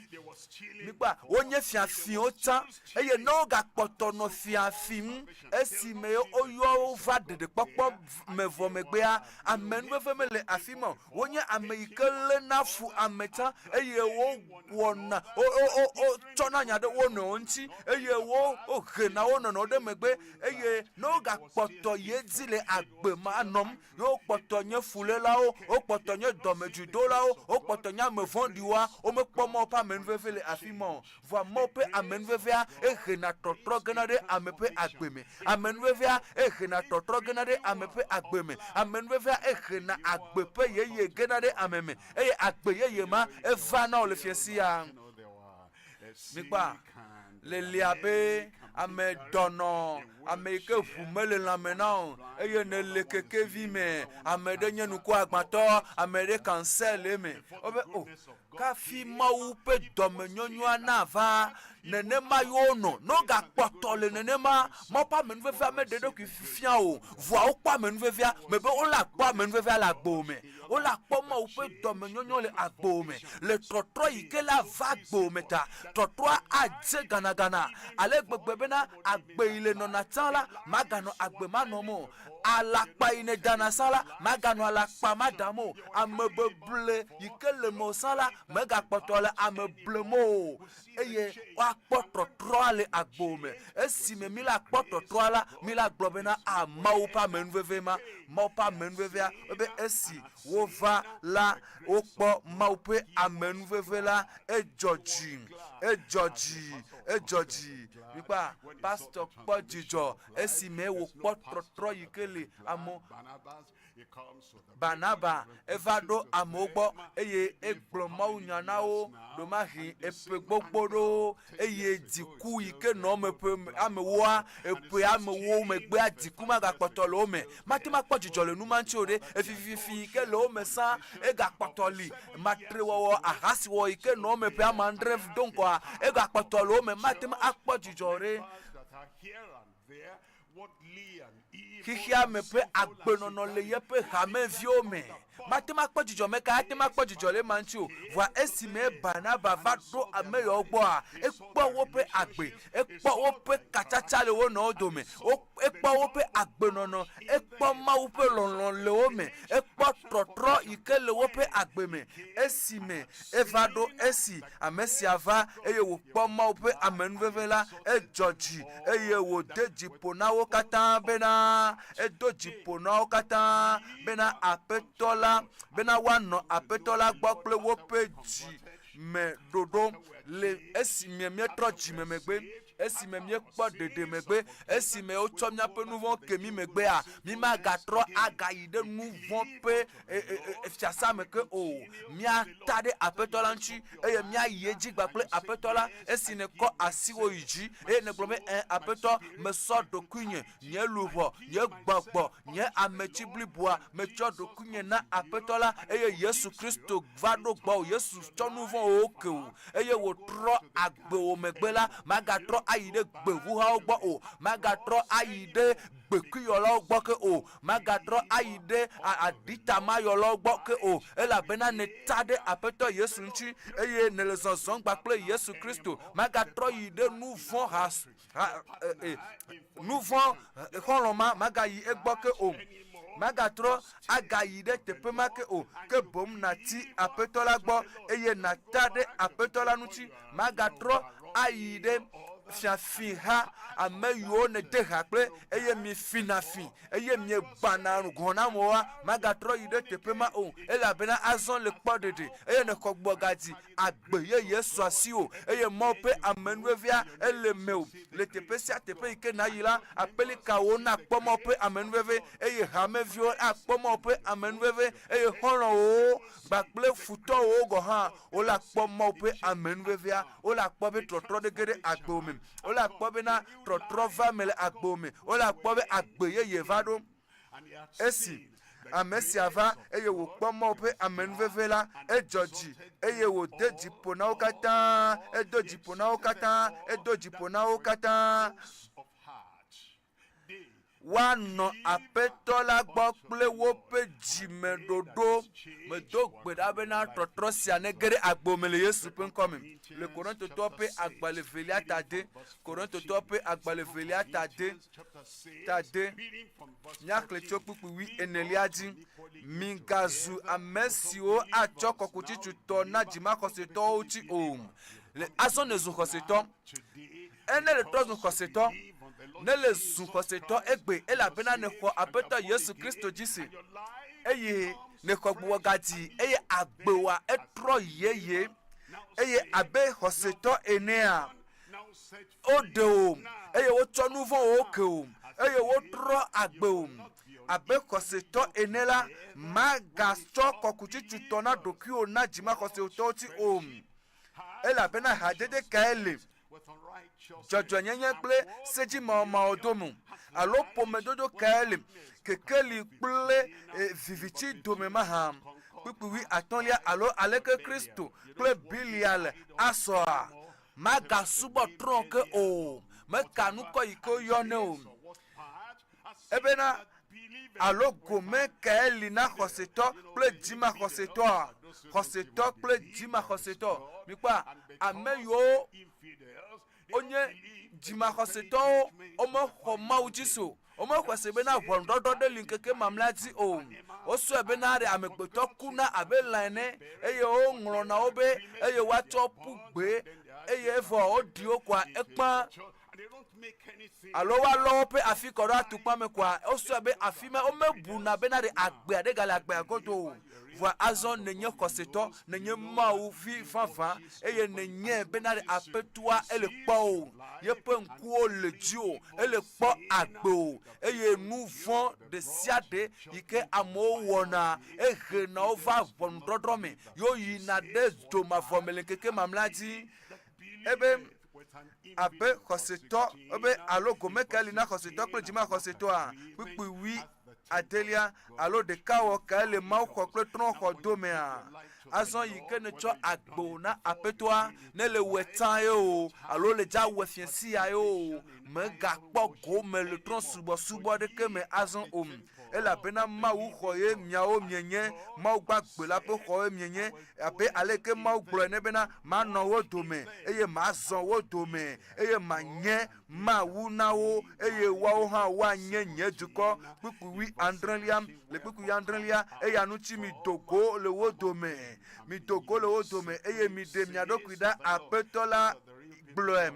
Mikpɔa, wonye fiafiwo tsã eye ne wogakpɔtɔ nɔ fia fim esime woyɔ wo va ɖeɖekpɔkpɔ me vɔ megbea, amenuveve mele afi ma o. Wonye ame yi ke léna fu ame tsã eye wowɔna wo wo wo wotsɔna nya ɖe wo nɔewo ŋuti eye wo wohena wo nɔnɔewo ɖe megbe eye ne wogakpɔtɔ yi edzi le agbe ma nɔm ye wokpɔtɔ nye fulélawo, wokpɔtɔ nye dɔmedzoedolawo, wokpɔtɔ nye ame vɔ̃ɖiwoa, womekpɔ Mawu ƒe amenuveve le afi ma o. Vɔa Mawu ƒe amenuvevea ehena tɔtrɔ gena ɖe ame ƒe agbe me. Amenuvevea ehena tɔtrɔ gena ɖe ame ƒe agbe me. Amenuvevea ehena agbe ƒe yeye gena ɖe ame me eye agbe yeye ma eva na wò le fiẽ sia. Mikpɔa, le lia be ame dɔnɔ, ame yi ke ʋu mele lãme na o eye nèle kekevi me, ame ɖe nye ŋkuagbãtɔ, ame ɖe kansɛ le eme. Wobe o, kafi Mawu ƒe dɔmenyonyoa nava, nenema ye wonɔ. Ne wogakpɔtɔ le nenema, Mawu ƒe amenuvevea meɖe eɖokui fia o. Vɔa wokpɔ amenuvevea, mebe wole akpɔ amenuvevea le agbo me. Wole akpɔ Mawu ƒe dɔmenyonyo le agbo me. Le trɔtrɔ yi ke la va agbo me ta, trɔtrɔa adze ganagana ale gbegbe bena agbe yi le nɔna tsã la, maganɔ agbe ma nɔm o. Alakpa yi nèdana sã la, maganɔ alakpa ma dam o. Amebeble yi ke le mewò sã la, megakpɔtɔ le ame blem o. Eye woakpɔ trɔtrɔa le agbo me. Esime míla kpɔ trɔtrɔa la, míla gblɔ bena, A, Mawu ƒe amenuveve ma, Mawu ƒe amenuvevea, ebe esi wova la, wokpɔ Mawu ƒe amenuveve la, edzɔ dzi, edzɔ dzi, edzɔ dzi. Mikpɔa, pastɔ kpɔ dzidzɔ esime wòkpɔ trɔtrɔ yi ke le amewo. Barnaba eva ɖo amewo gbɔ eye egblɔ mawunya na wo ɖomahi eƒe gbogbo ɖewo eye dziku yi ke nɔ eme ƒe amewoa eƒe amewo megbea dziku magakpɔtɔ le wo me. Mate ŋu akpɔ dzidzɔ le nu ma ŋuti o ɖe. Efififi yi ke le wo me sã egakpɔtɔ li. Matrewɔwɔ, ahasiwɔwɔ yi ke nɔ wo me ƒe ame adre do ŋgɔa egakpɔtɔ le wo me. Mate ŋu akpɔ dzidzɔ o ɖe. Xexea me ƒe agbenɔnɔ le yeƒe hameviwo me. Mate ŋu akpɔ dzidzɔ meka ate ŋu akpɔ dzidzɔ le ema ŋuti o. Vɔa esime Barnaba va ɖo ame yawo gbɔa, ekpɔ woƒe agbe, ekpɔ woƒe katsatsa le wo nɔewo dome, ekpɔ woƒe agbenɔnɔ, ekpɔ Mawu ƒe lɔlɔ̃ le wo me, ekpɔ trɔtrɔ yi ke le woƒe agbe me. Esime eva ɖo esi ame sia va eye wòkpɔ Mawu ƒe amenuveve la, edzɔ dzi eye wòde dzi ƒo na wo katã bena, edo dzi ƒo na wo katã bena Aƒetɔ la, bena woanɔ Aƒetɔ la gbɔ kple woƒe dzi me ɖoɖo le esime míetrɔ dzime megbe, esime míekpɔ ɖeɖe megbe, esime wotsɔ míaƒe nu vɔ̃wo ke mí megbea, mímagatrɔ agayi ɖe nu vɔ̃ ƒe e, e, e, fiasa me ke o. Míata ɖe Aƒetɔ la ŋuti eye míayi edzi kpakple Aƒetɔ la esi nèkɔ asiwò yi dzi eye nègblɔ be, Ẽ, Aƒetɔ, mesɔ ɖokuinye, nye luʋɔ, nye gbɔgbɔ, nye ametsi bliboa, metsɔ ɖokuinye na Aƒetɔ la eye Yesu Kristo va ɖo gbɔwò. Yesu tsɔ nu vɔ̃wo ke wò eye wòtrɔ agbewò megbe la, màgatrɔ ayi ɖe gbevuhawo gbɔ o, magatrɔ ayi ɖe gbekuiyɔlawo gbɔ ke o, magatrɔ ayi ɖe aɖitamayɔlawo gbɔ ke o, elabena nèta ɖe Aƒetɔ Yesu ŋuti eye nèle zɔzɔm kpakple Yesu Kristo. Magatrɔ yi ɖe nu vɔ̃ ha, ha, e, e, nu vɔ̃ xɔlɔ̃ ma magayi egbɔ ke o. Magatrɔ agayi ɖe teƒe ma ke o, ke boŋ nàti Aƒetɔ la gbɔ eye nàta ɖe Aƒetɔ la ŋuti. Magatrɔ ayi ɖe fiafiha, ame yiwo nède ha kple eye miefina fi eye miegbãna gɔ̃ na amewoa, magatrɔ yi ɖe teƒe ma o, elabena azɔ le kpɔ ɖeɖe eye nèxɔ gbɔgadzi Agbe yeye su asiwò, eye Mawu ƒe amenuvevea ele mewò. Le teƒe sia teƒe yi ke nàyi la, aƒelikawo nakpɔ Mawu ƒe amenuveve, eye hameviwo akpɔ Mawu ƒe amenuveve, eye xɔlɔ̃wòwo kpakple futɔwòwo gɔ̃ hã wole akpɔ Mawu ƒe amenuvevea. Wole akpɔ be trɔtrɔ ɖe ge ɖe agbewò me. Wole akpɔ bena trɔtrɔ va eme le agbewò me. Wole akpɔ be agbe yeye va ɖo. Esi ame sia va eye wòkpɔ Mawu ƒe amenuveve la, edzɔ dzi eye wòde dzi ƒo na wo katã, edo dzi ƒo na wo katã, edo dzi ƒo na wo katã. Woanɔ Aƒetɔ la gbɔ kple woƒe dzimeɖoɖo. Medo gbe ɖa bena trɔtrɔ sia nege ɖe agbo me le Yesu ƒe ŋkɔ me. Le Korintotɔwo ƒe agbalẽ evelia ta de, Korintotɔwo ƒe agbalẽ evelia ta de, ta de, míaxlẽ tso kpukpui wui enelia dzi. Migazu ame siwo atsɔ kɔkutsitsutɔ na dzimaxɔsetɔwo ŋuti o. Le azɔ nèzu xɔsetɔ. Ene le trɔ zu xɔsetɔ. Ne le zu xɔsetɔ egbe elabena nèxɔ Aƒetɔ Yesu Kristo dzi se eye nèxɔ gbugbɔgadzi eye agbewoa etrɔ yeye eye abe xɔsetɔ enea Woɖe wò, eye wotsɔ nu vɔ̃wo ke wò, eye wotrɔ agbe wò. Abe xɔsetɔ ene la, màgatsɔ kɔkutsitsutɔ na ɖokuiwò na dzimaxɔsetɔwo ti o. Elabena hadede kae le dzɔdzɔenyenye kple sedzimawɔmawɔ dome? Alo ƒomedodo kae le kekeli kple eh, viviti dome mahã? Kpukpui wuiatɔ̃lia, alo aleke Kristo kple Belial asɔa? Magasubɔ trɔ̃ ke o, meka ŋkɔ yi ke woyɔnɛ o. Ebena, alo gome kae li na xɔsetɔ kple dzimaxɔsetɔa? Xɔsetɔ kple dzimaxɔsetɔ. Mikpɔa, ame yiwo wonye dzimaxɔsetɔwo, womexɔ Mawu dzi se o. Womexɔe se bena ʋɔnudɔdrɔ̃ ɖe li ŋkeke mamlɛa dzi o. Wosɔe bena ɖe amegbetɔ kuna abe lã ene eye woŋlɔna wo be eye woatsɔ ƒu gbe eye evɔ woɖi wo koa ekpã alo woalɔ woƒe afi kɔ ɖo atukpa me koa wosɔe be afi ma womebuna bena ɖe agbea ɖe gale agbea godo o. Vɔa azɔ nènye xɔsetɔ, nènye Mawu vi vavã, eye nènyae bena ɖe Aƒetɔa ele kpɔ wò, yeƒe ŋkuwo le dziwò, ele kpɔ agbe wò, eye nu vɔ̃ ɖe sia ɖe yi ke amewo wɔna, ehena wo va ʋɔnudɔdrɔ̃ me, ye woyina ɖe dzo mavɔ me le ŋkeke mamlɛa dzi. Ebe abe xɔsetɔ, ebe alo gome kae li na xɔsetɔ kple dzimaxɔsetɔa? Kpukpui wui adelia alo ɖekawɔ kae le mawuxɔ kple trɔ̃xɔ domea? Azɔ yi ke nètsɔ agbe na Aƒetɔa, ne le wòe tsã ye o, alo le dza wòe fiẽ sia ye o, mègakpɔ gome le trɔ̃subɔsubɔ aɖeke me azɔ o. Elabena mawuxɔ ye miawo mienye, Mawu gbagbe la ƒe xɔ ye mienye, abe aleke Mawu gblɔ ene bena, Manɔ wo dome, eye mazɔ wo dome, eye manye Mawu na wo, eye woawo hã woanye nye dukɔ. Kpukpui wui adrelia, le kpukpui wui adrelia, eya ŋuti mido go le wo dome, mido go le wo dome, eye miɖe mia ɖokui ɖa, Aƒetɔ la gblɔe.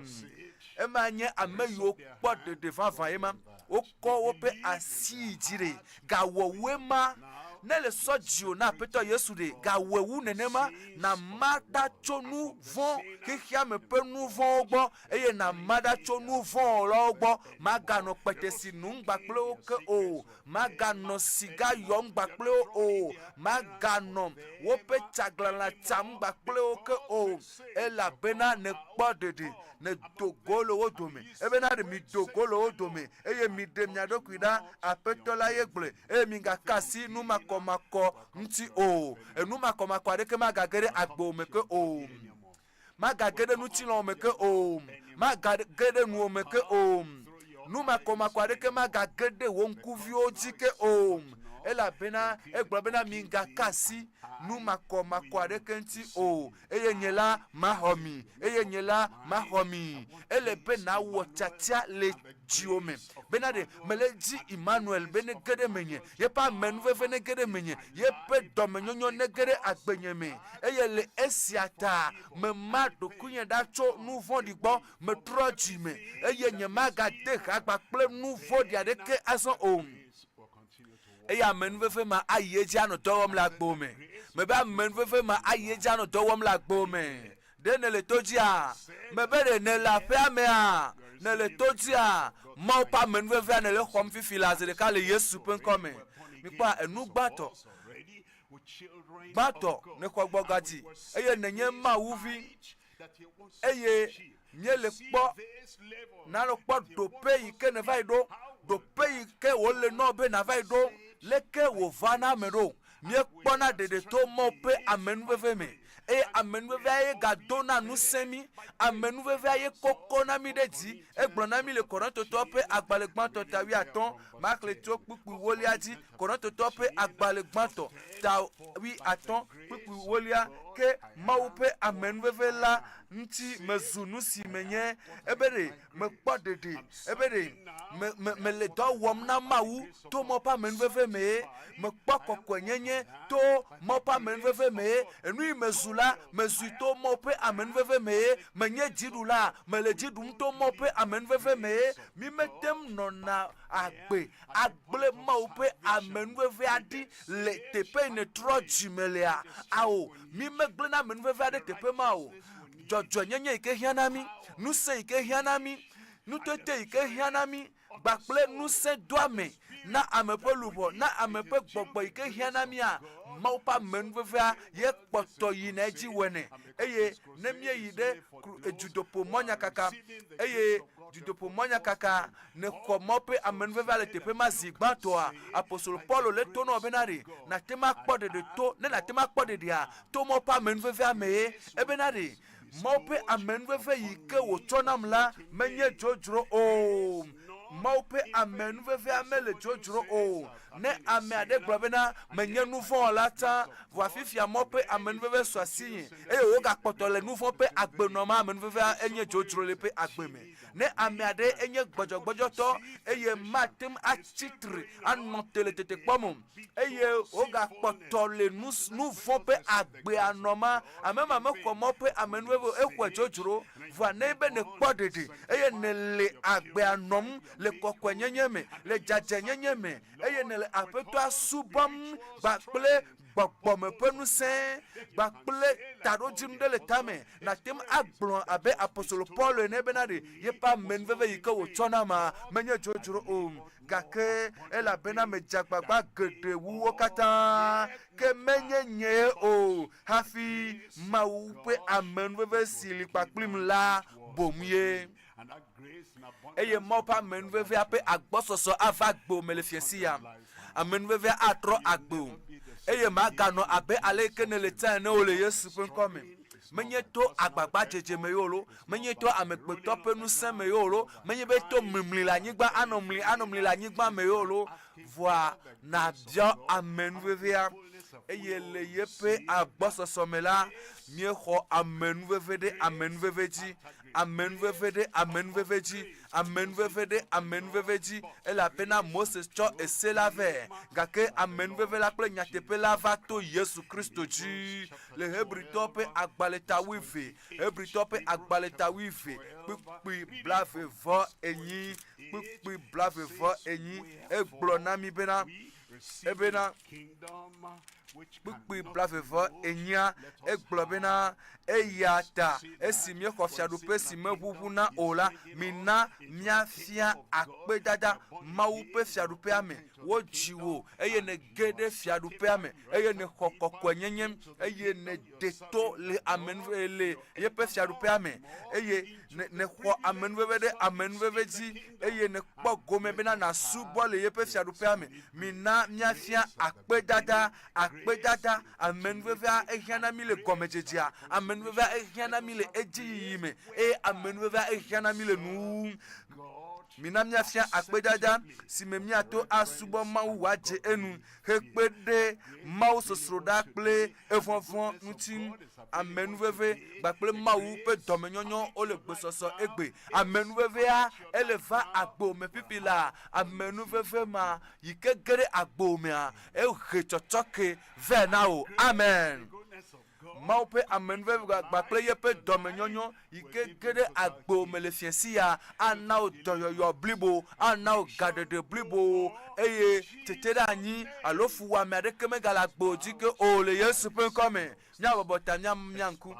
Ema nye ame yiwo kpɔ ɖeɖe vavã ye ma. Wokɔ woƒe asi yi dzi ɖe. Gawɔ wu ema. Ne le sɔ dziwò na Aƒetɔ Yesu ɖe, gawɔe wu nenema, nàma ɖa tso nu vɔ̃, xexeame ƒe nu vɔ̃wo gbɔ, eye nàma ɖa tso nu vɔ̃ wɔlawo gbɔ. Màganɔ kpetesi num gbakple wo ke o. Màganɔ siga yɔm gbakple wo o. Màganɔ woƒe tsaglãla tsam gbakple wo ke o, elabena nèkpɔ ɖeɖe. Nèdo go le wo dome. Ebena ɖe mido go le wo dome, eye miɖe mia ɖokui ɖa, Aƒetɔ la ye gblɔe, eye migaka asi nu makɔmakɔ ŋuti o. Enu makɔmakɔ aɖeke magage ɖe agbewò me ke o. Magage ɖe ŋutilãwò me ke o. Magage ɖe nuwò me ke o. Nu makɔmakɔ aɖeke magage ɖe wò ŋkuviwo dzi ke o. Elabena egblɔ bena, Migaka asi nu makɔmakɔ aɖeke ŋuti o, eye nye la maxɔ mi, eye nye la maxɔ mi. Ele be nàwɔ tiatia le dziwò me bena ɖe mele dzi Emmanuel be nege ɖe menye, yeƒe amenuveve nege ɖe menye, yeƒe dɔmenyonyo nege ɖe agbenye me. Eye le esia ta mema ɖokuinye ɖa tso nu vɔ̃ɖi gbɔ, metrɔ dzi me, eye nyemagade ha kpakple nu vɔ̃ɖi aɖeke azɔ o. Eye amenuveve ma ayi edzi anɔ dɔ wɔm le agbo me. Mebe amenuveve ma ayi edzi anɔ dɔ wɔm le agbo me. Ɖe nèle to dzia? Mebe ɖe nèle aƒea mea? Nèle to dzia? Mawu ƒe amenuvevea nèle xɔm fifi laa zi ɖeka le Yesu ƒe ŋkɔ me. Mikpɔa, enu gbãtɔ, gbãtɔ nèxɔ gbɔgã dzi eye nènye Mawu vi eye míele kpɔ nanɔ kpɔ ɖoƒe yi ke nèva yi ɖo, ɖoƒe yi ke wòle nɔ be nàva yi ɖo, leke wòva na ame ɖo. Míekpɔna ɖeɖe to Mawu ƒe amenuveve me, eye amenuvevea ye gadona ŋusẽ mí. Amenuvevea ye kɔkɔna mí ɖe dzi. Egblɔ na mí le Korintotɔwo ƒe agbalẽ gbãtɔ ta wuiatɔ̃, maxlẽ tso kpukpui wolia dzi. Korintotɔwo ƒe agbalẽ gbãtɔ ta wuiatɔ̃, kpukpui wolia, Ke Mawu ƒe amenuveve la ŋuti mezu nusi menye. Ebe ɖe mekpɔ ɖeɖe. Ebe ɖe me, me, mele dɔ wɔm na Mawu to Mawu ƒe amenuveve mee. Mekpɔ kɔkɔenyenye to Mawu ƒe amenuveve mee. Enu yi mezu la, mezui to Mawu ƒe amenuveve mee. Menye dziɖula, mele dzi ɖum to Mawu ƒe amenuveve mee. Mi mete ŋu nɔna agbe agblẽ Mawu ƒe amenuvevea ɖi le teƒe yi nètrɔ dzime lea? Ao, mi megblẽna amenuvevea ɖe teƒe ma o. Dzɔdzɔenyenye yi ke hiã na mí, ŋusẽ yi ke hiã na mí, nutete yi ke hiã na mí, kpakple ŋusẽdoame na ame ƒe luʋɔ, na ame ƒe gbɔgbɔ yi ke hiã na mía, Mawu ƒe amenuvevea ye kpɔtɔ yina edzi wɔnɛ. Eye ne míeyi ɖe dutoƒo mɔnyakaka, eye dutoƒo mɔnyakaka nèxɔ Mawu ƒe amenuvevea le teƒe ma zi gbãtɔa, apostolo Paulo lé to na wò bena ɖe nàte ŋu akpɔ ɖeɖe to, ne nàte ŋu akpɔ ɖeɖea, to Mawu ƒe amenuvevea mee. Ebena ɖe Mawu ƒe amenuveve yi ke wòtsɔ nam la menye dzodzro o. Mawu ƒe amenuvevea mele dzodzro o. Ne ame aɖe gblɔ bena, Menye nuvɔ̃wɔla tsã, vɔa fifia Mawu ƒe amenuveve su asinye, eye wògakpɔtɔ le nuvɔ̃ ƒe agbe nɔm, amenuvevea enye dzodzro le eƒe agbe me. Ne ame aɖe enye gbɔdzɔgbɔdzɔtɔ eye mate ŋu atsi tre anɔ te le tetekpɔ me o, eye wògakpɔtɔ le nu vɔ̃ ƒe agbea nɔma, ame ma mexɔ Mawu ƒe amenuveve o, exɔe dzodzro. Vɔa ne be nèkpɔ ɖeɖe eye nèle agbea nɔm le kɔkɔenyenye me, le dzadzɛnyenye me, eye nèle Aƒetɔa subɔm kpakple gbɔgbɔme ƒe ŋusẽ kpakple taɖodzinu ɖe le tame, nàte ŋu agblɔ abe apostolo Paulo ene bena ɖe yeƒe amenuveve yi ke wòtsɔ na ma menye dzodzro o, gake elabena medze agbagba geɖe wu wo katã, ke menye nyee o hafi Mawu ƒe amenuveve si li kpakplim la boŋ ye. Eye Mawu ƒe amenuvevea ƒe agbɔsɔsɔ ava agbewò me le fiẽsi ya. Amenuvevea atrɔ agbewò, eye màganɔ abe aleke nèle tsã ene o le Yesu ƒe ŋkɔ me. Menye to agbagbadzedze me ye o loo, menye to amegbetɔ ƒe ŋusẽ me ye o loo, menye be to mlimli le anyigba anɔ mli anɔ mli le anyigba me ye o loo, vɔa nàbiɔ amenuvevea. Eye le yeƒe agbɔsɔsɔ me la, míexɔ amenuveve ɖe amenuveve dzi. amenuveve ɖe amenuveve dzi, amenuveve ɖe amenuveve dzi, elabena Mose tsɔ ese la vɛ, gake amenuveve la kple nyateƒe la va to Yesu Kristo dzi. Le Hebritɔwo ƒe agbalẽ ta wuieve, Hebritɔwo ƒe agbalẽ ta wuieve, kpukpui blaeve vɔ enyi, kpukpui blaeve vɔ enyi, egblɔ na mí bena, ebena, Kpukpui blaeve vɔ enyia, egblɔ bena, Eya ta esi míexɔ fiaɖuƒe si meʋuʋuna o la, mina míafia akpedada Mawu ƒe fiaɖuƒea me. Wodzi wò eye nège ɖe fiaɖuƒea me, eye nèxɔ kɔkɔenyenye, eye nède to le amenuve le yeƒe fiaɖuƒea me, eye nèxɔ amenuveve ɖe amenuveve dzi, eye nèkpɔ gome bena nàsubɔ le yeƒe fiaɖuƒea me. Mina míafia akpedada, akpedada. Amenuvevea ehiã na mí le gɔmedzedzea, amenuvevea ehiã na mí le edziyiyi me, eye amenuvevea ehiã na mí le nuwuwu. Mina míafia akpedada si me míato asubɔ Mawu wòadze enu hekpe ɖe mawusosroɖa kple evɔvɔ̃ ŋuti. Amenuveve kpakple Mawu ƒe dɔmenyɔnyɔ wole gbesɔsɔ egbe. Amenuvevea ele va agbo me fifi laa. Amenuveve ma yi ke ge ɖe agbo mea, ehe tsɔtsɔke vɛ na wò. Amen. Mawu ƒe amenuveve kpakple yeƒe dɔmenyɔnyɔ yi ke ge ɖe agbo me le fiẽsi ya ana wò dɔyɔyɔ blibo, ana wò gaɖeɖe blibo, eye teteɖeanyi alo fuwɔame aɖeke megale agbo dzi ke o le Yesu ƒe ŋkɔ me. Míabɔbɔ ta míamia ŋku.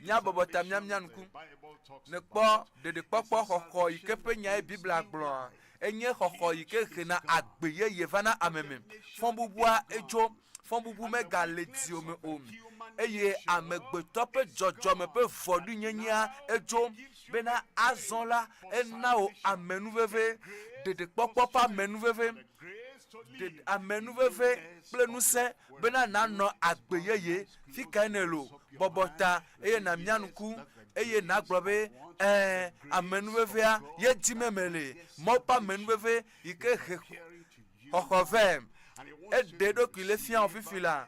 Míabɔbɔ ta míamia ŋku. Nèkpɔ ɖeɖekpɔkpɔ xɔxɔ yi ke ƒe nyae Biblia gblɔa? Enye xɔxɔ yi ke hena agbe yeye vana ame me. Fɔbubua edzo, fɔbubu megale dziwò me o, eye amegbetɔ ƒe dzɔdzɔme ƒe vɔ̃ɖinyenyea edzo bena azɔ la ena wò amenuveve, ɖeɖekpɔkpɔ ƒe amenuveve, ɖe amenuveve kple ŋusẽ bena nànɔ agbe yeye. Fi kae nèle o? Bɔbɔ ta eye nàmia ŋku eye nàgblɔ be, Ɛ̃, amenuvevea ye dim mele. Mawu ƒe amenuveve yi ke he xɔxɔ vɛ. Eɖe eɖokui le fia wò fifi la,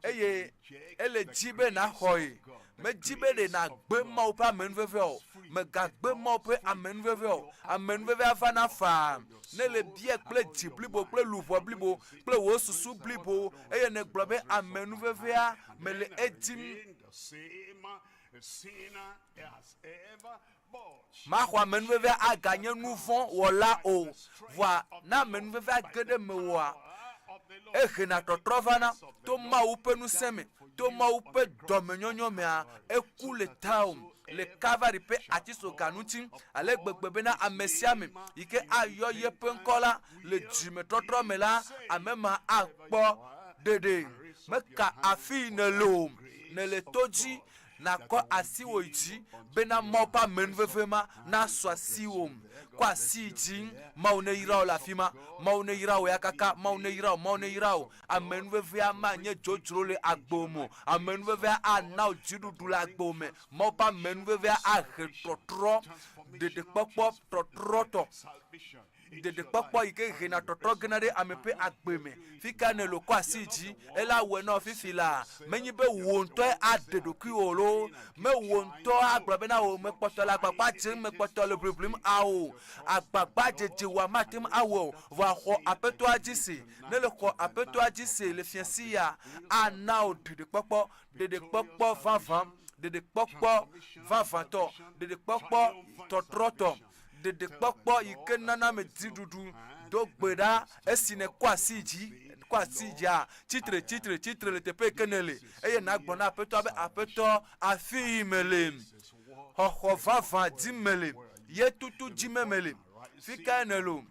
eye ele dzi be nàxɔe. Medi be ɖe nàgbe Mawu ƒe amenuvevea o. Mègagbe Mawu ƒe amenuvevea o. Amenuvevea vana faa ne èle biae kple dzi blibo kple luʋɔ blibo kple wò susu blibo eye nègblɔ be amenuvevea mele edim. Maxɔ amenuvevea aganye nu vɔ̃ wɔla o. Vɔa ne amenuvevea ge ɖe mewòa, ehena tɔtrɔ vana to Mawu ƒe ŋusẽ me, to Mawu ƒe dɔmenyɔnyɔ mea, eku le tawò le Kalvari ƒe atisoga ŋuti ale gbegbe bena ame sia ame yi ke ayɔ yeƒe ŋkɔ la le dzimetɔtrɔ me la, ame ma akpɔ ɖeɖe. Meka afii nèle o, nèle to dzi Nàkɔ asiwò yi dzi bena Mawu ƒe amenuveve ma nasu asiwò. Kɔ asi yi dzi. Mawu neyra wò le afi ma. Mawu neyra wò ya kaka. Mawu neyra wò. Mawu neyra wò. Amenuvevea manye dzodzro le agbewò me o. Amenuvevea ana wò dziɖuɖu le agbewò me. Mawu ƒe amenuvevea ahe tɔtrɔ, ɖeɖekpɔkpɔ, tɔtrɔtɔ. Ɖeɖekpɔkpɔ yi ke hena tɔtrɔ gena ɖe ame ƒe agbe me. Fi ka nèlo kɔ asi dzi? Ela wɔe na wò fifi laa. Menye be wò ŋutɔe aɖe ɖokuiwò loo, me wò ŋutɔ agblɔ bena o mekpɔtɔ le agbagba dzem, mekpɔtɔ le ʋliʋlim ao. Agbagbadzedze wòa mate ŋu awɔe o. Vɔa xɔ Aƒetɔa dzi se. Ne le xɔ Aƒetɔa dzi se le fiẽsi ya, ana wò ɖeɖekpɔkpɔ, ɖeɖekpɔkpɔ vavã, ɖeɖekpɔkpɔ vavãtɔ, ɖeɖekpɔkpɔ tɔtrɔtɔ. Ɖeɖekpɔkpɔ yi ke nana ame dziɖuɖu do gbe ɖa esi nèkɔ asi dzi, kɔ asi dzia, tsitre, tsitre, tsitre le teƒe yi ke nèle eye nàgblɔ na Aƒetɔa be, Aƒetɔ, afii mele. Xɔxɔ vavã dim mele. Ye tutu dzime mele. Fi kae nèle o?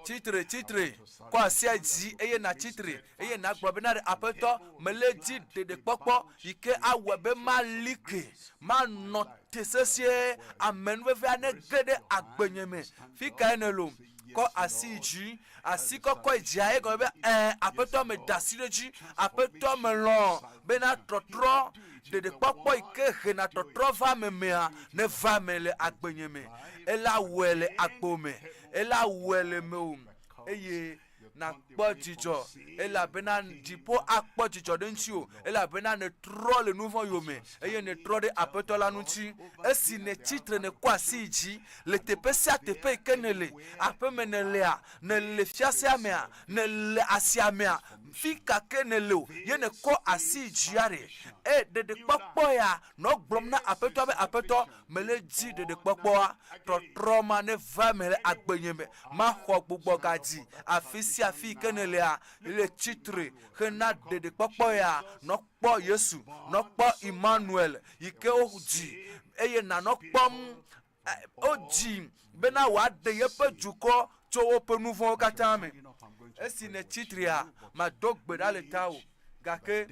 Tsitre, tsitre, kɔ asia dzi eye nàtsitre eye nàgblɔ bena ɖe Aƒetɔ, mele dzi ɖeɖekpɔkpɔ yi ke awɔe be mali ke, manɔ te sesĩe, amenuvevea nege ɖe agbenye me. Fi kae nèle o? Kɔ asi yi dzi. Asi kɔkɔ yi dzia egɔme be, Ɛ̃, Aƒetɔ, meda asi ɖe edzi. Aƒetɔ, melɔ̃ bena trɔtrɔ, ɖeɖekpɔkpɔ yi ke hena trɔtrɔ va ame mea, neva eme le agbenye me. Ela wɔe le agbo me. Ela wɔe le mewò eye nàkpɔ dzidzɔ elabena dziƒo akpɔ dzidzɔ ɖe ŋutiwò elabena nètrɔ le nu vɔ̃ yome eye nètrɔ ɖe Aƒetɔ la ŋuti. Esi nètsi tre nèkɔ asi yi dzi le teƒe sia teƒe yi ke nèle, aƒeme nèlea, nèle fiasea mea, nèle asia mea, fi ka ke nèle o, ye nèkɔ asi yi dzia ɖe, e ɖeɖekpɔkpɔ ya nɔ gblɔm na Aƒetɔa be, Aƒetɔ, mele dzi ɖeɖekpɔkpɔa, trɔtrɔ ma neva eme le agbenye me. Maxɔ gbugbɔgadzi afi sia afi yi ke nèlea, le tsitre hena ɖeɖekpɔkpɔ ya. Nɔ kpɔ Yesu, nɔ kpɔ Emmanuel yi ke wodzi eye nànɔ kpɔm wodzi bena wòaɖe yeƒe dukɔ tso woƒe nu vɔ̃wo katã me. Esi nètsi trea, mado gbe ɖa le tawò, gake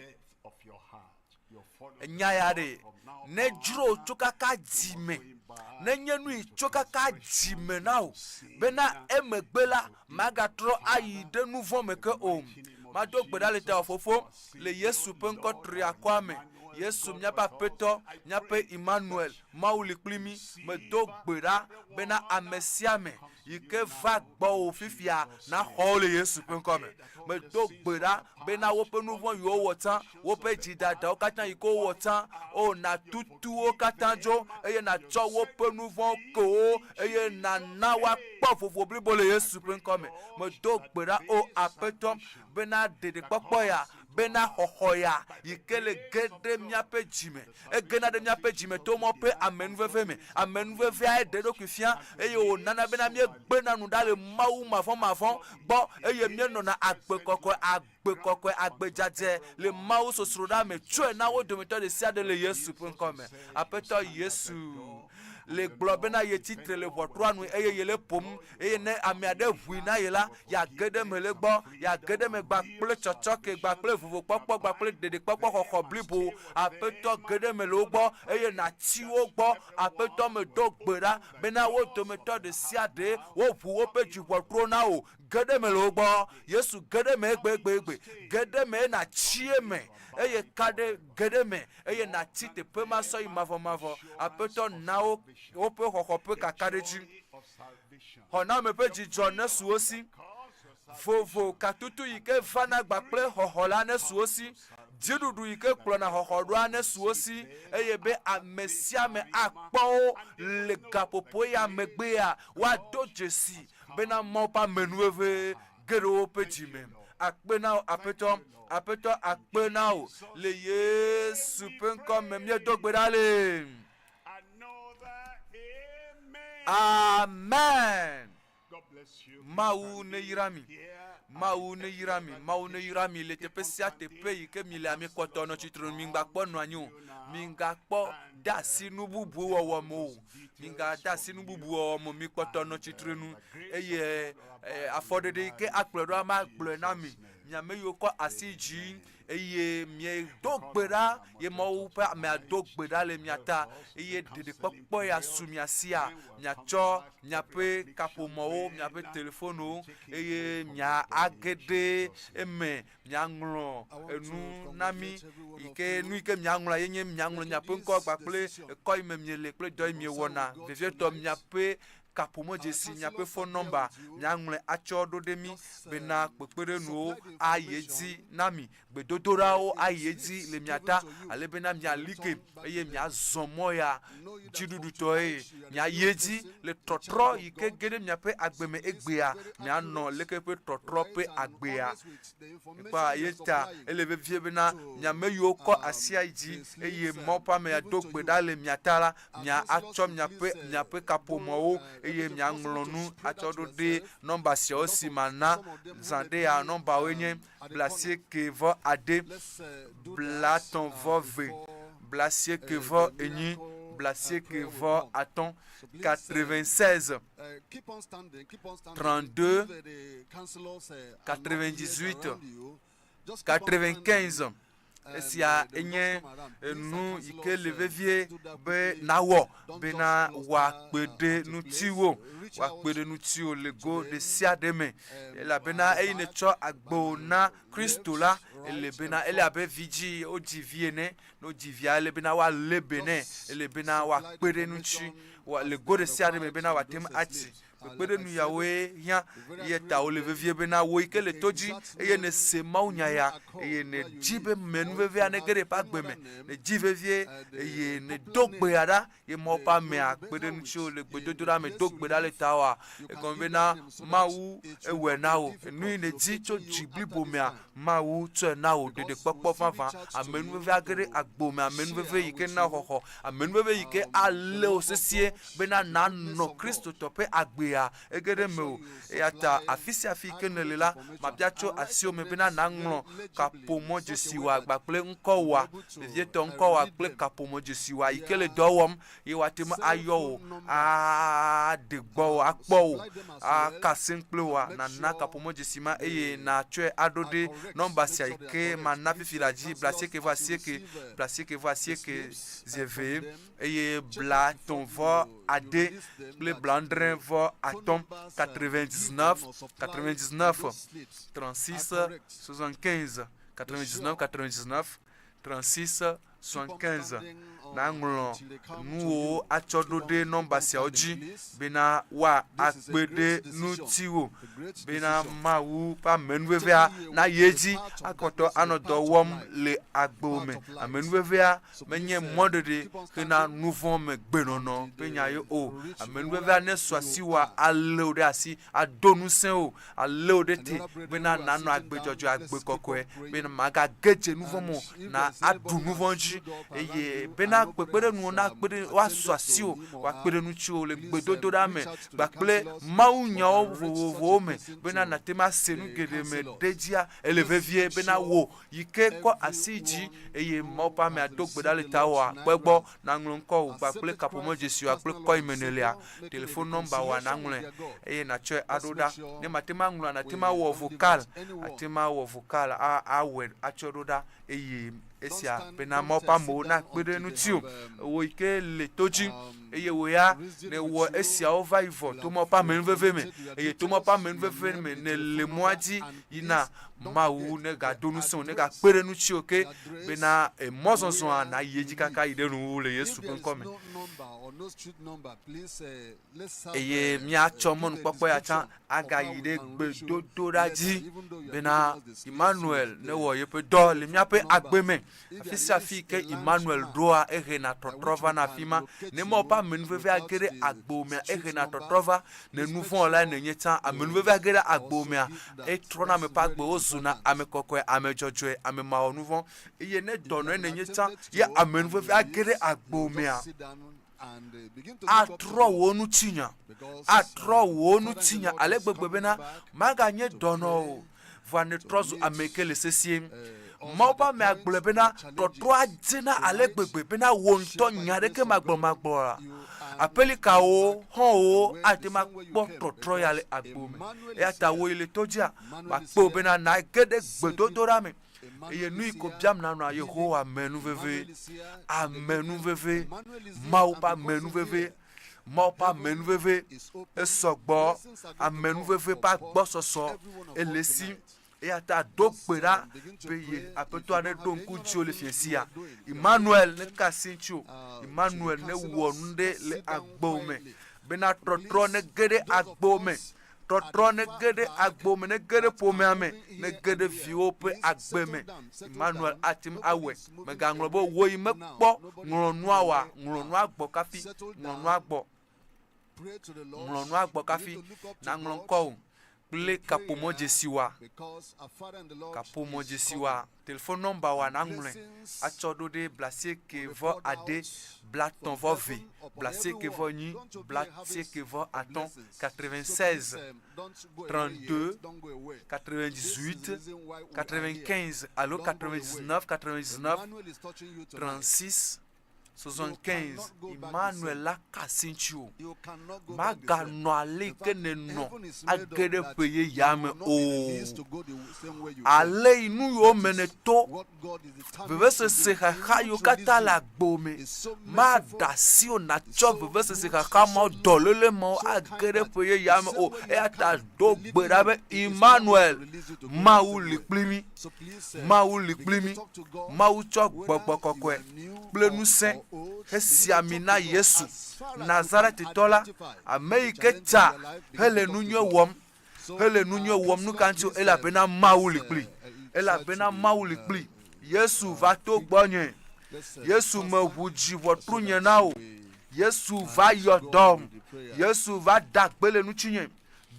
enya ya ɖe nedzro tso kaka dzi me. Nenye nu yi tso kaka dzi me na wò bena emegbe la magatrɔ ayi ɖe nu vɔ̃ me ke o. Mado gbe ɖa le tawò Fofo le Yesu ƒe ŋkɔ triakɔa me. Yesu míaƒe Aƒetɔ, míaƒe Emmanuel, Mawu li kpli mí. Medo gbe ɖa bena ame sia ame yi ke va gbɔwò fifia naxɔ wo le Yesu ƒe ŋkɔ me. Medo gbe ɖa bena woƒe nu vɔ̃ yiwo wowɔ tsã, woƒe dzidadawo katã yi ke wowɔ tsã, o nàtutu wo katã dzo eye nàtsɔ woƒe nu vɔ̃wo ke wo eye nàna woakpɔ vovo blibo le Yesu ƒe ŋkɔ me. Medo gbe ɖa, o Aƒetɔ, bena ɖeɖekpɔkpɔ ya, bena xɔxɔ ya yi ke le ge ɖe míaƒe dzi me, egena ɖe míaƒe dzi me to Mawu ƒe amenuveve me. Amenuvevea eɖe eɖokui fia eye wònana bena míegbena nu ɖa le Mawu mavɔmavɔ gbɔ eye míenɔna agbe kɔkɔe, agbe kɔkɔe, agbe dzadzɛ le Mawu sosroɖa me. Tsɔe na wo dometɔ ɖesiaɖe le Yesu ƒe ŋkɔ me. Aƒetɔ Yesu le gblɔ bena yetsi tre le ʋɔtrua nu eye yele ƒom eye ne ame aɖe ʋui na ye la, yeage ɖe eme le egbɔ, yeage ɖe eme gba kple tsɔtsɔke, gba kple vovokpɔkpɔ, gba kple ɖeɖekpɔkpɔ xɔxɔ blibo. Aƒetɔ, ge ɖe eme le wo gbɔ, eye nàtsi wo gbɔ. Aƒetɔ, medo gbe ɖa bena wo dometɔ ɖe sia ɖe woʋu woƒe dziʋɔtruwo na wò. Ge ɖe eme le wo gbɔ. Yesu, ge ɖe eme egbegbeegbe. Ge ɖe eme eye nàtsi eme, eye ka ɖe, ge ɖe eme eye nàtsi teƒe ma sɔyi mavɔmavɔ. Aƒetɔ, na wo woƒe xɔxɔ ƒe kakaɖedzi. Xɔname ƒe dzidzɔ nesu wo si. Vovo katutu yi ke vana gba kple xɔxɔ la nesu wo si. Dziɖuɖu yi ke kplɔna xɔxɔ ɖoa nesu wo si eye be ame sia ame akpɔ wo le gaƒoƒo ya megbea, woado dzesi bena Mawu ƒe amenuveve ge ɖe woƒe dzi me. Akpe na wò, Aƒetɔ. Aƒetɔ, akpe na wò. Le Yesu ƒe ŋkɔ me míedo gbe ɖa le. Amen. Mawu neyra mi. Mawu neyra mi. Mawu neyra mi le teƒe sia teƒe yi ke mi le mi kpɔtɔ nɔ tsitre nu. Mi ŋgakpɔ nɔ anyi o. Mi ŋgakpɔ de asi nu bubu wɔwɔ me o. Mi ŋga de asi nu bubu wɔwɔ me o. Mi kpɔtɔ nɔ tsitre nu eye eh, afɔɖeɖe yi ke akplɔe ɖoa magblɔe na mi. Mi ame yiwo kɔ asi dzi eye miedo gbe ɖa ye Mawu ƒe amea do gbe ɖa le mia ta eye ɖeɖekpɔkpɔ ya su mia sia, miatsɔ miaƒe kaƒomɔwo, miaƒe telefonwo eye mia age ɖe eme, miaŋlɔ enu na mí yi ke nu yi ke miaŋlɔa ye nye miaŋlɔ miaƒe ŋkɔ kpakple ekɔ yi me miele kple dɔ yi miewɔna, vevietɔ miaƒe kaƒomɔdzesi, miaƒe fon nɔmba, miaŋlɔe atsɔ ɖo ɖe mí bena kpekpeɖeŋuwo ayi edzi na mi, gbedodoɖawo ayi edzi le mia ta, ale bena miali ke eye miazɔ mɔ ya dziɖuɖutɔe. Miayi edzi le tɔtrɔ yi ke ge ɖe miaƒe agbe me egbea, mianɔ leke ƒe tɔtrɔ ƒe agbea. Ekpɔa ye ta ele vevie bena mia ame yiwo kɔ asia yi dzi eye Mawu ƒe amea do gbe ɖa le mia ta la, mia atsɔ miaƒe miaƒe kaƒomɔwo eye miaŋlɔ nu atsɔ ɖo ɖe nɔmba siawo si mana zã ɖea. Nɔmbawoe nye 89 35 94 85 96 32 98 95. Esia enye enu yi ke le vevie be nawɔ bena wòakpe ɖe ŋutiwò, wòakpe ɖe ŋutiwò le go ɖe sia ɖe me. Elabena eyi nètsɔ agbewò na Kristo la, ele bena ele abe vidzĩ wodzi vi ene. Ne wodzi via, ele bena woalé be nɛ, ele bena woakpe ɖe eŋuti le go ɖe sia ɖe me bena wòate ŋu atsi. Kpekpeɖeŋu yawoe hiã. Eya ta wòle vevie bena wò yi ke le to dzi eye nèse mawunya ya eye nèdi be menuvevea nege ɖe eƒe agbe me, nèdi vevie eye nèdo gbea ɖa ye Mawu ƒe amea kpe ɖe ŋutiwò le gbedodoɖa me, do gbe ɖa le tawòa, egɔme bena Mawu ewɔe na wò. Enu yi nèdi tso dzi blibo mea, Mawu tsɔe na wò ɖeɖekpɔkpɔ vavã, amenuveve age ɖe agbo me, amenuveve yi ke na xɔxɔ, amenuveve yi ke alé wò sesĩe bena nànɔ Kristotɔ ƒe agbea ege ɖe mewò. Eya ta afi sia afi yi ke nèle la, mabia tso asiwò me bena nàŋlɔ kaƒomɔdzesiwòa kpakple ŋkɔwòa, vevietɔ ŋkɔwòa kple kaƒomɔdzesiwòa yi ke le dɔ wɔm ye woate ŋu ayɔ wò aɖe gbɔwò. wò akpɔ wò aka asem kple wòa nàna kaƒomɔdzesi ma eye nàtsɔe aɖo ɖe nɔmba sia yi ke mana fifi la dzi 89 89 zi eve eye 35 kple 75 99 99 36 75 99 99 36 75 nàŋlɔ nuwòwo atsɔ ɖo ɖe nɔmba siawo dzi bena woakpe ɖe ŋutiwò bena Mawu ƒe amenuvevea nayi edzi akpɔtɔ anɔ dɔ wɔm le agbewò me. Amenuvevea menye mɔɖeɖe hena nu vɔ̃ me gbenɔnɔ ƒe nya ye o. Amenuvevea nesu asiwòa alé wò ɖe asi, ado ŋusẽ wò, alé wò ɖe te bena nànɔ agbe dzɔdzɔe, agbe kɔkɔe, bena màgage dze nu vɔ̃ me o, na aɖu nu vɔ̃ dzi eye bena kpekpeɖeŋuwo nakpe ɖe woasu asiwò, woakpe ɖe ŋutiwò le gbedodoɖa me kpakple mawunyawo vovovowo me bena nàte ŋu ase nu geɖe me ɖe edzia. Ele vevie bena wò yi ke kɔ asi dzi eye Mawu ƒe amea do gbe ɖa le tawòa, kpɔ egbɔ nàŋlɔ ŋkɔwò kpakple kaƒomɔdzesiwòa kple kɔ yi me nèlea, telefon nɔmbawòa nàŋlɔe eye nàtsɔe aɖo ɖa. Ne màte ŋu aŋlɔa, nàte ŋu awɔ vocal, àte ŋu awɔ vocal awɔe atsɔe ɖo ɖa eye esia bena Mawu ƒe amewo nakpe ɖe ŋutiwò. Wò yi ke le to dzi eye wò ya nèwɔ esiawo va yi vɔ to Mawu ƒe amenuveve me eye to Mawu ƒe amenuveve me nèle mɔa dzi yina Mawu negado ŋusẽ wò, negakpe ɖe ŋutiwò ke bena emɔzɔzɔa nayi edzi kaka yi ɖe nuwuwu le Yesu ƒe ŋkɔ me. Eye míatsɔ mɔnukpɔkpɔ ya tsã agayi ɖe gbedodoɖa dzi bena Emmanuel newɔ yeƒe dɔ le míaƒe agbe me. Afi sia afi yi ke Emmanuel ɖoa, ehena tɔtrɔ vana afi ma. Ne Mawu ƒe amenuvevea ge ɖe agbewò mea, ehena tɔtrɔ va. Ne nuvɔ̃wɔlae nènye tsã, amenuvevea ge ɖe agbewò mea, etrɔna ame ƒe agbe wozuna ame kɔkɔe, ame dzɔdzɔe, ame mawɔnuvɔ̃. Eye ne dɔnɔe nènye tsã, ye amenuvevea ge ɖe agbewò mea, atrɔ wò ŋutinya, atrɔ wò ŋutinya ale gbegbe bena màganye dɔnɔ o, vɔa nètrɔ zu ame yi ke le sesĩe. Mawu ƒe amea gblɔe bena tɔtrɔa dzena ale gbegbe bena wò ŋutɔ nya aɖeke magblɔmagblɔa, aƒelikawo, xɔ̃wòwo ate ŋu akpɔ tɔtrɔ ya le agbo me. Eya ta wò yi le to dzia, makpe wò bena nàge ɖe gbedodoɖa me eye nu yi ko biam nanɔa Yehowa amenuveve, amenuveve, Mawu ƒe amenuveve, Mawu ƒe amenuveve esɔ gbɔ, amenuveve ƒe agbɔsɔsɔ ele esi. Eya ta do gbe ɖa be ye Aƒetɔa neɖo ŋku dziwò le fiẽ sia. Emmanuel neka asi ŋutiwò. Emmanuel newɔ nu ɖe le agbewò me bena trɔtrɔ nege ɖe agbewò me. Trɔtrɔ nege ɖe agbewò me, nege ɖe ƒomea me, nege ɖe viwò ƒe agbe me. Emmanuel ate ŋu awɔe. Mègaŋlɔ be wò yi mekpɔ ŋlɔ nua oa, ŋlɔ nua gbɔ kafi, ŋlɔ nua gbɔ. Ŋlɔ nua gbɔ kafi nàŋlɔ ŋkɔwò kple kaƒomɔdzesiwòa, kaƒomɔdzesiwòa, telefon nɔmbawòa nàŋlɔe atsɔ ɖo ɖe 94 32 94 95 96 32 98 95 alo 99 99 36 75 Emmanuel la ka asi ŋutiwò. Maganɔ ale yi ke nènɔ age ɖe ƒe yeyea me o. Ale yi nu yiwo me nèto, vevesese xaxa yiwo katã le agbewò me, maɖe asi wò nàtsɔ vevesese xaxa mawo, dɔléle mawo age ɖe ƒe yeyea me o. Eya ta do gbe ɖa be, Emmanuel, Mawu li kpli mí. Mawu li kpli mí. Mawu tsɔ gbɔgbɔ kɔkɔe kple ŋusẽ hesi ami na Yesu, Nazaretetɔ la, ame yi ke tsa hele nu nyui wɔm, hele nu nyui wɔm. Nu ka ŋuti o? Elabena Mawu li kpli. Elabena Mawu li kpli. Yesu va to gbɔnye. Yesu meʋu dzi ʋɔtru nye na o. Yesu va yɔ dɔm. Yesu va da gbe le ŋutinye.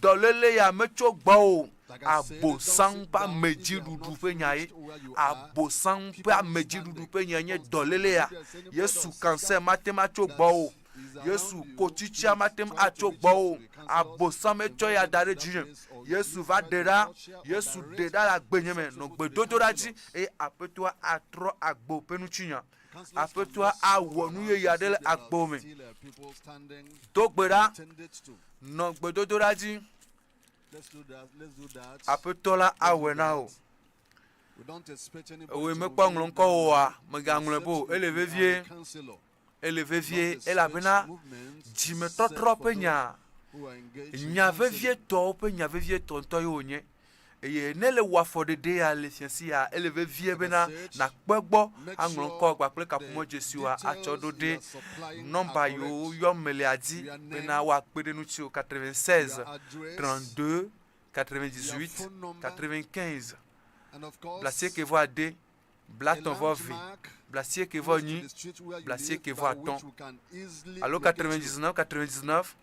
Dɔléle ya metso gbɔwò o. Abosam ƒe amedziɖuɖu ƒe nya ye. Abosam ƒe amedziɖuɖu ƒe nya nye dɔléle ya. Yesu cancer mate ŋu atso gbɔwò o. Yesu kotsitsia mate ŋu atso gbɔwò o. Abosam etsɔ ya da ɖe dzinye. Yesu va ɖe ɖa. Yesu ɖe ɖa le agbenye me. Nɔ gbedodoɖa dzi eye Aƒetɔa atrɔ agbo ƒe ŋutinya. Aƒetɔa awɔ nu yeye aɖe le agbo me. Do gbe ɖa, nɔ gbedodoɖa dzi. Aƒetɔ la awɔe na wò. Ewòe mekpɔ ŋlɔ ŋkɔ oa, mègaŋlɔe be o. Ele vevie. Ele vevie elabena dzimetɔtrɔ ƒe nya, nya vevietɔwo ƒe nya vevietɔ ŋutɔ ye wònye. Eye ne le wò afɔɖeɖe ya le fiasi ya, ele vevie bena nàkpɔ egbɔ aŋlɔ ŋkɔ kpakple kaƒomɔ dzesiwoa atsɔ ɖo ɖe nɔmba yiwo yɔm melea dzi bena woakpe ɖe ŋutiwò 96 32 98 95 80 80 94 85 alo 99 99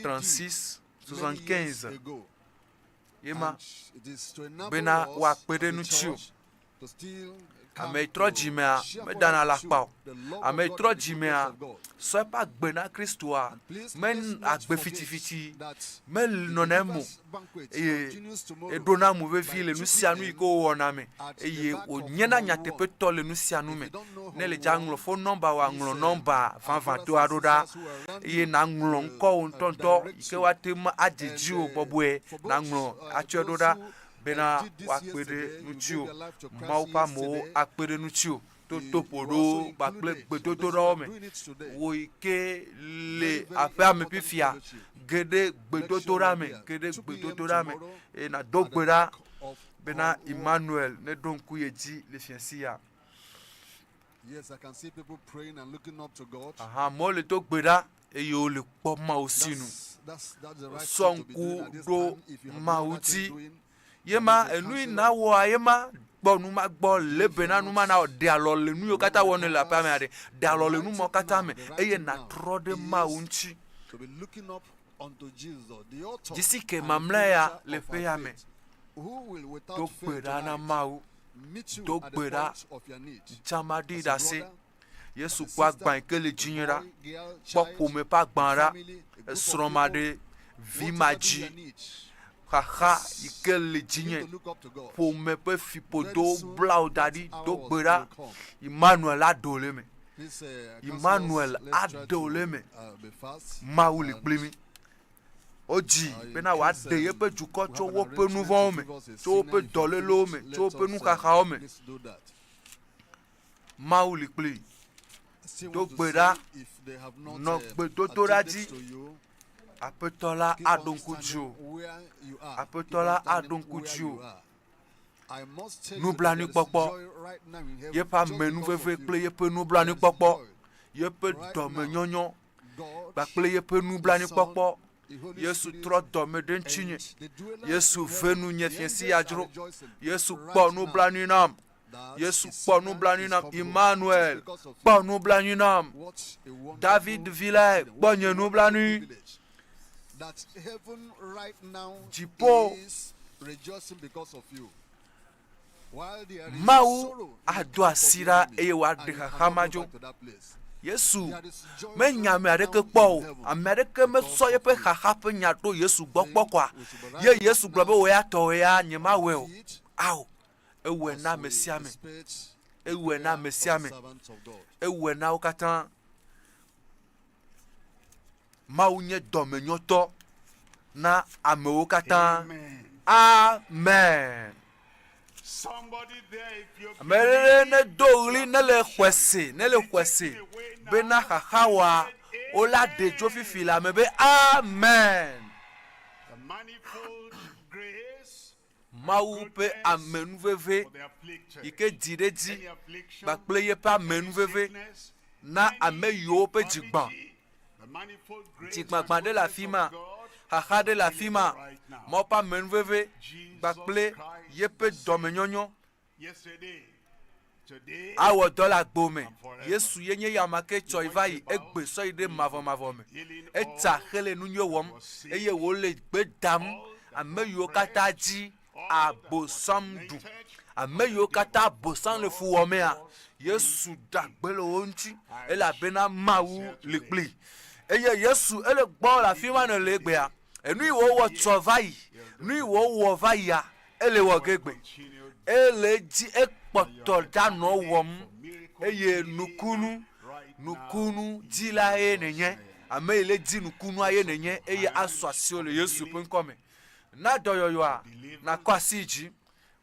36 75 ye ma bena woakpe ɖe ŋutiwò. Ame yi trɔ dzimea medana alakpa o. Ame yi trɔ dzimea sɔ eƒe agbe na Kristoa me agbe fitifiti menɔna eme o eye eɖona mo vevi le nu sia nu yi ke wowɔna me eye wònyena nyateƒetɔ le nu sia nu me. Ne le dza ŋlɔ fon nɔmba wa ŋlɔ nɔmba vavãtɔa ɖo ɖa eye naŋlɔ ŋkɔwò ŋutɔŋutɔ yi ke woate ŋu adze dziwò bɔbɔe naŋlɔ atsɔe ɖo ɖa bena woakpe ɖe ŋutiwò. Mawu ƒe amewo akpe ɖe ŋutiwò to toƒoɖowo kpakple gbedodoɖawo me. Wò yi ke le aƒea me fifia, ge ɖe gbedodoɖa me, ge ɖe gbedodoɖa me eye nàdo gbe ɖa bena Emmanuel neɖo ŋku ye dzi le fiasi ya. Yes, I can see people praying and looking up to God. Aha, amewo le do gbe ɖa eye wole kpɔ Mawu sinu. That's, that's the right Sɔ thing to be ŋku doing at this ɖo time. If you have no Mawu other thing dzi. doing, Ye ma enu yi na wɔa ye ma gbɔ nu ma gbɔ le be na nu ma na wɔ ɖe alɔ le nu yiwo katã wɔm nèle aƒea mea ɖe ɖe alɔ le nu mawo katã me eye nàtrɔ ɖe Mawu ŋuti. to be looking up unto Jesus, the author Dzesi ke and mamlɛ ya finisher le of ƒe our ya me. faith, who will without Do fail gbe ɖa na tonight Mawu. meet you Do at the gbe ɖa. point of your need. Tsamaɖi As a ɖase. brother, Yesu kpɔ agbã yi ke le dzinye ɖa. Kpɔ ƒome ƒe agbã ɖa. Esrɔ̃ ma ɖe, vi ma dzi, xaxa yi ke le dzinye, ƒome ƒe fiƒodowo bla wò da ɖi. Do gbe ɖa. Emmanuel aɖe wò le eme. Emmanuel aɖe wò le eme. Mawu li kpli mí. Wodzi bena wòaɖe yeƒe dukɔ tso woƒe nu vɔ̃wo me, tso woƒe dɔlélewo me, tso woƒe nuxaxawo me. Mawu li kplii. Do gbe ɖa, nɔ gbedodoɖa dzi. Aƒetɔ la aɖo ŋku dziwò. Aƒetɔ la aɖo ŋku dziwò. Nublanuikpɔkpɔ, yeƒe amenuveve kple yeƒe nublanuikpɔkpɔ, yeƒe dɔmenyonyo kpakple yeƒe nublanuikpɔkpɔ. Yesu trɔ dɔme ɖe ŋutinye. Yesu ve nunye fiẽsi ya dzro. Yesu kpɔ nublanui nam. Yesu kpɔ nublanui nam. Emmanuel kpɔ nublanui nam. David vi lae kpɔ nye nublanui. Dziƒo Mawu ado asi ɖa eye wòaɖe xaxa ma dzo. Yesu menya ame aɖeke kpɔ o. Ame aɖeke mesɔ yeƒe xaxa ƒe nya ɖo Yesu gbɔ kpɔ kɔa? Ye Yesu gblɔ be wò ya tɔwò ya nyemawɔe o. Ao, ewɔe na ame sia ame. Ewɔe na ame sia ame. Ewɔe na wo katã. Mawu nye dɔmenyotɔ na amewo katã. Amen. Ame ɖe nedo ɣli ne le xɔe se, ne le xɔe se bena xaxa wa wola ɖe dzo fifi le ame be amen. Mawu ƒe amenuveve yi ke dzi ɖe edzi kpakple yeƒe amenuveve na ame yiwo ƒe dzi gbã. Dzigbagbã ɖe le afi ma, xaxa ɖe le afi ma. Mawu ƒe amenuveve kpakple yeƒe dɔmenyonyo awɔ dɔ le agbo me. Yesu ye nye ya ma ke tsɔ yi va yi egbe sɔ yi ɖe mavɔmavɔ me. Etsa hele nu nyui wɔm eye wòle gbe dam ame yiwo katã dzi abosam ɖu. Ame yiwo katã abosam le fu wɔmea, Yesu da gbe le wo ŋuti elabena Mawu li kpli. Eye Yesu ele gbɔ le afi ma nèle egbea. Enu yi wòwɔ tsɔ va yi, nu yi wòwɔ va yia, ele wɔ ge gbe. Ele edzi. ekpɔtɔ ɖanɔ wɔm eye nukunu nukunu dzila ye nènye. Ame yi le di nukunua ye nènye eye asu asiwò le Yesu ƒe ŋkɔ me. Na dɔyɔyɔa nakɔ asi yi dzi.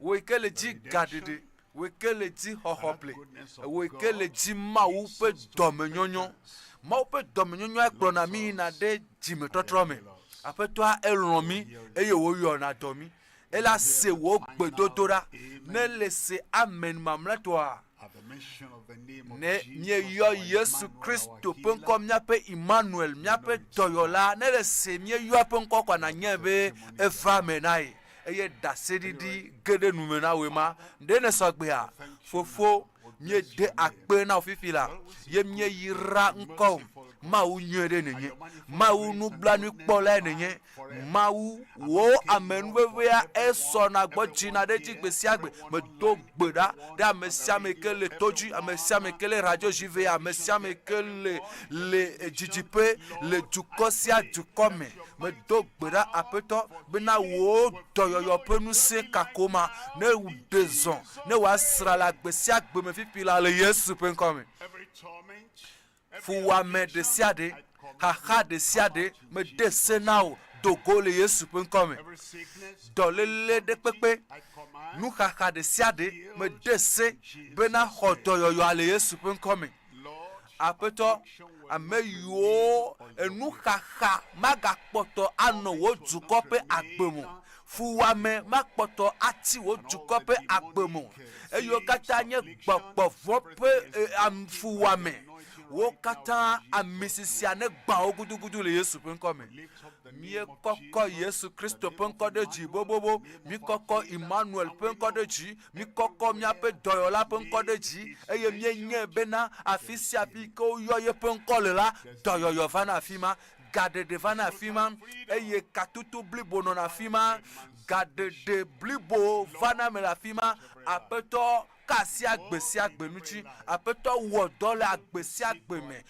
Wò yi ke le dzi gaɖeɖe, wò yi ke le dzi xɔxɔple, wò yi ke le dzi Mawu ƒe dɔmenyonyo. Mawu ƒe dɔmenyonyoa kplɔna mí yina ɖe dzimetɔtrɔ me. Aƒetɔa elɔ̃ mí eye wòyɔna dɔ mí. Ela se wò gbedodoɖa. Ne le se amen mamlɛtɔa, ne míeyɔ Yesu Kristo ƒe ŋkɔ, míaƒe Emmanuel, míaƒe dɔyɔla, ne le se míeyɔ eƒe ŋkɔ kɔa, nànyae be eva eme na ye eye ɖaseɖiɖi ge ɖe nu me na wòe ma. Ɖe nèsɔ gbea? Fofo, míede akpe na wò fifi la, ye míeyra ŋkɔwò. Mawu nyui ɖe nènye. Mawu nublanuikpɔlae nènye. Mawu, wò amenuvevea esɔna gbɔ dzina ɖe edzi gbe sia gbe. Medo gbe ɖa ɖe ame sia ame ke le to dzi, ame sia ame ke le radio dzi ve, ame sia ame ke le le didiƒe, le dukɔ sia dukɔ me. Medo gbe ɖa, Aƒetɔ, bena wò dɔyɔyɔ ƒe ŋusẽ kako ma ne ɖe zɔ, ne wòasra le agbe sia agbe me fifi laa le Yesu ƒe ŋkɔ me. Fuwɔame ɖesiaɖe, xaxa ɖesiaɖe, mede se na wò, do go le Yesu ƒe ŋkɔ me. Dɔléle ɖe kpekpe, nuxaxa ɖesiaɖe, mede se bena xɔ dɔyɔyɔa le Yesu ƒe ŋkɔ me. Aƒetɔ, ame yiwo enuxaxa magakpɔtɔ anɔ wò dukɔ ƒe agbe me o, fuwɔame makpɔtɔ atsi wò dukɔ ƒe agbe me o, eye wo katã nye gbɔgbɔ vɔ̃ ƒe fuwɔame. Wo katã ami sisia negbã wo gudugudu le Yesu ƒe ŋkɔ me. Míekɔkɔ Yesu Kristo ƒe ŋkɔ ɖe dzi bobobo. Míekɔkɔ Emmanuel ƒe ŋkɔ ɖe dzi. Míekɔkɔ míaƒe dɔyɔla ƒe ŋkɔ ɖe dzi eye míenyae bena afi sia afi ke woyɔ yeƒe ŋkɔ le la, dɔyɔyɔ vana afi ma. Gaɖeɖe vana afi ma eye katutu blibo nɔna afi ma. Gaɖeɖe blibo vana eme le afi ma. Aƒetɔ ka asi agbe sia agbe ŋuti. Aƒetɔ wɔ dɔ le agbe sia agbe me.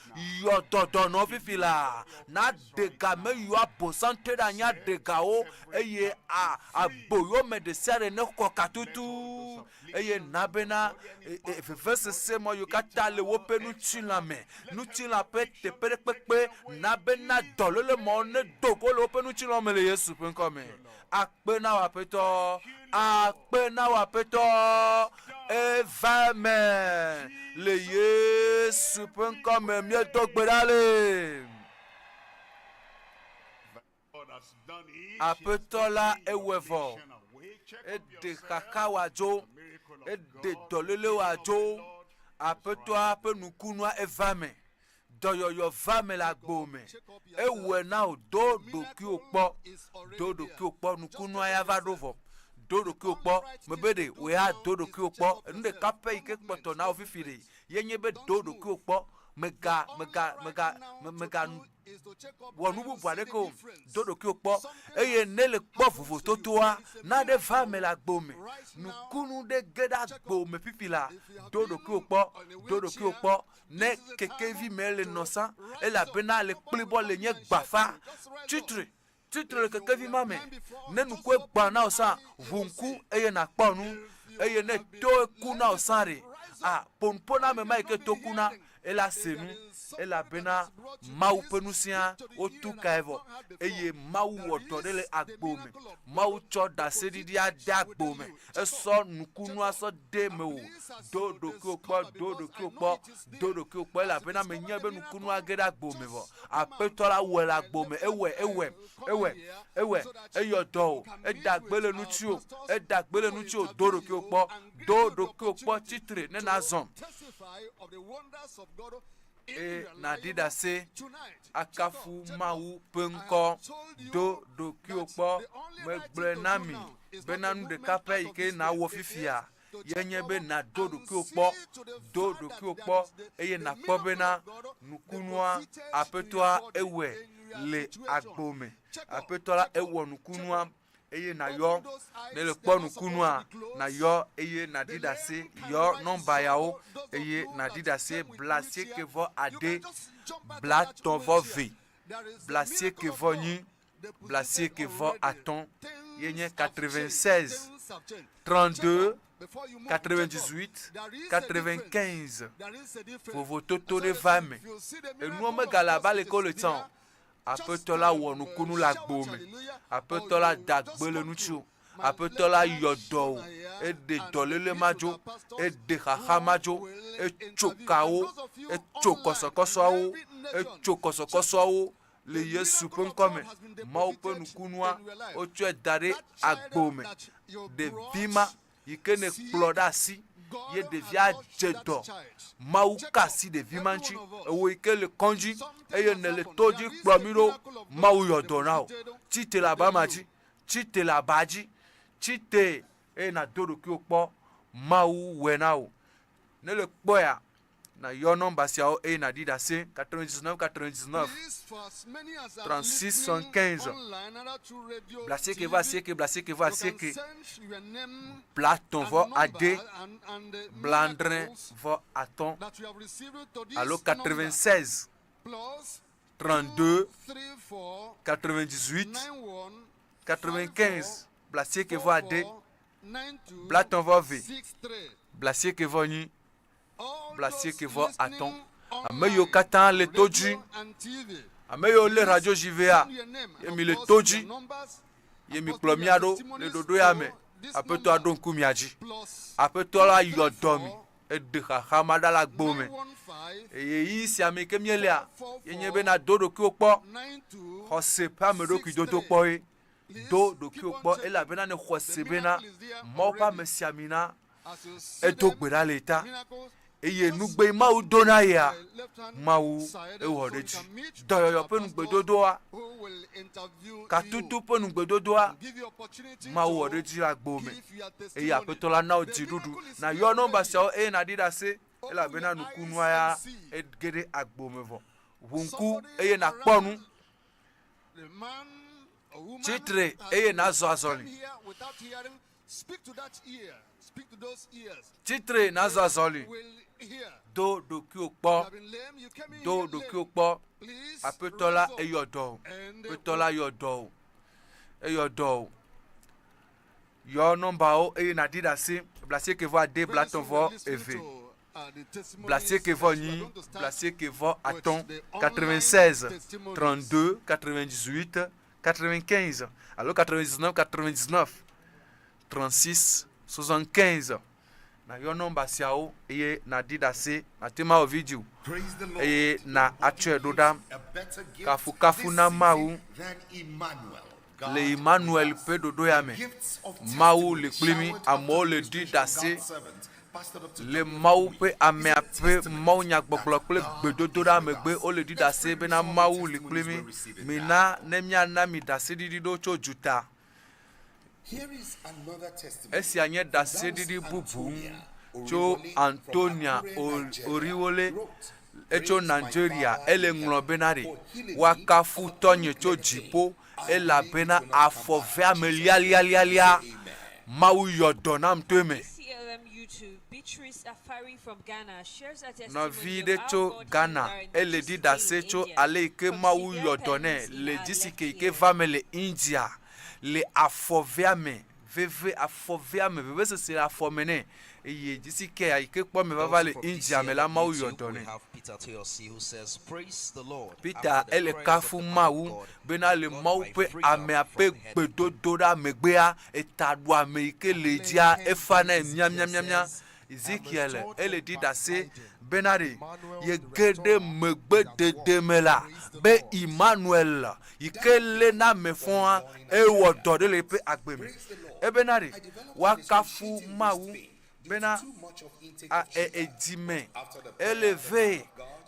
Yɔ dɔ dɔnɔ fifi laa. Naɖe ga me yɔ abosam te ɖe anyi aɖe gawo eye a aboyome ɖe sia ɖe nexɔ katutu. Eye na bena vevesese ma yiwo katã le woƒe ŋutilã me, ŋutilã ƒe teƒe ɖe kpekpe, na bena dɔléle mawo nedo go le woƒe ŋutilã me le Yesu ƒe ŋkɔ me. Akpe na wò Aƒetɔ, akpe na wò Aƒetɔ, eva eme le Yesu ƒe ŋkɔ me míedo gbe ɖa le. Aƒetɔ la ewɔe vɔ. Eɖe xaxa wòadzo, eɖe dɔléle wòadzo. Aƒetɔa ƒe nukunua eva eme. Dɔyɔyɔ va eme le agbo me. Ewɔe na wò do ɖokuiwò kpɔ. Do ɖokuiwò kpɔ. Nukunua ya va ɖo vɔ. Do ɖokuiwò kpɔ. Mebe ɖe wò ya do ɖokuiwò kpɔ. Enu ɖeka pɛ yi ke kpɔtɔ na wò fifi ɖe ye nye be do ɖokuiwò kpɔ. Mega, mega, mega, mega wɔ nu bubu aɖeke o. Do ɖokuiwò kpɔ eye ne le kpɔ vovototoa, na ɖe va eme le agbo me. Nukunu ɖe ge ɖe agbo me fifi la, do ɖokuiwò kpɔ, do ɖokuiwò kpɔ. Ne kekevi me le nɔ sã, elabena le kplibɔ le nye gbafa. Tsitre, tsitre le kekevi ma me. Ne nukue gbã na wò sã, ʋu ŋku eye nàkpɔ nu. Eye ne toe ku na wò sã ɖe, a ƒo nuƒo na ame ma yi ke to ku na. Ela se nu, elabena Mawu ƒe ŋusẽa wotu kae vɔ, eye Mawu wɔ dɔ ɖe le agbo me. Mawu tsɔ ɖaseɖiɖia de agbo me. Esɔ nukunua sɔ de mewò. Do ɖokuiwò kpɔ, do ɖokuiwò kpɔ, do ɖokuiwò kpɔ, elabena menyae be nukunua ge ɖe agbo me vɔ. Aƒetɔ la wɔe le agbo me. Ewɔe, ewɔe, ewɔe, ewɔe. Eyɔ dɔ wò, eda gbe le ŋutiwò, eda gbe le ŋutiwò. Do ɖokuiwò kpɔ, do ɖokuiwò kpɔ, tsitre ne nàzɔ. Eye nàɖi ɖase akafu Mawu ƒe ŋkɔ. Do ɖokuiwò kpɔ. Megblɔe na mi bena nu ɖeka pɛ yi ke nàwɔ fifia ye nye be nàdo ɖokuiwò kpɔ. Do ɖokuiwò kpɔ eye nàkpɔ bena nukunua Aƒetɔa ewɔe le agbo me. Aƒetɔ la ewɔ nukunua eye nàyɔ. Ne le kpɔ nukunua, nàyɔ eye nàɖi ɖase. Yɔ nɔmba yawo eye nàɖi ɖase blaasieke vɔ ade, blatɔ̃ vɔ ve, blaasieke vɔ nyi, blaasieke vɔ atɔ̃ ye nye 96 32. 98 95 vovototo ɖe va eme. Enuwo megale abe ale ke wole tsã o. Aƒetɔ la wɔ nukunu le agbo me. Aƒetɔ la da gbe le ŋutiwò. Aƒetɔ la yɔ dɔ wò. Eɖe dɔléle ma dzo. Eɖe xaxa ma dzo. Etso kawo. Etso kɔsɔkɔsɔawo. Etso kɔsɔkɔsɔawo le Yesu ƒe ŋkɔ me. Mawu ƒe nukunua, wotsɔe da ɖe agbo me. Ɖevi ma yi ke nèkplɔ ɖe asi ye ɖevia dze dɔ. Mawu ka asi ɖevi ma ŋuti. Ewò yi ke le kɔdzi eye nèle to dzi kplɔ mí ɖo, Mawu yɔ dɔ na wò. Tsi te le aba ma dzi. Tsi te le aba dzi. Tsi te eye nàdo ɖokuiwò kpɔ. Mawu wɔe na wò. Ne le kpɔea, nàyɔ nɔmba siawo eye nàɖi ɖase, 99 99 36 75 blaasieke vɔ asieke blaasieke vɔ asieke blaetɔ̃ vɔ ade blaadre vɔ atɔ̃ alo 96 32 98 95 blaasieke vɔ ade blaetɔ̃ vɔ eve blaasieke vɔ enyi 95. Ame yiwo katã le to dzi, ame yiwo lé radio dzi vea, ye mi le to dzi, ye mi kplɔ mía ɖo le ɖoɖo ya me. Aƒetɔ aɖo ŋku mia dzi. Aƒetɔ la yɔ dɔ mi, eɖe xaxa ma ɖa le agbo me. Eye ɣeyiɣi sia me ke míelea, ye nye be nado ɖokuiwò kpɔ. Xɔse ƒe ame ɖokui dodo kpɔe. Do ɖokuiwò kpɔ elabena nèxɔe se bena Mawu ƒe amesiamina edo gbe ɖa le ta eye nugbe Mawu do na yea, Mawu ewɔ ɖe edzi. Dɔyɔyɔ ƒe nugbedodoa, katutu ƒe nugbedodoa, Mawu wɔ ɖe edzi le agbo me eye Aƒetɔ la na wò dziɖuɖu. Nàyɔ nɔmba siawo eye nàɖi ɖase elabena nukunua ya ege ɖe agbo me vɔ. Ʋu ŋku eye nàkpɔ nu. Tsitre eye nàzɔ azɔli. Tsitre nàzɔ azɔli. Do ɖokuiwò kpɔ. Do ɖokuiwò kpɔ. Aƒetɔ la eyɔ dɔ wò. Aƒetɔ la yɔ dɔ wò. Eyɔ dɔ wò. Yɔ nɔmbawo eye nàɖi ɖase. Blaasieke vɔ ade, blaetɔ̃ vɔ eve, blaasieke vɔ enyi, blaasieke vɔ atɔ̃, 96 32 98 95 alo 99 99 36 75. Nàyɔ nɔmba siawo eye nàɖi ɖase, nàte ŋu awɔ video eye na atsɔe ɖo ɖa. Kafukafu na Mawu le Emmanuel ƒe ɖoɖo ya me. Mawu li kpli mí, amewo le ɖi ɖase le Mawu ƒe amea ƒe mawunyagbɔgblɔ kple gbedodoɖa megbe. Wole ɖi ɖase bena Mawu li kpli mí. Mina ne míana mi ɖaseɖiɖi ɖo tso duta. Esia nye ɖaseɖiɖi bubu tso Antonia Oriwole etso Nigeria. Ele ŋlɔ bena ɖe woakafu tɔnye tso dziƒo elabena afɔ veame lialialialia Mawu yɔ dɔ nam to eme. Nɔvi ɖe tso Ghana ele ɖi ɖase tso ale yi ke Mawu yɔ dɔ nɛ le dzisi ke yi ke va me le India le afɔvea me veve afɔvea me vevesese le afɔ me nɛ eye dzisi ke yi ke kpɔ me vava le India me la Mawu yɔ dɔ nɛ. Peter ele kafu Mawu bena le Mawu ƒe amea ƒe gbedodoɖa megbea etaɖuame yi ke le dzia efa nɛ miamiamiamia. Ezekiel ele ɖi ɖase bena ɖe yege ɖe megbedede me la be Emmanuel yi ke lé na ame fɔa ewɔ dɔ ɖe le eƒe agbe me. Ebena ɖe woakafu Mawu bena a e edzi me ele vee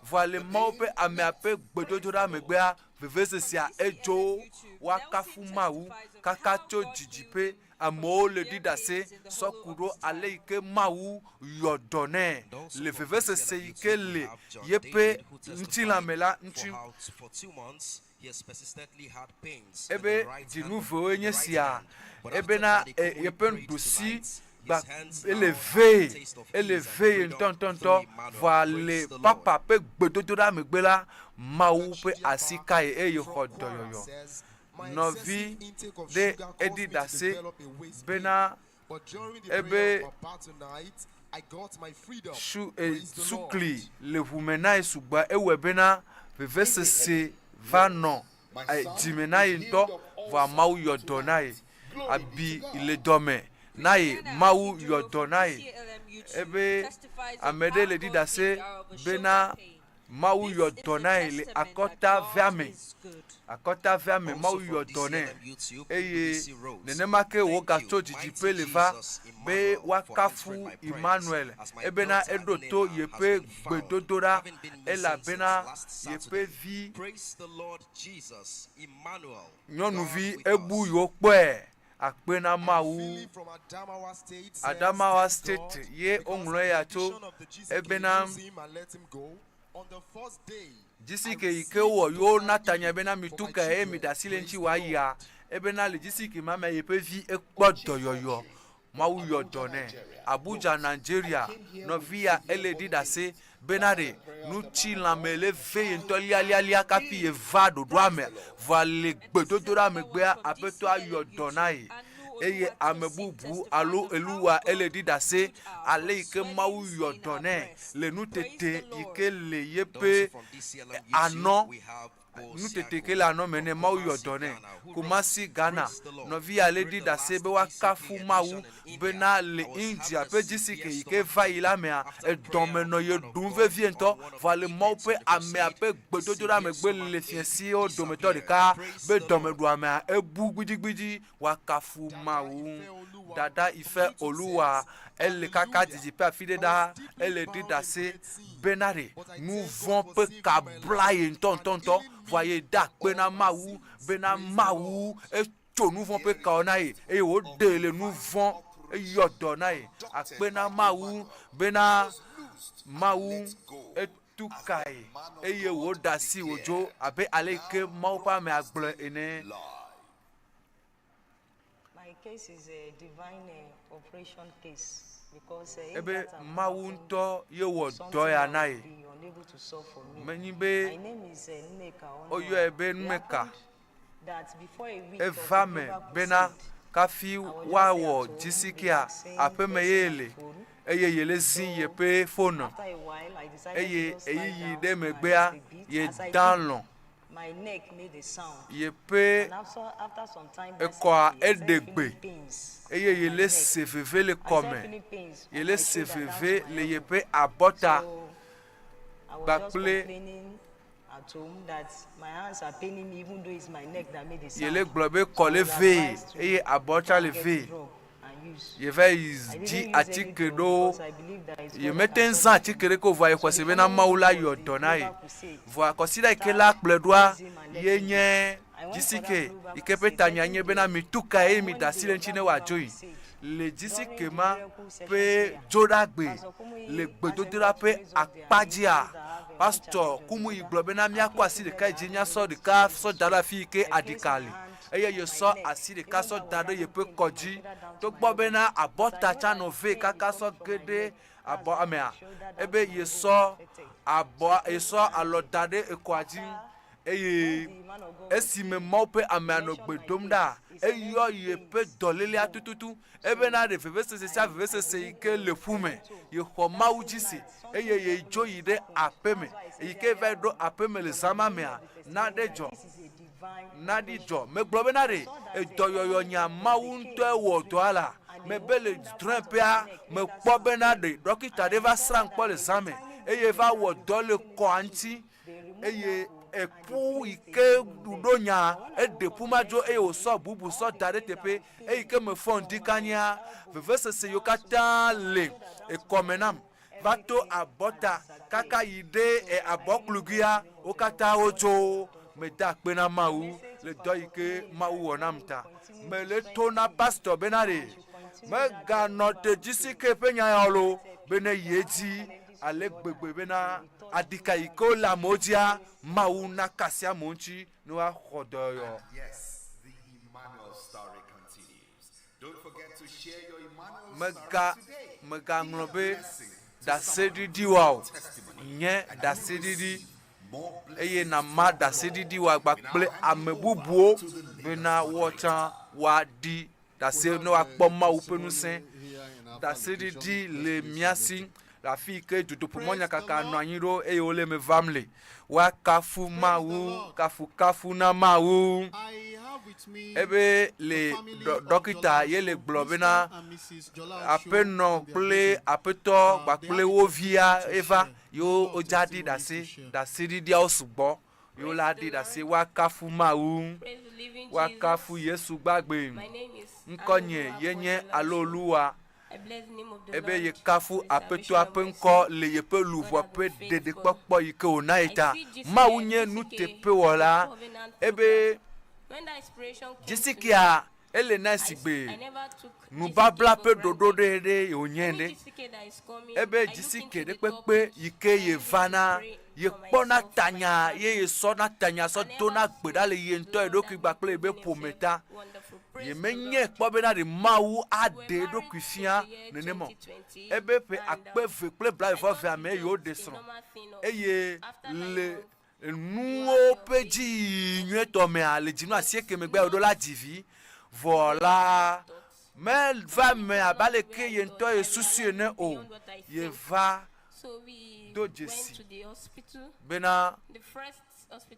vɔa le Mawu ƒe amea ƒe gbedodoɖa megbea vevesesea edzo woakafu Mawu kaka tso didiƒe amewo le ɖi ɖase sɔ ku ɖo ale yi ke Mawu yɔ dɔ nɛ le vevesese yi ke le yeƒe ŋutilã me la ŋuti. Ebe dzinu vewoe nye sia ebena yeƒe nuɖusi gba ele vee ele vee ŋutɔŋutɔŋutɔ vɔa le papa ƒe gbedodoɖa megbe la Mawu ƒe asi kae eye xɔ dɔyɔyɔ. Nɔvi ɖe eɖi ɖase bena. Ebe su e sukli le ʋume na ye sugbɔa ewɔe bena vevesese va nɔ e dzime na ye ŋutɔ vɔa Mawu yɔ dɔ na ye. Abi le dɔme na ye Mawu yɔ dɔ na ye. Ebe ame ɖe le ɖi ɖase bena Mawu yɔ dɔ na ye le akɔta vea me. Akɔta vea me Mawu yɔ dɔ nɛ eye nenema ke wògatso didiƒe le va be woakafu Emmanuel ebena eɖo to yeƒe gbedodoɖa elabena yeƒe vi nyɔnuvi ebu yewo kpɔe. Akpe na Mawu. Adamawa State ye woŋlɔ eya tso ebena dzisike yi ke wowɔ yewo na tanya bena mitu ka eye miɖe asi le eŋuti wòayia ebena le dzisike ma me yeƒe vi ekpɔ dɔyɔyɔ. Mawu yɔ dɔ nɛ. Abuja, Nigeria, nɔvi ya ele ɖi ɖase bena ɖe ŋutilãme le ve ye ŋutɔ lialialia kafi yeva ɖoɖoa me. Vɔa le gbedodoɖa megbea, Aƒetɔa yɔ dɔ na ye. Eye ame bubu alo eluwa ele ɖi ɖase ale yi ke Mawu yɔ dɔ nɛ le nutete yi ke le yeƒe anɔ Nutete ke le anɔ me nɛ, Mawu yɔ dɔ nɛ. Kumasi, Ghana, nɔvi ya le ɖi ɖase be woakafu Mawu bena le India ƒe dzisi ke yi ke va yi la mea, edɔ me nɔ ye ɖum vevie ŋutɔ. Vɔa le Mawu ƒe amea ƒe gbedodoɖa megbe le fiẽsiwo dometɔ ɖeka be dɔmeɖuamea ebu gbidigbidi. Woakafu Mawu. Dada Ife Oluwa, ele kaka didiƒe afi ɖe ɖaa, ele ɖi ɖase bena ɖe nu vɔ̃ ƒe ka bla ye ŋutɔŋutɔŋutɔ, vɔa ye da akpe na Mawu bena Mawu etso nu vɔ̃ ƒe kawo na ye eye wòɖee le nu vɔ̃ eyɔ dɔ na ye. Akpe na Mawu bena Mawu etu kae eye wòɖe asi wòdzo abe ale yi ke Mawu ƒe amea gblɔe ene. My case is a divine operation case because if Ebe that had Mawu happened, ŋutɔ ye wɔ something dɔ ya that na would ye. be unable to solve for me. Menyi be My name is Nneka Onuora. woyɔe be It Nneka. happened that before a week of the Eva me global bena crusade, kafi I was just there woawɔ at home dzisikia relaxing, aƒeme ye pressing my le phone. eye yele zi yeƒe fone After a while, I decided to eye just lie ɣeyiɣi down ɖe and megbea rest a bit. ye As I da did, lɔ̃. my neck made a sound. Yeƒe And after, after some time, ekɔa recently, I eɖe started gbe feeling pains eye on my yele neck. se veve le I started kɔme. feeling pains on Yele my se shoulder down veve to my le elbow. yeƒe abɔta So I was just kpakple complaining at home that my hands are paining me even though it's my neck that made the sound. yele gblɔ be So kɔ I le was vee advised to eye abɔ go tsã and le get vee. drug and use. Yeva yi I dzi didn't use any atike drug ɖewo. because I believe that it's God Yemete that can ŋu solve zã it for atike me. ɖeke o vɔa ye So xɔse the bena following Mawu la week yɔ was the dɔ na ye. global crusade. Vɔa kɔsiɖa yi ke Start la kplɔe ɖoa praise him and let ye him go. nye I went for that dzisike global yi ke ƒe crusade, tanya 13 nye bena days. mitu ka eye On miɖe one asi day le of eŋuti that ne global wòadzo yi. crusade, Le during dzisike the ma miracle session ƒe prayer, dzoɖagbe Pastor Kumuyi le asked everyone gbedodoɖa to ƒe raise up their akpa hands, dzia, those that have a one Pastor challenge or the Kumuyi other. gblɔ bena I míakɔ came asi ɖeka yi together dzi and míasɔ we ɖeka prayed. sɔ da ɖe afi yi ke I placed aɖika my le hand eye on my yesɔ neck, asi ɖeka even sɔ though I was da ɖe having yeƒe pain kɔ from my dzi. shoulder down to my Togbɔ elbow. bena As I abɔta know tsã that nɔ the vee pain is kaka sɔ coming from ge my ɖe neck, that's abɔ why my mea, shoulder down ebe to my elbow yesɔ was affected. So I abɔ placed my yesɔ hand alɔ da ɖe ekɔa dzi After eye when the man of God was esime praying, Mawu ƒe he amea nɔ mentioned gbe my dom case. ɖa, He said eyɔ every yeƒe pains dɔlélea go. tututu So ebena ɖe vevesese sia I I vevesese yi believe ke God le and I ƒu me. went home. Yexɔ That Mawu same dzi se night, something eye yedzo miraculous yi ɖe happened. aƒeme. That's why I Eyi said ke va earlier yi ɖo on aƒeme le from zã the ma beginning mea, of the na testimony ɖe that dzɔ. this is a divine Naɖi operation. dzɔ. Megblɔ bena I ɖe saw that edɔyɔyɔ nya everything was Mawu decaying ŋutɔe in wɔ the dɔa dream, la, and they mebe le opened that part of my drɔ̃eƒea, neck where that mekpɔ sound bena came, ɖe ɖɔkita and ɖe I va discovered srãm that kpɔ le there is zã a me tiny eye bone va that wɔ has been dɔ le put in kɔa the ŋuti tube. They removed eye that bone and they eƒu yi placed a ke new bone ɖo there. nya But when I eɖe woke ƒu up ma the dzo next eye morning, wòsɔ bubu all sɔ the da ɖe pains I teƒe was eyi feeling ke mefɔ from ŋdi my kanya elbow vevesese yiwo down to my katã from my le shoulder down to my ekɔme nam elbow, va to everything had abɔta kaka disappeared. yi ɖe So e I believe God abɔkluguia in the name wo of the Lord. katã God wotso. has done for me. Meda akpe na My Mawu message le to dɔ yi Pastor ke Kumuyi is Mawu that wɔ nam God will ta. continue to Mele to na strengthen him pastor bena and ɖe should continue that meganɔ global te crusade. dzisike ƒe nya ya loo Said be ne yi Peter edzi challenges to ale the gbegbe other bena will be taught aɖika through yi that ke wole amewo dzia, grace Mawu naka asi amewo ŋuti ne woaxɔ dɔyɔyɔ. And yes, the Emmanuel story continues. Don't forget to share your Emmanuel Mega story today. megaŋlɔ Be a be blessing to someone ɖaseɖiɖi with wa your o. testimony, Nye and you will ɖaseɖiɖi receive more eye blessings nàma from the ɖaseɖiɖi Lord. wa We kpakple now hand ame you over bubuwo to the Lagos bena moderator. woatsã woaɖi Ɖase ne woakpɔ Mawu ƒe ŋusẽ. Ɖaseɖiɖi le mía si le afi yi ke dutoƒomɔnyakaka nɔ anyi ɖo eye wole eme vam le. Woakafu Mawu, kafukafu na Mawu. Ebe le ɖɔkita ye le gblɔ bena aƒenɔ kple aƒetɔ kpakple wo via eva yewo wodza ɖi ɖase. Ɖaseɖiɖiawo sugbɔ. Yewo la ɖi ɖase. Woakafu Mawu. Woakafu Yesu gbagbe. Ŋkɔnye ye nye Aloluwa. Ebe yekafu Aƒetɔa ƒe ŋkɔ le yeƒe luʋɔ ƒe ɖeɖekpɔkpɔ yi ke wòna ye ta. Mawu nye nuteƒewɔla. Ebe dzesikia ele na sigbe nubabla ƒe ɖoɖo ɖe ɖe wònye ene. Ebe dzesike ɖe kpekpe yi ke yevana, yekpɔna tanya ye yesɔna tanya sɔ dona gbe ɖa le ye ŋutɔ ye ɖokui kpakple yeƒe ƒome ta. Yemenyae kpɔ bena ɖe Mawu aɖe eɖokui fia nenema o. Ebe ƒe akpe eve kple blaeve-vɔ-evea mee yewoɖe srɔ̃ eye le nuwo ƒe dziyiyi nyuietɔ mea, le dzinu asieke megbea yewoɖo la dzi vi. Vɔ la, meva eme abe aleke ye ŋutɔ yesusui ene o. Yeva do dzesi bena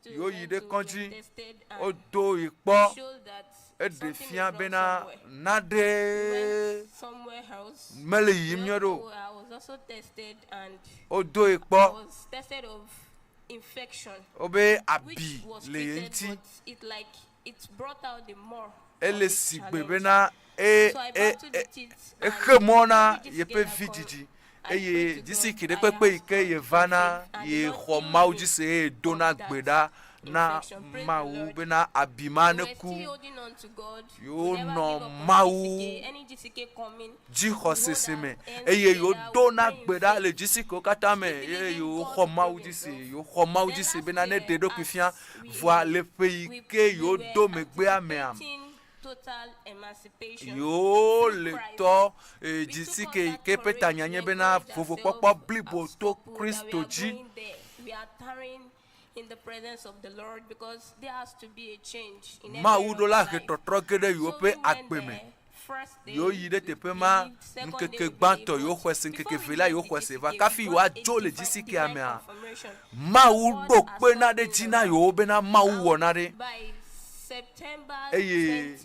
yewoyi ɖe kɔdzi, wodo yi kpɔ, eɖe fia bena naɖe mele yiyim nyuie ɖe o. Wodo yi kpɔ, wobe abi le ye ŋuti. Ele si gbe bena e, e, e, exe mɔ na yeƒe vidzidzi eye dzisi ɖe kpekpe yi ke yevana ye xɔ Mawu dzi se eye dona gbe ɖa na Mawu bena abi ma neku. Yewonɔ Mawu dzixɔsese me eye yewodona gbe ɖa le dzisi kewo katã me eye yewoxɔ Mawu dzi se, yewoxɔ Mawu dzi se bena ne ɖe eɖokui fia. Vɔa le ƒe yi ke yewodo megbea mea, yewo le tɔ dzisi ke yi ke ƒe tanya nye bena vovokpɔkpɔ blibo to Kristo dzi. Mawu ɖo la he tɔtrɔ ge ɖe yewoƒe agbe me. Yewoyi ɖe teƒe ma ŋkeke gbãtɔ yewoxɔe se, ŋkeke evelia yewoxɔe se va kafi yewoadzo le dzisikea mea, Mawu ɖo kpe na ɖe dzi na yewo bena Mawu wɔ na ɖe. Eye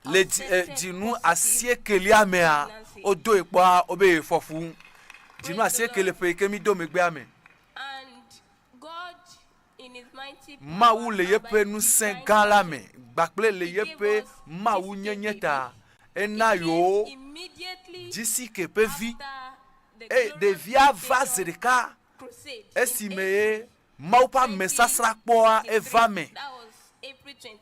le dzinu asiekelia mea, wodoe kpɔa wobe yefɔ fu. Dzinu asieke le ƒe yi ke mído megbea me. Mawu le yeƒe ŋusẽ gã la me kpakple le yeƒe Mawunyenye ta, ena yewo dzisike ƒe vi. Eye ɖevia va zi ɖeka esime ye Mawu ƒe amesasrãkpɔa eva me.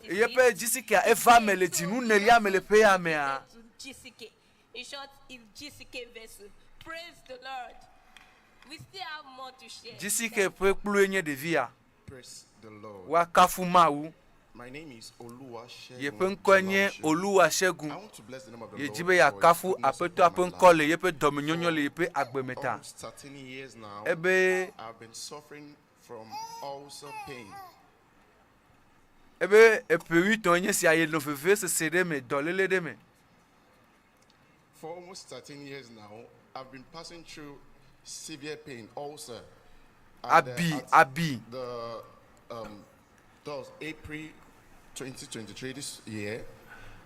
Yeƒe dzisikea eva me le dzinu nelia me le ƒe ya mea. In short, it's GCK vessel. Praise the Lord. We still have more to share. GCK ƒe kplue nye ɖevia. Praise the Lord. Woakafu Mawu. My name is Oluwasegun Yeƒe ŋkɔe nye Jolaoso. Oluwasegun. I want to bless the name of the Yedi Lord be for his yeakafu goodness Aƒetɔa upon ƒe my ŋkɔ life. le yeƒe dɔmenyonyo le yeƒe agbe me ta. Almost 13 years now, Ebe I've been suffering from ulcer pain. ebe eƒe wuietɔ̃ nye sia yenɔ vevesese ɖe me, dɔléle ɖe me. For almost 13 years now, I've been passing through severe pain, ulcer. And, Abi, at abi. The, that was April 2023 this year.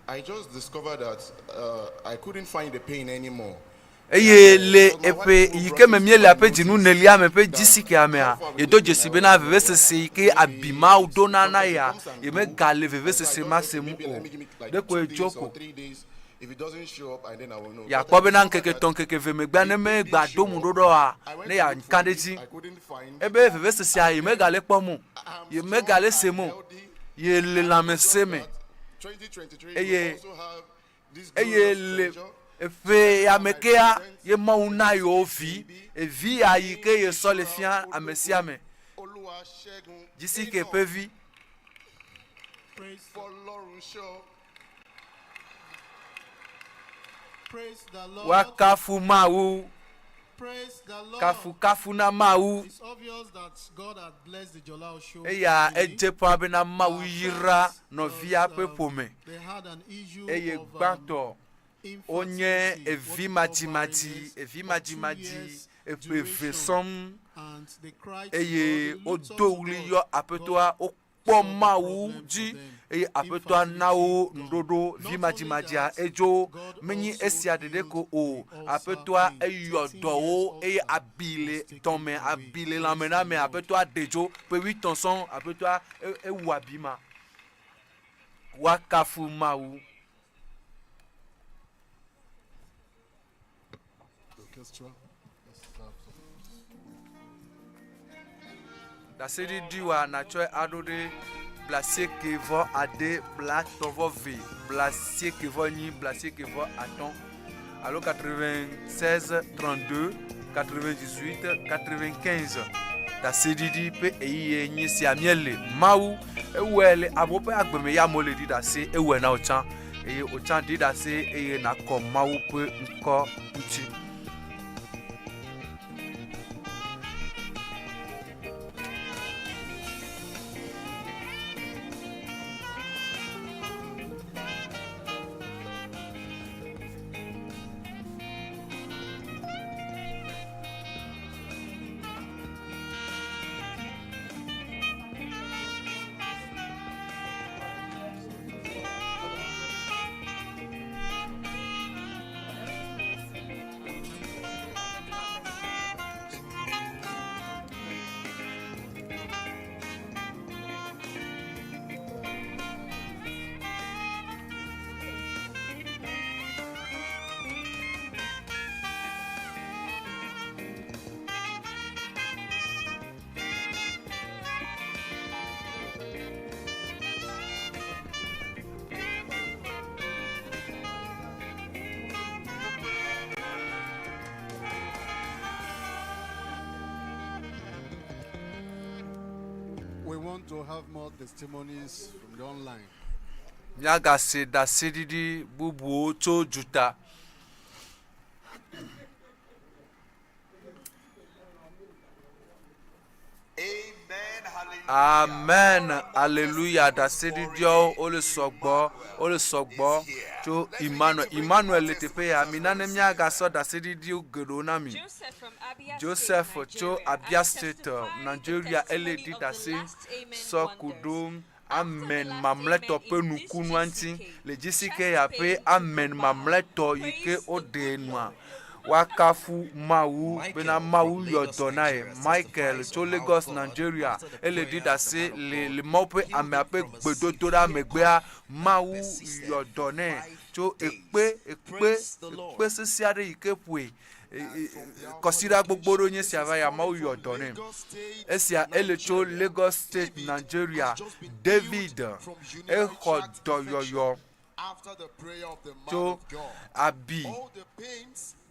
I just discovered that I couldn't find the pain anymore. Eye le eƒe yi ke me míele aƒe dzinu nelia me ƒe dzisikea mea, yedo dzesi bena vevesese yi ke abi mawo dona na yea, yemegale vevesese ma sem o. Ɖeko edzo ko. Yeakpɔ bena ŋkeke etɔ̃ ŋkeke eve megbea ne megba do ŋu ɖo ɖɔa, ne yeaka ɖe edzi. Ebe vevesesea yemegale kpɔm o, yemegale sem o, yele lãmesẽ me eye eye le eƒe ya me kea ye Mawu na yewo vi, evi ya yi ke yesɔ le fia ame sia ame. Dzisike ƒe vi. Praise the Lord. Woakafu Mawu. Praise the Lord. Kafukafu na Mawu. It's obvious that God had blessed the Jola Osho Eya family. edze ƒã bena Mawu yra nɔvia ƒe ƒome. They had an issue Eye of gbãtɔ wonye infertility, evi what we call madzimadzi, barrenness, evi of 2 madzimadzi years eƒe eve duration. sɔŋ And they cried to eye God, they looked up wodo to ɣli God. yɔ Aƒetɔa, wokpɔ Mawu dzi eye Aƒetɔa na wo nuɖoɖo vi madzimadzia edzo. Menye esia ɖeɖe ko o, Aƒetɔa eyɔ dɔwo eye abi le dɔme, abi le lãme na ame. Aƒetɔa ɖe dzo ƒe wuietɔ̃ sɔŋ. Aƒetɔa ewu abi ma. Woakafu Mawu. Orchestra. Let's start. Ɖaseɖiɖi wa natsɔe aɖo ɖe blasieke vɔ ade blatɔ̃ vɔ ve blasieke vɔ nyi blasieke vɔ atɔ̃ alo 96 32 98 95. Ɖaseɖiɖi ƒe ɣeyiɣie nye sia míele. Mawu ewɔe le amewo ƒe agbe me ya amewo le ɖi ɖase ewɔe na wò tsã eye wò tsã ɖi ɖase eye nàkɔ Mawu ƒe ŋkɔ ŋuti. We want to have more testimonies from the online. Míagase ɖaseɖiɖi bubuwo tso duta. Amen, aleluya. Ɖaseɖiɖiawo wole sɔgbɔ, wole sɔgbɔ tso Emmanuel. Emmanuel le teƒe ya. Mina ne míagasɔ ɖaseɖiɖiwo geɖewo na mi. Joseph tso Abia State, Nigeria, ele ɖi ɖase sɔ ku ɖo amen mamlɛtɔ ƒe nukunua ŋuti. Le dzisi ke ya ƒe amen mamlɛtɔ yi ke woɖe nua, woakafu Mawu bena Mawu yɔ dɔ na ye. Michael tso Lagos, Nigeria, ele ɖi ɖase le le Mawu ƒe amea ƒe gbedodoɖa megbea, Mawu yɔ dɔ nɛ tso ekpe ekpe ekpe sesẽ aɖe yi ke ƒoe kɔsiɖa gbogbo ɖewo nye esia va ya Mawu yɔ dɔ nɛ. Esia ele tso Lagos State, Nigeria. David exɔ dɔyɔyɔ tso abi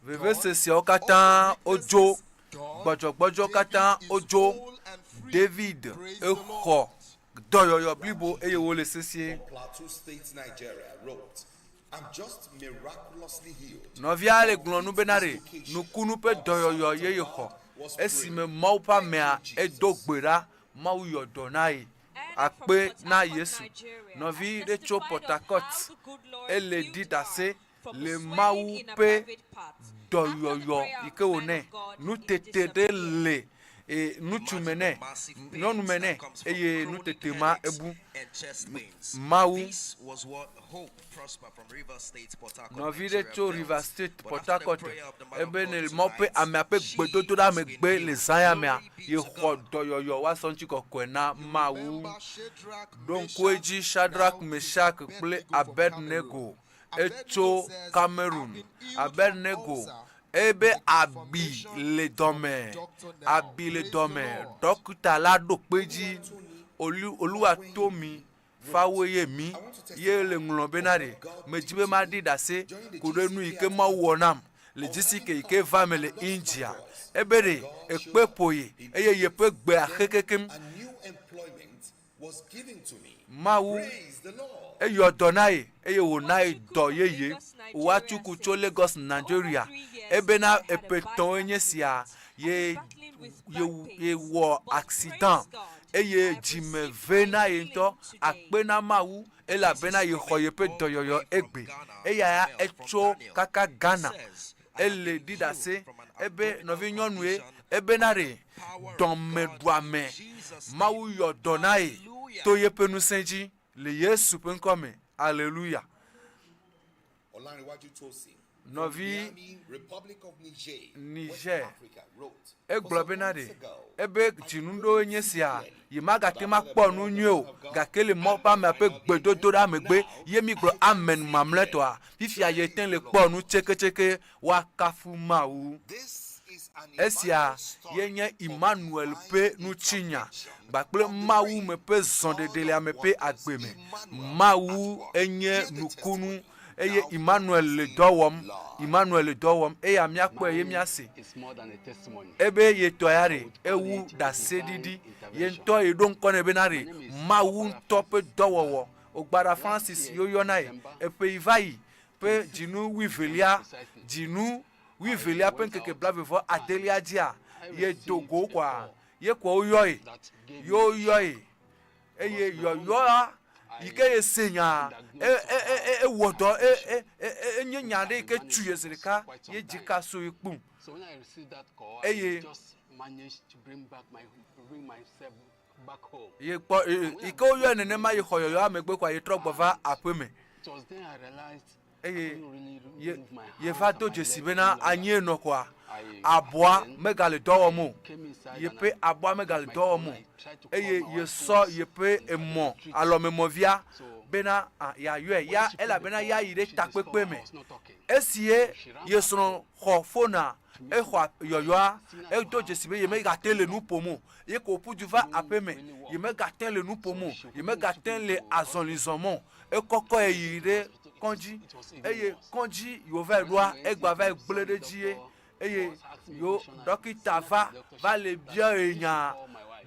vevesesiawo katã wodzo, gbɔdzɔgbɔdzɔ katã wodzo. David exɔ dɔyɔyɔ blibo eye wòle sesĩe. Nɔvia le gblɔ nu bena ɖe nukunu ƒe dɔyɔyɔ ye yexɔ esime Mawu ƒe amea edo gbe ɖa Mawu yɔ dɔ na ye. Akpe na Yesu. Nɔvi ɖe tso Port Harcourt ele ɖi ɖase le Mawu ƒe dɔyɔyɔ yi ke wònɛ. Nutete ɖe le e, ŋutsu me nɛ, nyɔnu me nɛ eye nutete ma ebu. Mawu Nɔvi ɖe tso Rivers State, Port Harcourt, ebe ne Mawu ƒe amea ƒe gbedodoɖa megbe le zã ya mea, yexɔ dɔyɔyɔ woasɔ ŋutikɔkɔe na Mawu. Ɖo ŋku edzi Shadrach, Meshach kple Abednego etso Cameroon. Abednego ebe abi le dɔme, abi le dɔme. Ɖɔkita la ɖo kpe edzi. Olu, Oluwatomi Fawoe ye mí ye le ŋlɔ bena ɖe medzi be maɖi ɖase ku ɖe nu yi ke Mawu wɔ nam le dzisi ke yi ke va me le India. Ebe ɖe ekpe ƒo ye eye yeƒe gbea xe kekeŋ. Mawu eyɔ dɔ na ye eye wòna ye dɔ yeye. Watsuku tso Lagos, Nigeria. Ebena eƒe tɔwoe nye sia ye ye yewɔ accident eye dzime ve na ye ŋutɔ. Akpe na Mawu elabena yexɔ yeƒe dɔyɔyɔ egbe. Eya ya etso kaka Ghana ele ɖi ɖase ebe nɔvinyɔnue ebena ɖe dɔmeɖuame Mawu yɔ dɔ na ye to yeƒe ŋusẽ dzi le Yesu ƒe ŋkɔ me. Aleluya. Olanrewaju Tosin from Nɔvi Niamey, Republic of Niger, West Niger Africa, wrote, For egblɔ some bena months ɖe ago, ebe dzinu ɖewoe nye sia yi magate ŋu akpɔ nu nyuie o gake le mɔ ƒe amea ƒe gbedodoɖa megbe ye mígblɔ amen mamlɛtɔa fifia yete le kpɔ nu tseketseke woakafu Mawu. Esia ye nye Emmanuel ƒe ŋutinya kpakple Mawu me ƒe zɔɖeɖe le ame ƒe agbe me. Mawu enye nukunu eye Emmanuel le dɔ wɔm. Emmanuel le dɔ wɔm eya míakpɔe ye míase. Ebe ye tɔ ya ɖe ewu ɖaseɖiɖi ye ŋutɔ ye ɖo ŋkɔ nɛ bena ɖe Mawu ŋutɔ ƒe dɔwɔwɔ. Ogbara Francis ye woyɔna ye. Eƒe yi va yi ƒe dzinu wuievelia dzinu wuievelia ƒe ŋkeke blave vɔ adelia dzia ye do go kɔa ye kɔ woyɔ ye ye woyɔ ye eye yɔyɔa yi ke ye se nya e e e ewɔ dɔ e e e enye nya ɖe yi ke tu ye zi ɖeka ye dzi ka so ye kpum So when I received that call, I eye just managed to bring back my bring myself back home. ye kpɔ e yi ke woyɔe nenema ye xɔ yɔyɔa megbe kɔa ye trɔ gbɔ va aƒe me. It was then I realized eye ye yeva do dzesi bena anyie nɔ kɔa abɔa megale dɔ wɔm o yeƒe abɔa megale dɔ wɔm o eye yesɔ yeƒe emɔ alɔmemɔvia bena ah, yeayɔe ya elabena ya yi ɖe takpekpe me esi ye yesrɔ̃ xɔ fona exɔ yɔyɔa edo dzesi be yemegate le nu ƒom o ye ko ƒu du va aƒe me yemegate le nu ƒom o yemegate le azɔli zɔm o ekɔkɔe yi ɖe kɔdzi eye kɔdzi yi wova yi ɖoa egba va yi gblẽ ɖe edzi ye eye yo ɖɔkita va va le bia ye nya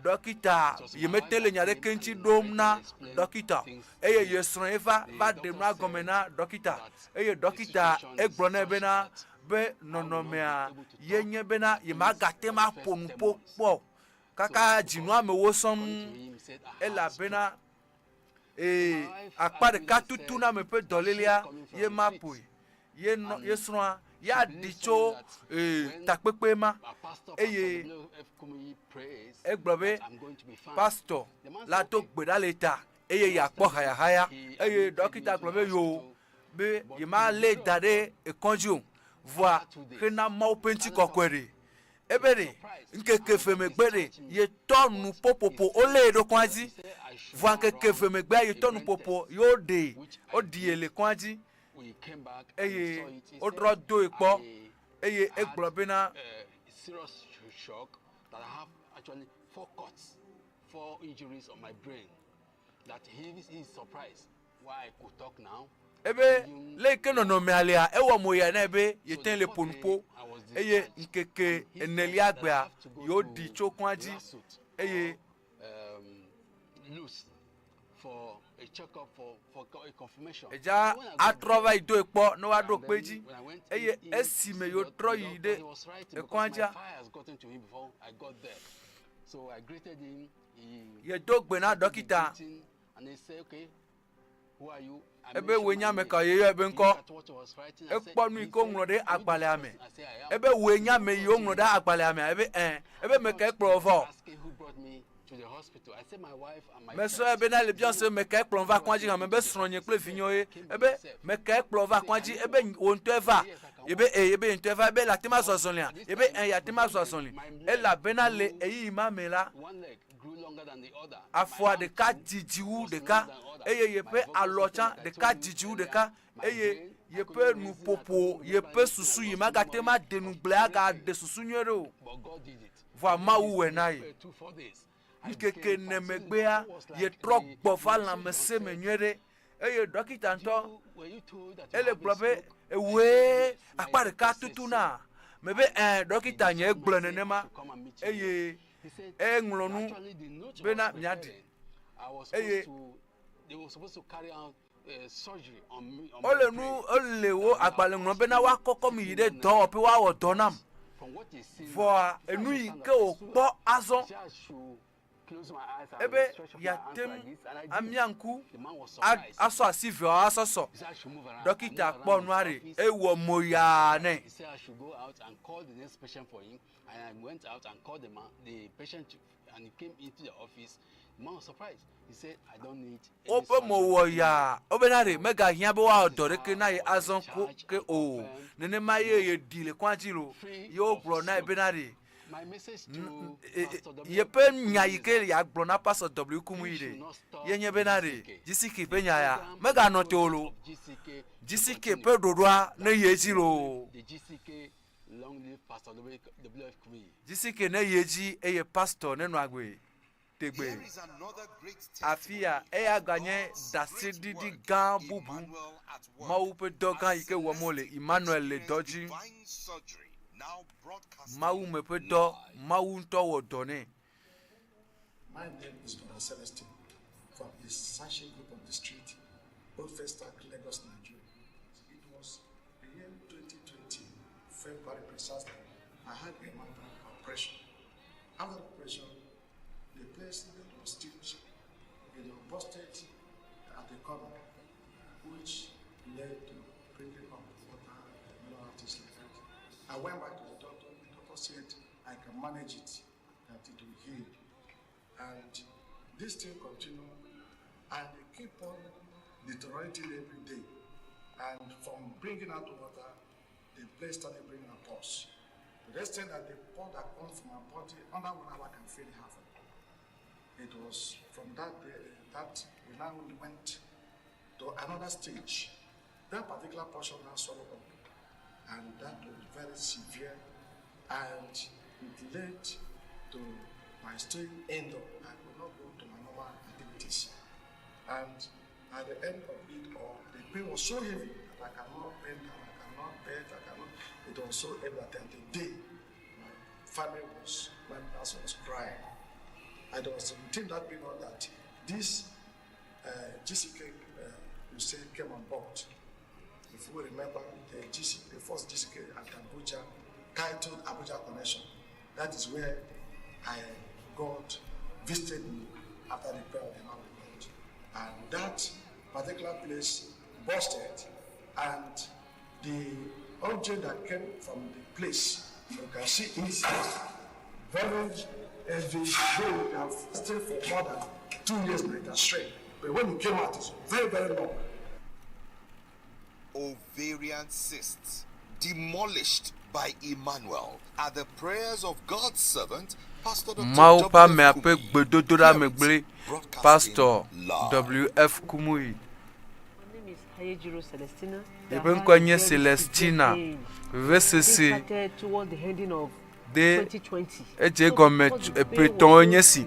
ɖɔkita yi mete le nya ɖeke ŋuti ɖom na ɖɔkita o eye ye srɔ̃ ye va va ɖe nua gɔme na ɖɔkita eye ɖɔkita egblɔ nɛ bena be nɔnɔmea ye nye bena yemagate ŋu aƒo nuƒo kpɔ o kaka dzinuamewo sɔŋ elabena Ee, akpa ɖeka tutu na ame ƒe dɔlélea ye ma ƒoe. Ye nɔ, ye srɔ̃a ya ɖi tso ee, takpekpe ma eye egblɔ be pastɔ la do gbe ɖa le ta eye yeakpɔ hayahaya eye ɖɔkita gblɔ be yoo be yemalée da ɖe ekɔdzi o vɔa hena Mawu ƒe ŋutikɔkɔe ɖe. Ebe ɖe, ŋkeke eve megbe ɖe, yetɔ nu ƒoƒoƒo wolée ɖo kɔa dzi. Vɔa ŋkeke eve megbea yetɔ nu ƒoƒo ye woɖee, woɖie le kɔa dzi eye wotrɔ doe kpɔ eye egblɔ bena, Ebe le yi ke nɔnɔmea lea, ewɔ mo yaa nɛ be yete le ƒo nu ƒo eye ŋkeke enelia gbea yewoɖi tso kɔa dzi eye edza atrɔ va yi doe kpɔ ne woaɖo kpe edzi eye esime yewotrɔ yi ɖe ekɔa dzia, yedo gbe na ɖɔkita Ebe wòe nye ame ka yeyɔ ebe ŋkɔ. Ekpɔ nu yi ke woŋlɔ ɖe agbalẽa me. Ebe wòe nye ame yi woŋlɔ ɖe agbalẽa mea? Ebe ẽ. Ebe ame kae kplɔ wò va o? Mesrɔ̃e bena le biam se ame kae kplɔm va kɔadzi hã. Mebe srɔ̃nye kple vinyewo ye. Ebe ame kae kplɔ wò va kɔadzi? Ebe wò ŋutɔe va. Ebe ẽ. Ebe ye ŋutɔe va. Ebe le ate ŋu azɔ azɔlia? Ebe ẽ, yeate ŋu azɔ azɔli. Elabena le ɣeyiɣi ma me la, Afɔa ɖeka didi wu ɖeka eye yeƒe alɔ tsã ɖeka didi wu ɖeka eye yeƒe nuƒoƒo, yeƒe susu yi magate ŋu ade nugble agaɖe susu nyuie ɖe o. Vɔa Mawu wɔe na ye. Ŋkeke ene megbea, yetrɔ gbɔ va lãmesẽ me nyuie ɖe eye ɖɔkita ŋutɔ ele gblɔ be ewòe akpa ɖeka tutu na mebe ẽ ɖɔkita nye egblɔe nenema eye eŋlɔ nu bena miaɖi eye. Wole nu wole wo agbalẽ ŋlɔm bena woakɔkɔ mi yi ɖe dɔwɔƒe woawɔ dɔ nam. Vɔa enu yi ke wòkpɔ azɔ ebe yeate ŋu amia ŋku asɔ asi veawo asɔ sɔ. Ɖɔkita kpɔ nua ɖe ewɔ mo yaa nɛ. Woƒe mo wɔ yaa wobena ɖe megahiã be woawɔ dɔ ɖeke na ye azɔ ko ke o. Nenema ye yeɖi le kɔa dzi lo. Ye wogblɔ na ye bena ɖe yeƒe nya yi ke yeagblɔ na Pastor W. Kumuyi ɖe ye nye bena ɖe GCK ƒe nya ya meganɔ te o lo. GCK ƒe ɖoɖoa ne yi edzi loo. GCK ne yi edzi eye Pastor nenɔ agbe tegbe. Afia eya ganye ɖaseɖiɖi gã bubu, Mawu ƒe dɔ gã yi ke wɔm wole, Emmanuel le dɔ dzi. Mawu me ƒe dɔ, Mawu ŋutɔ wɔ dɔ nɛ. My name is Brother Celestine from Isashi Group of the Street, Old Festac, Lagos, Nigeria. It was the year 2020, February precisely. I had a minor operation. After the operation, the place that was stitched, it was busted at the corner, which led to bringing up water and other things like that. I went back to the doctor. The doctor said I can manage it, that it will heal. And this thing continued, and they keep on deteriorating every day. And from bringing out water, the place started bringing out pus. To the extent that the pus that comes from my body, under 1 hour can feel half. It was from that day that we now went to another stage. That particular portion now swallowed up, and that was very severe, and it led to my staying indoor. I could not go to my normal activities. And at the end of it all, the pain was so heavy that I cannot bend down, I cannot bend, I cannot. It was so heavy that at the day, my family was, my house was crying. And it was within that period that this GCK, you say, came on board. If you remember the, GC, the first GCK at Abuja, titled Abuja Connection. That is where I God visited me after the prayer of the man of God. And that particular place busted, and the object that came from the place, you can see it very heavy, though it have stayed for more than 2 years now, it has shrunk. But when it came out, it's very, very long. Ovarian cysts demolished by Emmanuel at the prayers of God's servant, Pastor Dr. Mawu ƒe amea W.F. ƒe Kumuyi. gbedodoɖa Pastor W.F. Kumuyi. Yeƒe ŋkɔe nye Celestina. Vevesese de edze egɔme ƒe etɔ̃e nye esi.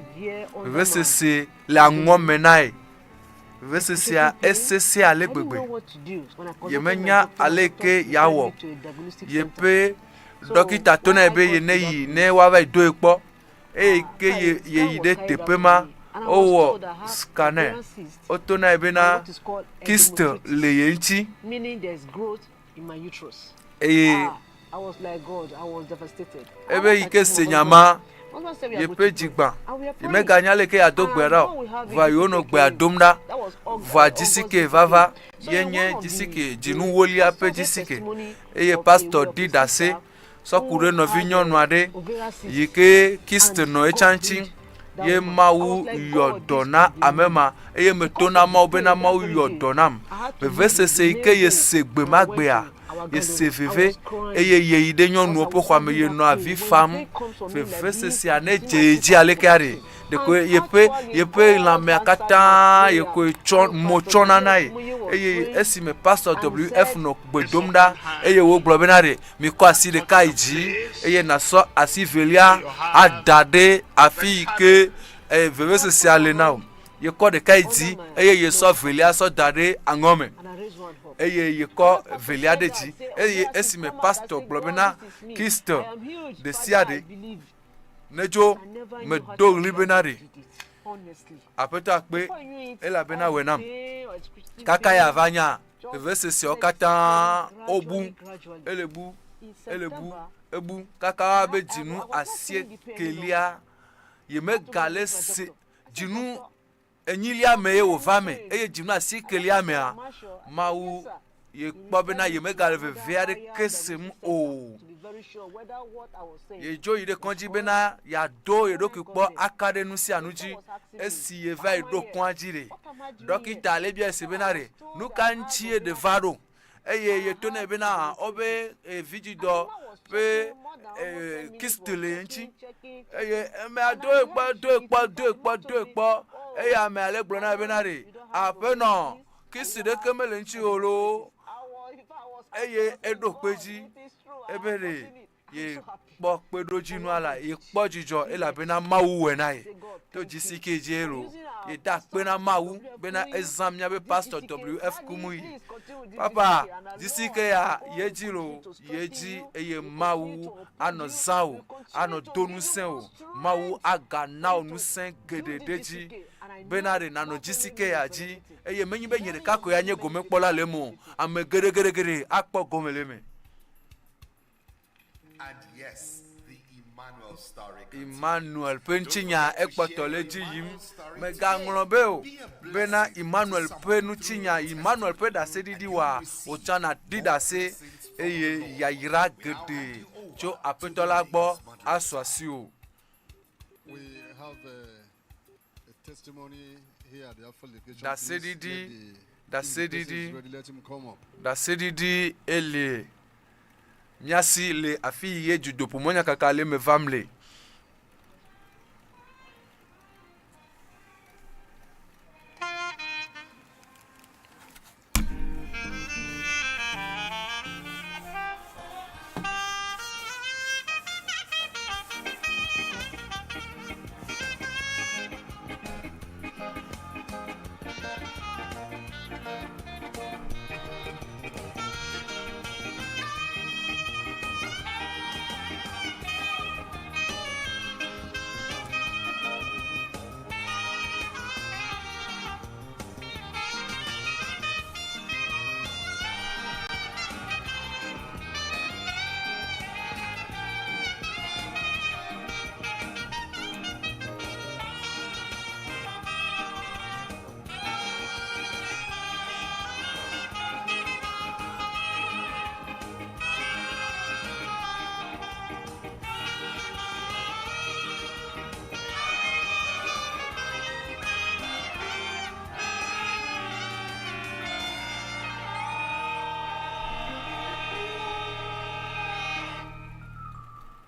Vevesese le aŋɔ me na ye. Vevesesea esesẽ ale gbegbe. Yemenya ale ke yeawɔ. Yeƒe ɖɔkita to na ye be ye ne yi ne woava yi do ye kpɔ. Eye ke ye yeyi ɖe teƒe ma wowɔ scanner. Woto na ye bena kyst le ye ŋuti eye ebe yi ke se nya ma yeƒe dzi gbã. Yemeganya ale ke yeado gbea ɖa o. Vɔa yewonɔ gbea dom ɖa. Vɔa GCK vava ye nye GCK dzinuwolia ƒe GCK eye pastor ɖi ɖase sɔ ku ɖe nɔvinyɔnu aɖe yi ke kyst nɔ etsa ŋuti ye Mawu yɔ dɔ na ame ma eye meto na Mawu bena Mawu yɔ dɔ nam. Vevesese yi ke yese gbe ma gbea, yese veve eye yeyi ɖe nyɔnuwo ƒe xɔa me yenɔ avi fam. Vevesesea ne dze ye dzi alekea ɖe, ɖeko yeƒe yeƒe lãmea katã yekoe tsɔ mo tsɔna na ye eye esime Pastor WF nɔ gbe dom ɖa eye wògblɔ bena ɖe mikɔ asi ɖeka yi dzi eye nàsɔ asi velia ada ɖe afi yi ke eh, vevesesea le na wò. Yekɔ ɖeka yi dzi eye yesɔ velia sɔ da ɖe aŋɔ me eye yekɔ velia ɖe dzi eye esime pastor gblɔ bena Kristo ɖe sia ɖe nedzo medo ɣli bena ɖe Aƒetɔ akpe elabena wòe nam. Kaka ya va nya veveseseawo katã wobu, ele bu, ele bu, ebu kaka be dzinu asiekelia yemegale se dzinu enyilia me ye wòva me eye dzinu asiekelia mea Mawu ye kpɔ bena yemegale veve aɖeke sem o. Yedzo yi ɖe kɔdzi bena yeado ye ɖokui kpɔ aka ɖe nu sia nu dzi. Esi yeva yi ɖo kɔa dzi ɖe, ɖɔkita le biae se bena ɖe, nu ka ŋutie ɖe va ɖo? Eye yeto nɛ bena wobe vidzidɔ ƒe kist le ye ŋuti. Eye amea doe kpɔ, doe kpɔ, doe kpɔ, doe kpɔ eye amea le gblɔ na bena ɖe, aƒenɔ, kist ɖeke mele ŋuti o loo. Eye eɖo kpe edzi ebe ɖe yekpɔ kpeɖodzinua la, yekpɔ dzidzɔ elabena Mawu wɔe na ye. To GCK dzie lo, yeda akpe na Mawu bena ezã míabe Pastor WF Kumuyi. Papa, GCK ya ye dzi lo, ye dzi eye Mawu anɔ zã wò, anɔ do ŋusẽ wò. Mawu agana wò ŋusẽ geɖe ɖe edzi bena ɖe nànɔ GCK ya dzi eye menye be nye ɖeka koe anye gomekpɔla le eme o, ame geɖegeɖegeɖe akpɔ gome le eme. Emmanuel ƒe ŋutinya ekpɔtɔ le edzi yim. Mègaŋlɔ be o bena Emmanuel ƒe ŋutinya, Emmanuel ƒe ɖaseɖiɖi wa wò tsã nàɖi ɖase eye yayra geɖe tso Aƒetɔ la gbɔ asu asiwò. We have Ɖaseɖiɖi, ɖaseɖiɖi, ɖaseɖiɖi ele mía si le afi yi ye dutoƒomɔnyakaka le eme vam le.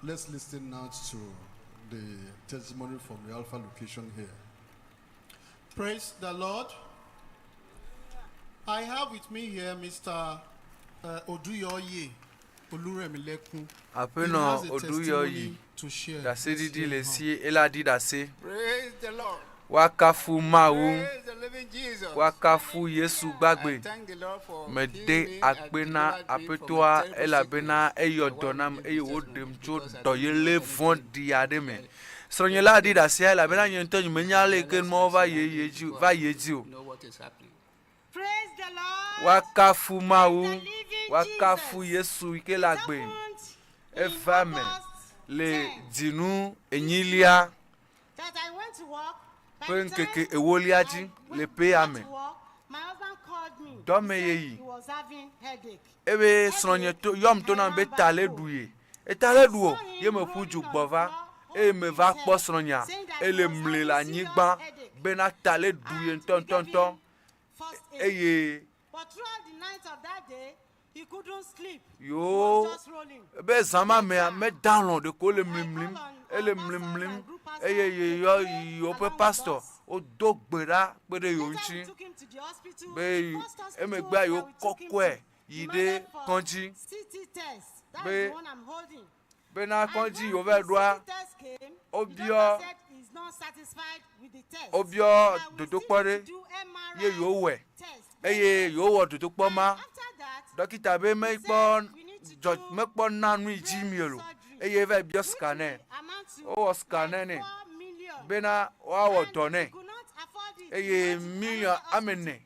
Let's listen now to the testimony from the Alpha location here. Praise the Lord. I have with me here Mr. Oduyoye Oluremilekun. Aƒenɔ Oduyoyi, ɖaseɖiɖi le esi ela ɖi ɖase. Woakafu Mawu, woakafu Yesu gbagbe. Mede akpe na Aƒetɔa elabena eyɔ dɔ nam eye wòɖem tso dɔyele vɔ̃ɖi aɖe me. Srɔ̃nye la ɖi ɖasea elabena nye ŋutɔ nyemenya ale yi ke nuawo va yi edzi va yi edzi o. Woakafu Mawu, woakafu Yesu yi ke le agbe. Eva eme le dzinu enyilia ƒe ŋkeke ewolia dzi le ƒea me. Dɔme ye yi. Ebe srɔ̃nye to yɔm to nam be ta le ɖu ye. Eta le ɖu o ye meƒu du gbɔ va eye meva kpɔ srɔ̃nyea ele mli le anyigba bena ta le ɖu ye ŋutɔŋutɔŋutɔ eye Yoo, be zã ma mea, meda alɔ̃ ɖeko wole mlimlim, ele mlimlim eye yeyɔ yewoƒe pastor wodo gbe ɖa kpe ɖe yewo ŋuti be emegbea yewo kɔkɔe yi ɖe kɔdzi be bena kɔdzi yewo va ɖoa wobiɔ wobiɔ dodokpɔ ɖe ye yewowɔe eye yewowɔ dodokpɔ ma ɖɔkita be mekpɔ dzɔ mekpɔ na nu yi dzi mi o eye va biɔ scanner wowɔ scanner nɛ bena woawɔ dɔ nɛ eye miliɔn ame ene.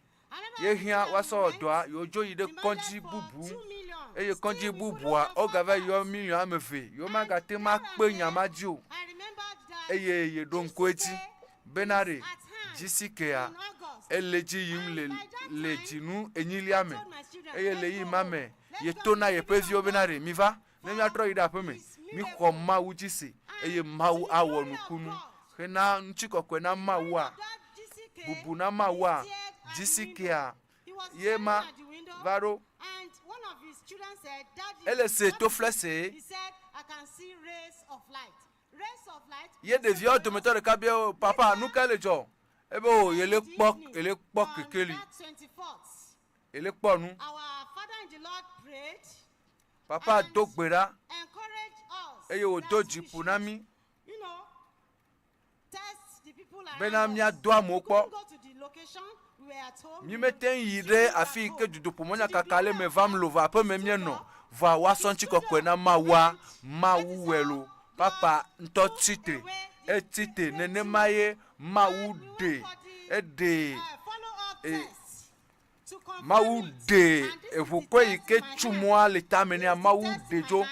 Ye hiã woasɔ wɔ dɔa, yewodzo yi ɖe kɔdzi bubu eye kɔdzi bubua wogava yɔ miliɔn ameve. Yewomagate ŋu akpe nya ma dzi o. Eye yeɖo ŋku edzi bena ɖe GCK-a ele dzi yim le le dzinu enyilia me eye le ɣeyiɣi ma me yeto na yeƒe viwo bena ɖe miva ne míatrɔ yi ɖe aƒeme, míxɔ Mawu dzi se eye Mawu awɔ nukunu hena ŋutikɔkɔe na Mawua, bubu na Mawua, GCK-a ye ma va ɖo. Ele se to flɛsɛ. Ye ɖeviawo dometɔ ɖeka bia wo, papa, nu ka le dzɔ? Ebe o, yele kpɔ, yele kpɔ kekeli. Yele kpɔ nu. Papa do gbe ɖa eye wòdo dzi ƒo na mí bena míado amewo kpɔ. Mímete ŋu yi ɖe afi yi ke dutoƒomɔnyakaka le me vam le o, vɔ aƒeme míenɔ. Vɔa woasɔ ŋutikɔkɔe na Mawua, Mawu wɔe lo. Papa ŋutɔ tsi tre. Etsi tre nenema ye Mawu ɖe, eɖe e, Mawu ɖe eʋukɔe yi ke tsu mɔa le tame nea, Mawu ɖe dzo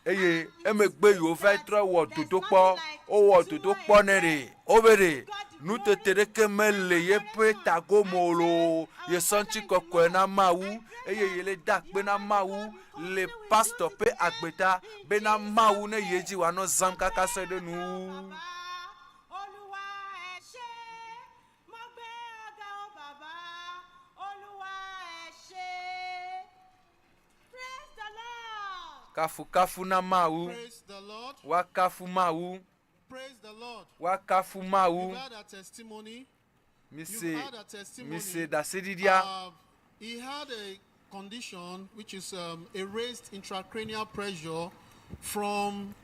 eye emegbe yewo va trɔ wɔ dodokpɔ. Wowɔ dodokpɔ nɛ ɖe, wobe ɖe nutete ɖeke mele yeƒe tagome o loo. Yesɔ ŋutikɔkɔe na Mawu eye yele da akpe na Mawu le pastɔ ƒe agbe ta bena Mawu ne yi edzi wòanɔ zãm kaka sɔe ɖe nuwuwu. Mo gbé ọ̀gá o bàbá, Olúwa ẹ ṣé. Praise the Lord. Kafukafu na Mawu. Praise the Lord. Woakafu Mawu. Praise the Lord. Woakafu Mawu. You've had a testimony. Mise You've had a testimony. mise ɖaseɖiɖia. He had a condition which is um, a raised intracranial pressure from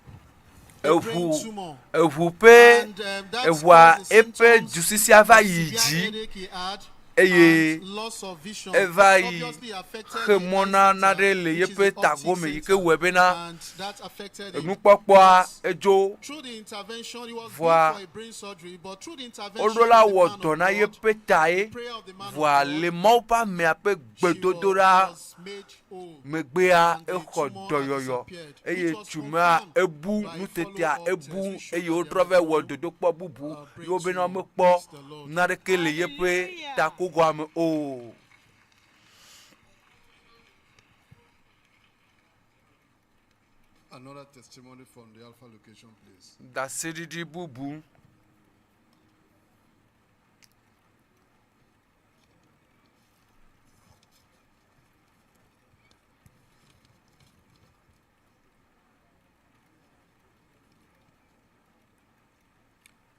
a brain Eʋu tumor. eʋu ƒe And, um, that eʋua caused the eƒe symptoms dusisia va of yi severe dzi headache he had eye and loss of vision, eva which yi obviously affected xe the mɔ eye na center, naɖe le which is yeƒe the optic tagome yi ke center, wɔe bena and that affected him. enukpɔkpɔa edzo Through the intervention, he was Vɔa billed for a brain surgery, but through the intervention woɖo la of the wɔ man dɔ of na God, yeƒe tae prayer of the man of vɔa God, le Mawu ƒe amea ƒe gbedodoɖa megbea exɔ dɔyɔyɔ eye tumea ebu nutetea ebu eye wotrɔ vɛ wɔ dodokpɔ bubu ye wobena womekpɔ naneke le yeƒe takogoa me o. Another testimony from the Alpha location, please. Ɖaseɖiɖi bubu.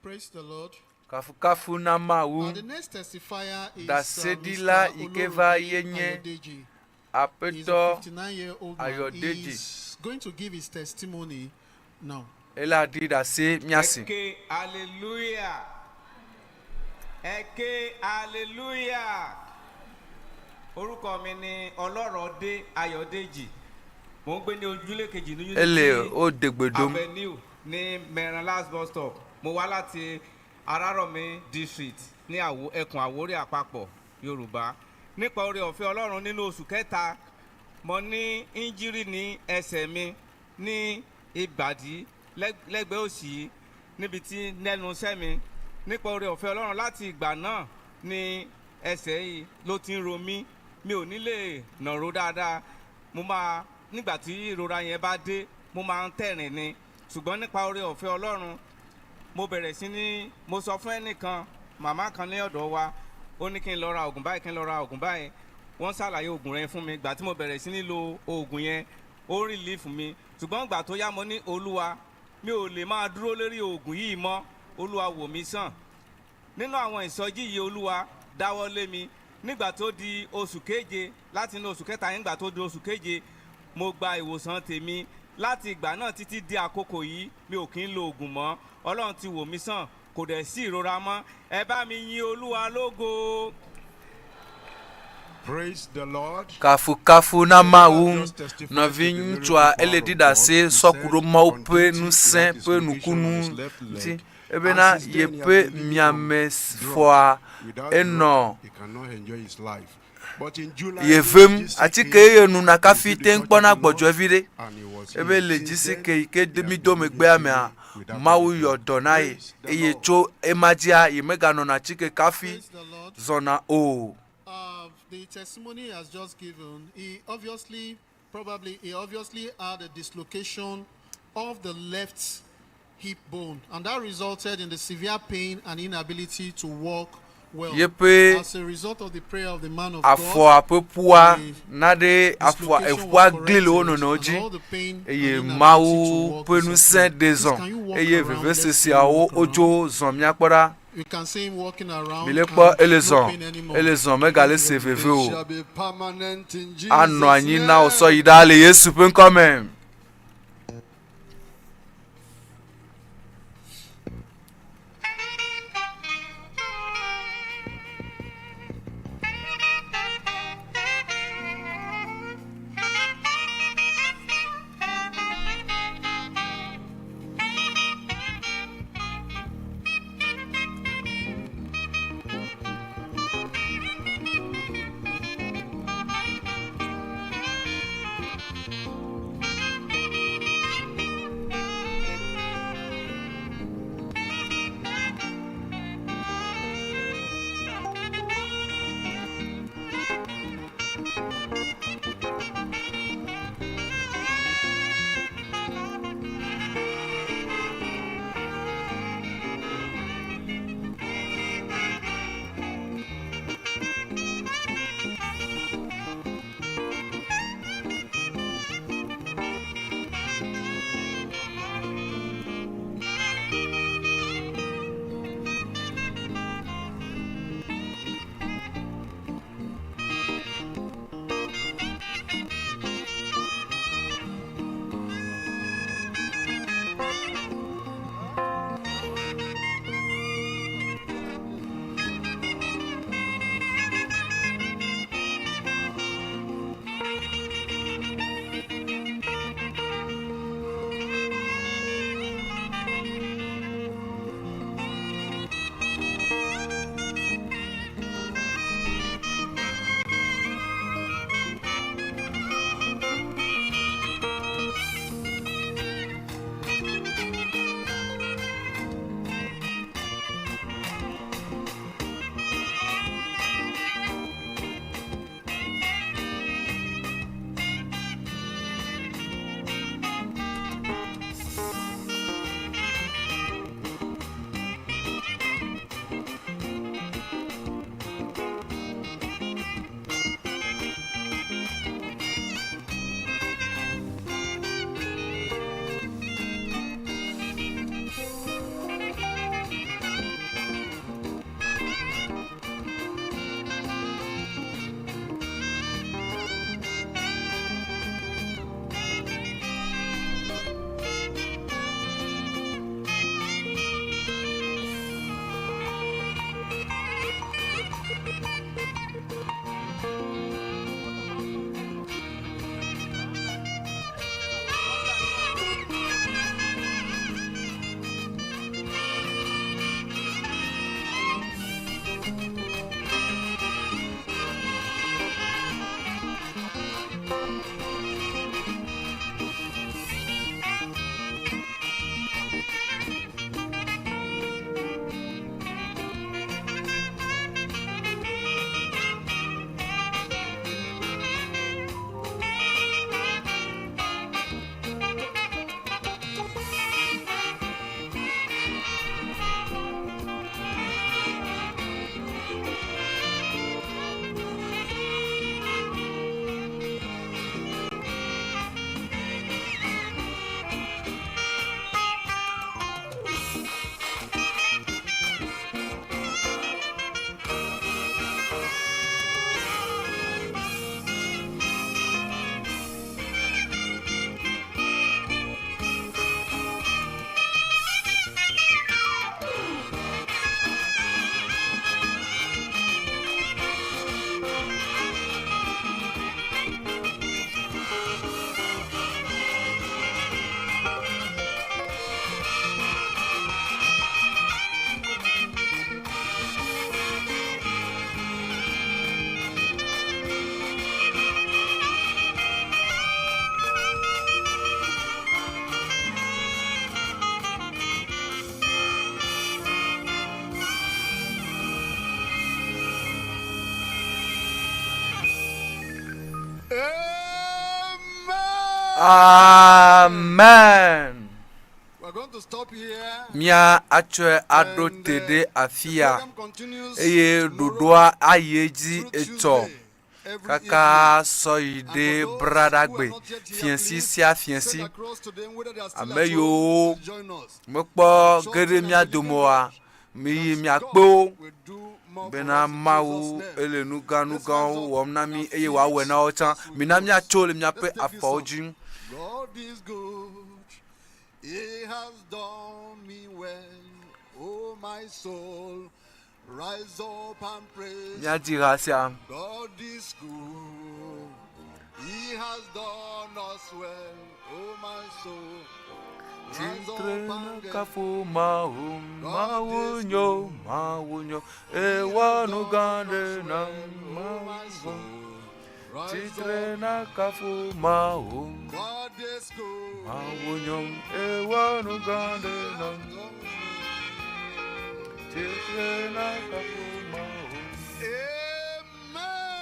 Praise the Lord. Kafukafu na Mawu. Uh, the next testifier is uh, Ɖaseɖila Mr. yi ke va Olorode ye nye Ayodeji. He's a Aƒetɔ 59-year-old man. Ayɔdeji. He's going to give his testimony now. Ele aɖi ɖase míase. Eke hallelujah. Eke hallelujah. Orúkọ mi ni Ọlọ́rọ̀dé Ayọ̀dèjì. Mò ń gbé ní ojúlé kejì ní Ele Unity wo degbe dom. Avenue ní Mẹ́ran last bus stop. Mo wá láti Arárọ̀mí district ní àwò ẹkùn Àwórì àpapọ̀ Yorùbá. Nípa oore ọ̀fẹ́ Ọlọ́run nínú oṣù kẹta, mo ní injury ní ẹsẹ̀ mi ní ìbàdí lẹ́gbẹ̀ẹ́ òsì yìí níbi tí lẹ́nu iṣẹ́ mi nípa oore ọ̀fẹ́ Ọlọ́run láti ìgbà náà ni ẹsẹ̀ yìí ló ti ń ro mí mi ò ní lè nàró dáadáa mo máa nígbà tí ìrora yẹn bá dé mo máa ń tẹ̀rìn ni ṣùgbọ́n nípa oore ọ̀fẹ́ Ọlọ́run mo bẹ̀rẹ̀ sí ní mo sọ fún ẹnìkan màmá kan ní ọ̀dọ̀ wa ó ní kí n lọ ra oògùn báyìí kí n lọ ra oògùn báyìí wọ́n ṣàlàyé oògùn rẹ̀ fún mi ìgbà tí mo bẹ̀rẹ̀ sí ní lo oògùn yẹn ó relief mi ṣùgbọ́n ìgbà tó yá mo ní olúwa mi ò lè máa dúró lórí oògùn yìí mọ́ olúwa wò mí sàn nínú àwọn ìsọjí yìí olúwa dáwọ́ lé mi nígbà tó di oṣù keje láti inú oṣù kẹta nígbà tó di oṣù keje mo gba ìwòsàn tèmi láti ìgbà náà títí di àkókò yìí mi ò kí ń lo oògùn mọ́ ọlọ́run ti wò mí sàn kò dẹ̀ sí ìrora mọ́ ẹ bá mi yin olúwa lógo. Praise the Lord. Kafukafu na Mawu. Nɔviŋutsua ele ɖi ɖase sɔ ku ɖo Mawu ƒe ŋusẽ ƒe nukunu ŋuti. Ebena And since then, he has yeƒe been living on miame drug. fɔa Without enɔ drug, he cannot enjoy his life. But in July, yevem GCK atike ye nuna kafi into the te church kpɔna of the Lord, gbɔdzɔe vi ɖe and he was ebe healed. le Since GCK then, yi ke de mi do megbea mea mawu yɔ dɔ na ye eye tso ema dzia ye meganɔna atike kafi zɔna o. The testimony he has just given, he obviously, probably, he obviously had a dislocation of the left hip bone, and that resulted in the severe pain and inability to walk well. Yeƒe As a result of the prayer of the man of afɔa God, ƒe ƒua the na ɖe afɔa dislocation eƒua was gli le wo corrected nɔnɔewo and dzi all the pain eye and inability to mawu walk ƒe ŋusẽ disappeared. ɖe Please, zɔ can you walk eye around? Let's see him veveseseawo walk around. wotso zɔ míakpɔ ɖa. You can see him walking around Mi le kpɔ and ele no zɔ pain anymore. ele zɔ megale se veve o. Shall be permanent in Jesus' Anɔ anyi na name. wò sɔ yi ɖaa le Yesu ƒe ŋkɔ me. Amen. Mía atsɔe aɖo te ɖe afia eye ɖoɖoa ayi edzi etsɔ kaka sɔ yi ɖe braɖagbe fiẽsi sia fiẽsi. Ame yiwo mekpɔ ge ɖe mía dome oa, miyi miakpe wo bena Mawu ele nu gã nu gãwo wɔm na mí eye wòawɔe na wo tsã. Mina míatso le míaƒe afɔwo dzi. God is good. He has done me well. Oh, my soul, rise up and praise. Míadzi ha sia. God is good. He has done us well. Oh, my soul. Rise up and get Kafu Mawu, Mawu nyo, Mawu nyo, ewɔ nu gã ɖe nam, Mawu. Tsitre na kafu Mawu, Mawu nyo, ewɔ nu gã ɖe nam. Tsitre na kafu Mawu.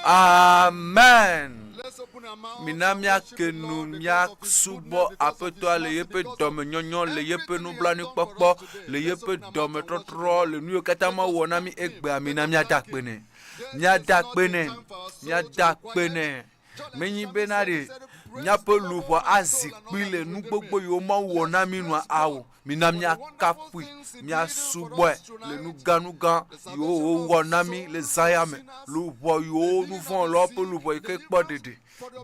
Amen. Mina míake nu míasubɔ Aƒetɔa le yeƒe dɔmenyɔnyɔ, le yeƒe nublanuikpɔkpɔ, le yeƒe dɔmetɔtrɔ, le nu yiwo katã mewɔ na mí egbea. Mina míada akpe nɛ. Míada akpe nɛ. Míada akpe nɛ. Menyi bena ɖe míaƒe luʋɔ azi kpi le nu gbogbo yiwo Mawu wɔ na mí nua ao. Mina míakafui, míasubɔe le nugãnugã yiwo wòwɔ na mí le zã ya me. Luʋɔ yiwo nuvɔ̃wɔlawo ƒe luʋɔ yi ke kpɔ ɖeɖe,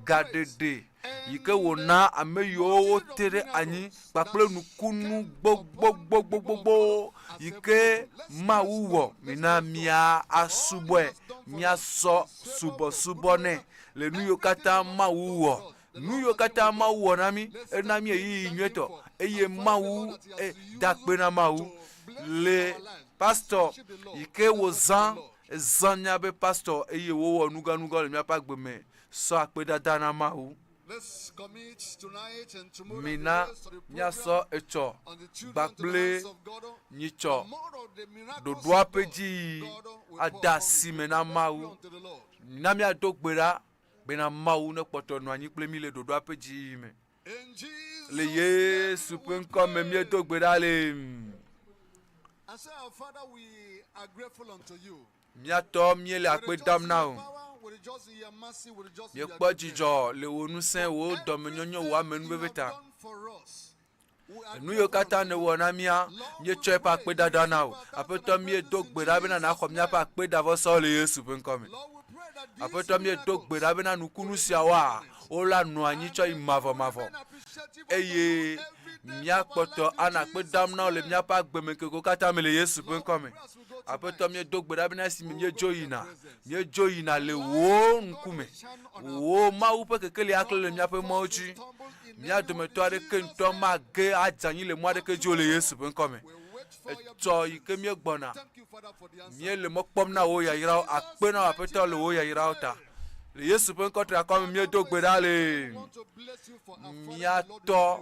gaɖeɖe yi ke wòna ame yiwo wote ɖe anyi kpakple nukunu gbogbogbogbogbogbowo yi ke Mawu wɔ. Mina míasubɔe, míasɔ subɔsubɔ nɛ le nu yiwo katã Mawu wɔ. Nu yiwo katã Mawu wɔ na mí, ena mí ɣeyiɣi nyuietɔ eye Mawu e, da akpe na Mawu le pastɔ yi ke wòzã ezã míaƒe pastɔ eye wowɔ nuganugawo le míaƒe agbe me sɔ akpedada na Mawu. Mina míasɔ etsɔ kpakple nyitsɔ ɖoɖoa ƒe dziyiyi ade asi me na Mawu. Mina míado gbe ɖa bena Mawu nekpɔtɔ nɔ anyi kple mí le ɖoɖoa ƒe dziyiyi me. Le Yesu ƒe ŋkɔ me míedo gbe ɖa le. Mía tɔ míele akpe dam na wò. Míekpɔ dzidzɔ le wò ŋusẽ, wò dɔmenyonyo, wò amenuveve ta. Enu yiwo katã nèwɔ na mía, míetsɔ eƒe akpedada na wò. Aƒetɔ, míedo gbe ɖa bena nàxɔ míaƒe akpedavɔsawo le Yesu ƒe ŋkɔ me. Aƒetɔ, míedo gbe ɖa bena nukunu siawoa, wola nɔ anyi tsɔ yi mavɔmavɔ. Eye míakpɔtɔ anɔ akpe dam na wò le míaƒe agbemeŋkekewo katã me le Yesu ƒe ŋkɔ me. Aƒetɔ, míedo gbe ɖa bena esime míedzo yina, míedzo yina le wò ŋkume. Wò Mawu ƒe kekeli aklẽ le míaƒe mɔwo dzi. Mía dometɔ aɖeke ŋutɔ mage adze anyi le mɔ aɖeke dzi o le Yesu ƒe ŋkɔ me. Etsɔ yi ke míegbɔna, míele mɔ kpɔm na wò yayrawo. Akpe na wò Aƒetɔ le wò yayrawo ta. Le Yesu ƒe ŋkɔ triakɔ me míedo gbe ɖa le. Mía tɔ,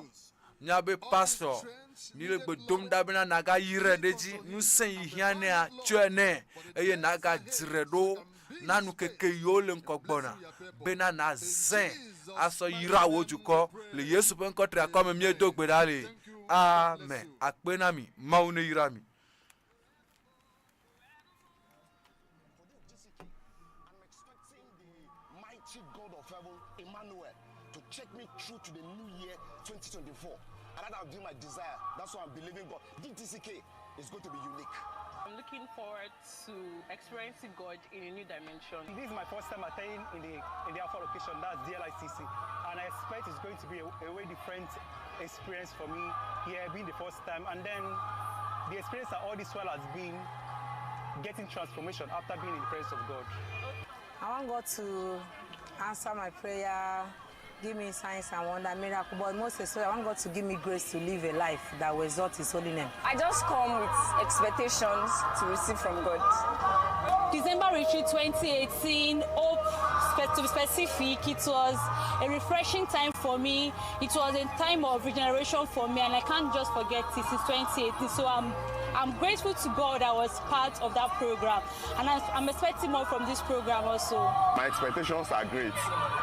míabe pastɔ, míele gbe dom ɖa bena nàgayrae ɖe edzi. Ŋusẽ yi hiã nɛa, tsɔe nɛ eye nàgadzrae ɖo na nukeke yiwo le ŋkɔ gbɔna bena nàzãe asɔ yra wò dukɔ. Le Yesu ƒe ŋkɔ triakɔ me míedo gbe ɖa le. Amen. Akpe na mi. Mawu neyra mi. Mighty God of heaven, Emmanuel, to take me through to the new year 2024. And that has been my desire. That's why I'm believing God. DTCK is going to be unique. I'm looking forward to experiencing God in a new dimension. This is my first time attending in the in the Alpha location, that's DLICC, and I expect it's going to be a, a way different experience for me here, being the first time. And then the experience that all this while has been getting transformation after being in the presence of God. I want God to answer my prayer, give me signs and wonder, miracle. But most especially, I want God to give me grace to live a life that will exalt His holy name. I just come with expectations to receive from God. December Retreat 2018, hope, to be specific, it was a refreshing time for me. It was a time of regeneration for me, and I can't just forget it since 2018. So I'm I'm grateful to God I was part of that program, and I'm expecting more from this program also. My expectations are great.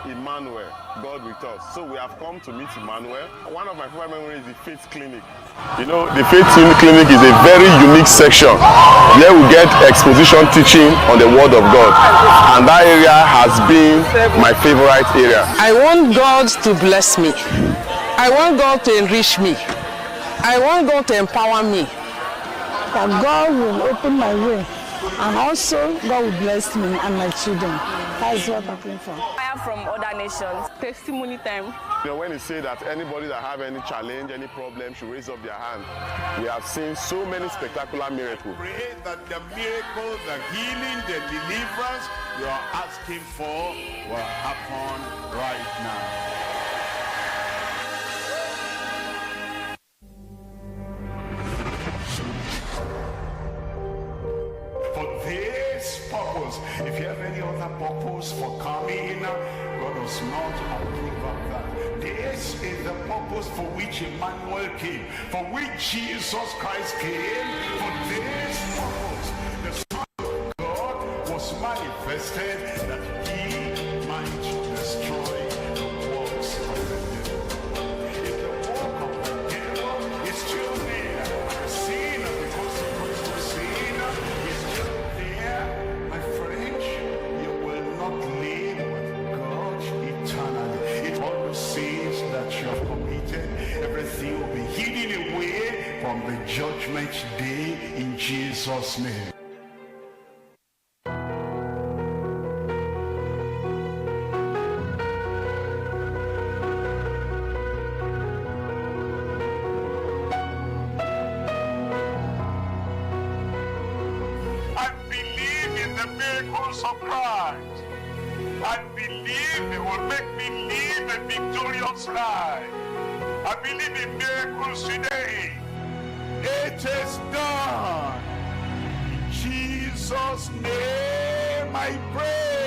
Emmanuel, God with us. So we have come to meet Emmanuel. One of my favorite memories is the Faith Clinic. You know, the Faith Clinic is a very unique section where we get exposition teaching on the Word of God. And that area has been my favorite area. I want God to bless me. I want God to enrich me. I want God to empower me. That God will open my way and also God will bless me and my children. That's what I'm praying for. I am from other nations. Testimony time. You know, when they say that anybody that have any challenge, any problem should raise up their hand, we have seen so many spectacular miracles. Pray that the miracle, the healing, the deliverance you are asking for will happen right now. For this purpose, if you have any other purpose for coming, God does not approve of that. This is the purpose for which Emmanuel came, for which Jesus Christ came, for this purpose. The Son of God was manifested that he might destroy the works of the devil. If the work of the devil is still there, the sin and the consequence of sin is still there, my friend, you will not live with God eternally. It all the sins that you have committed, everything will be hidden away from the judgment day in Jesus' name. I believe in the miracles of Christ. I believe it will make me live a victorious life. I believe in miracles today. It is done. In Jesus' name I pray.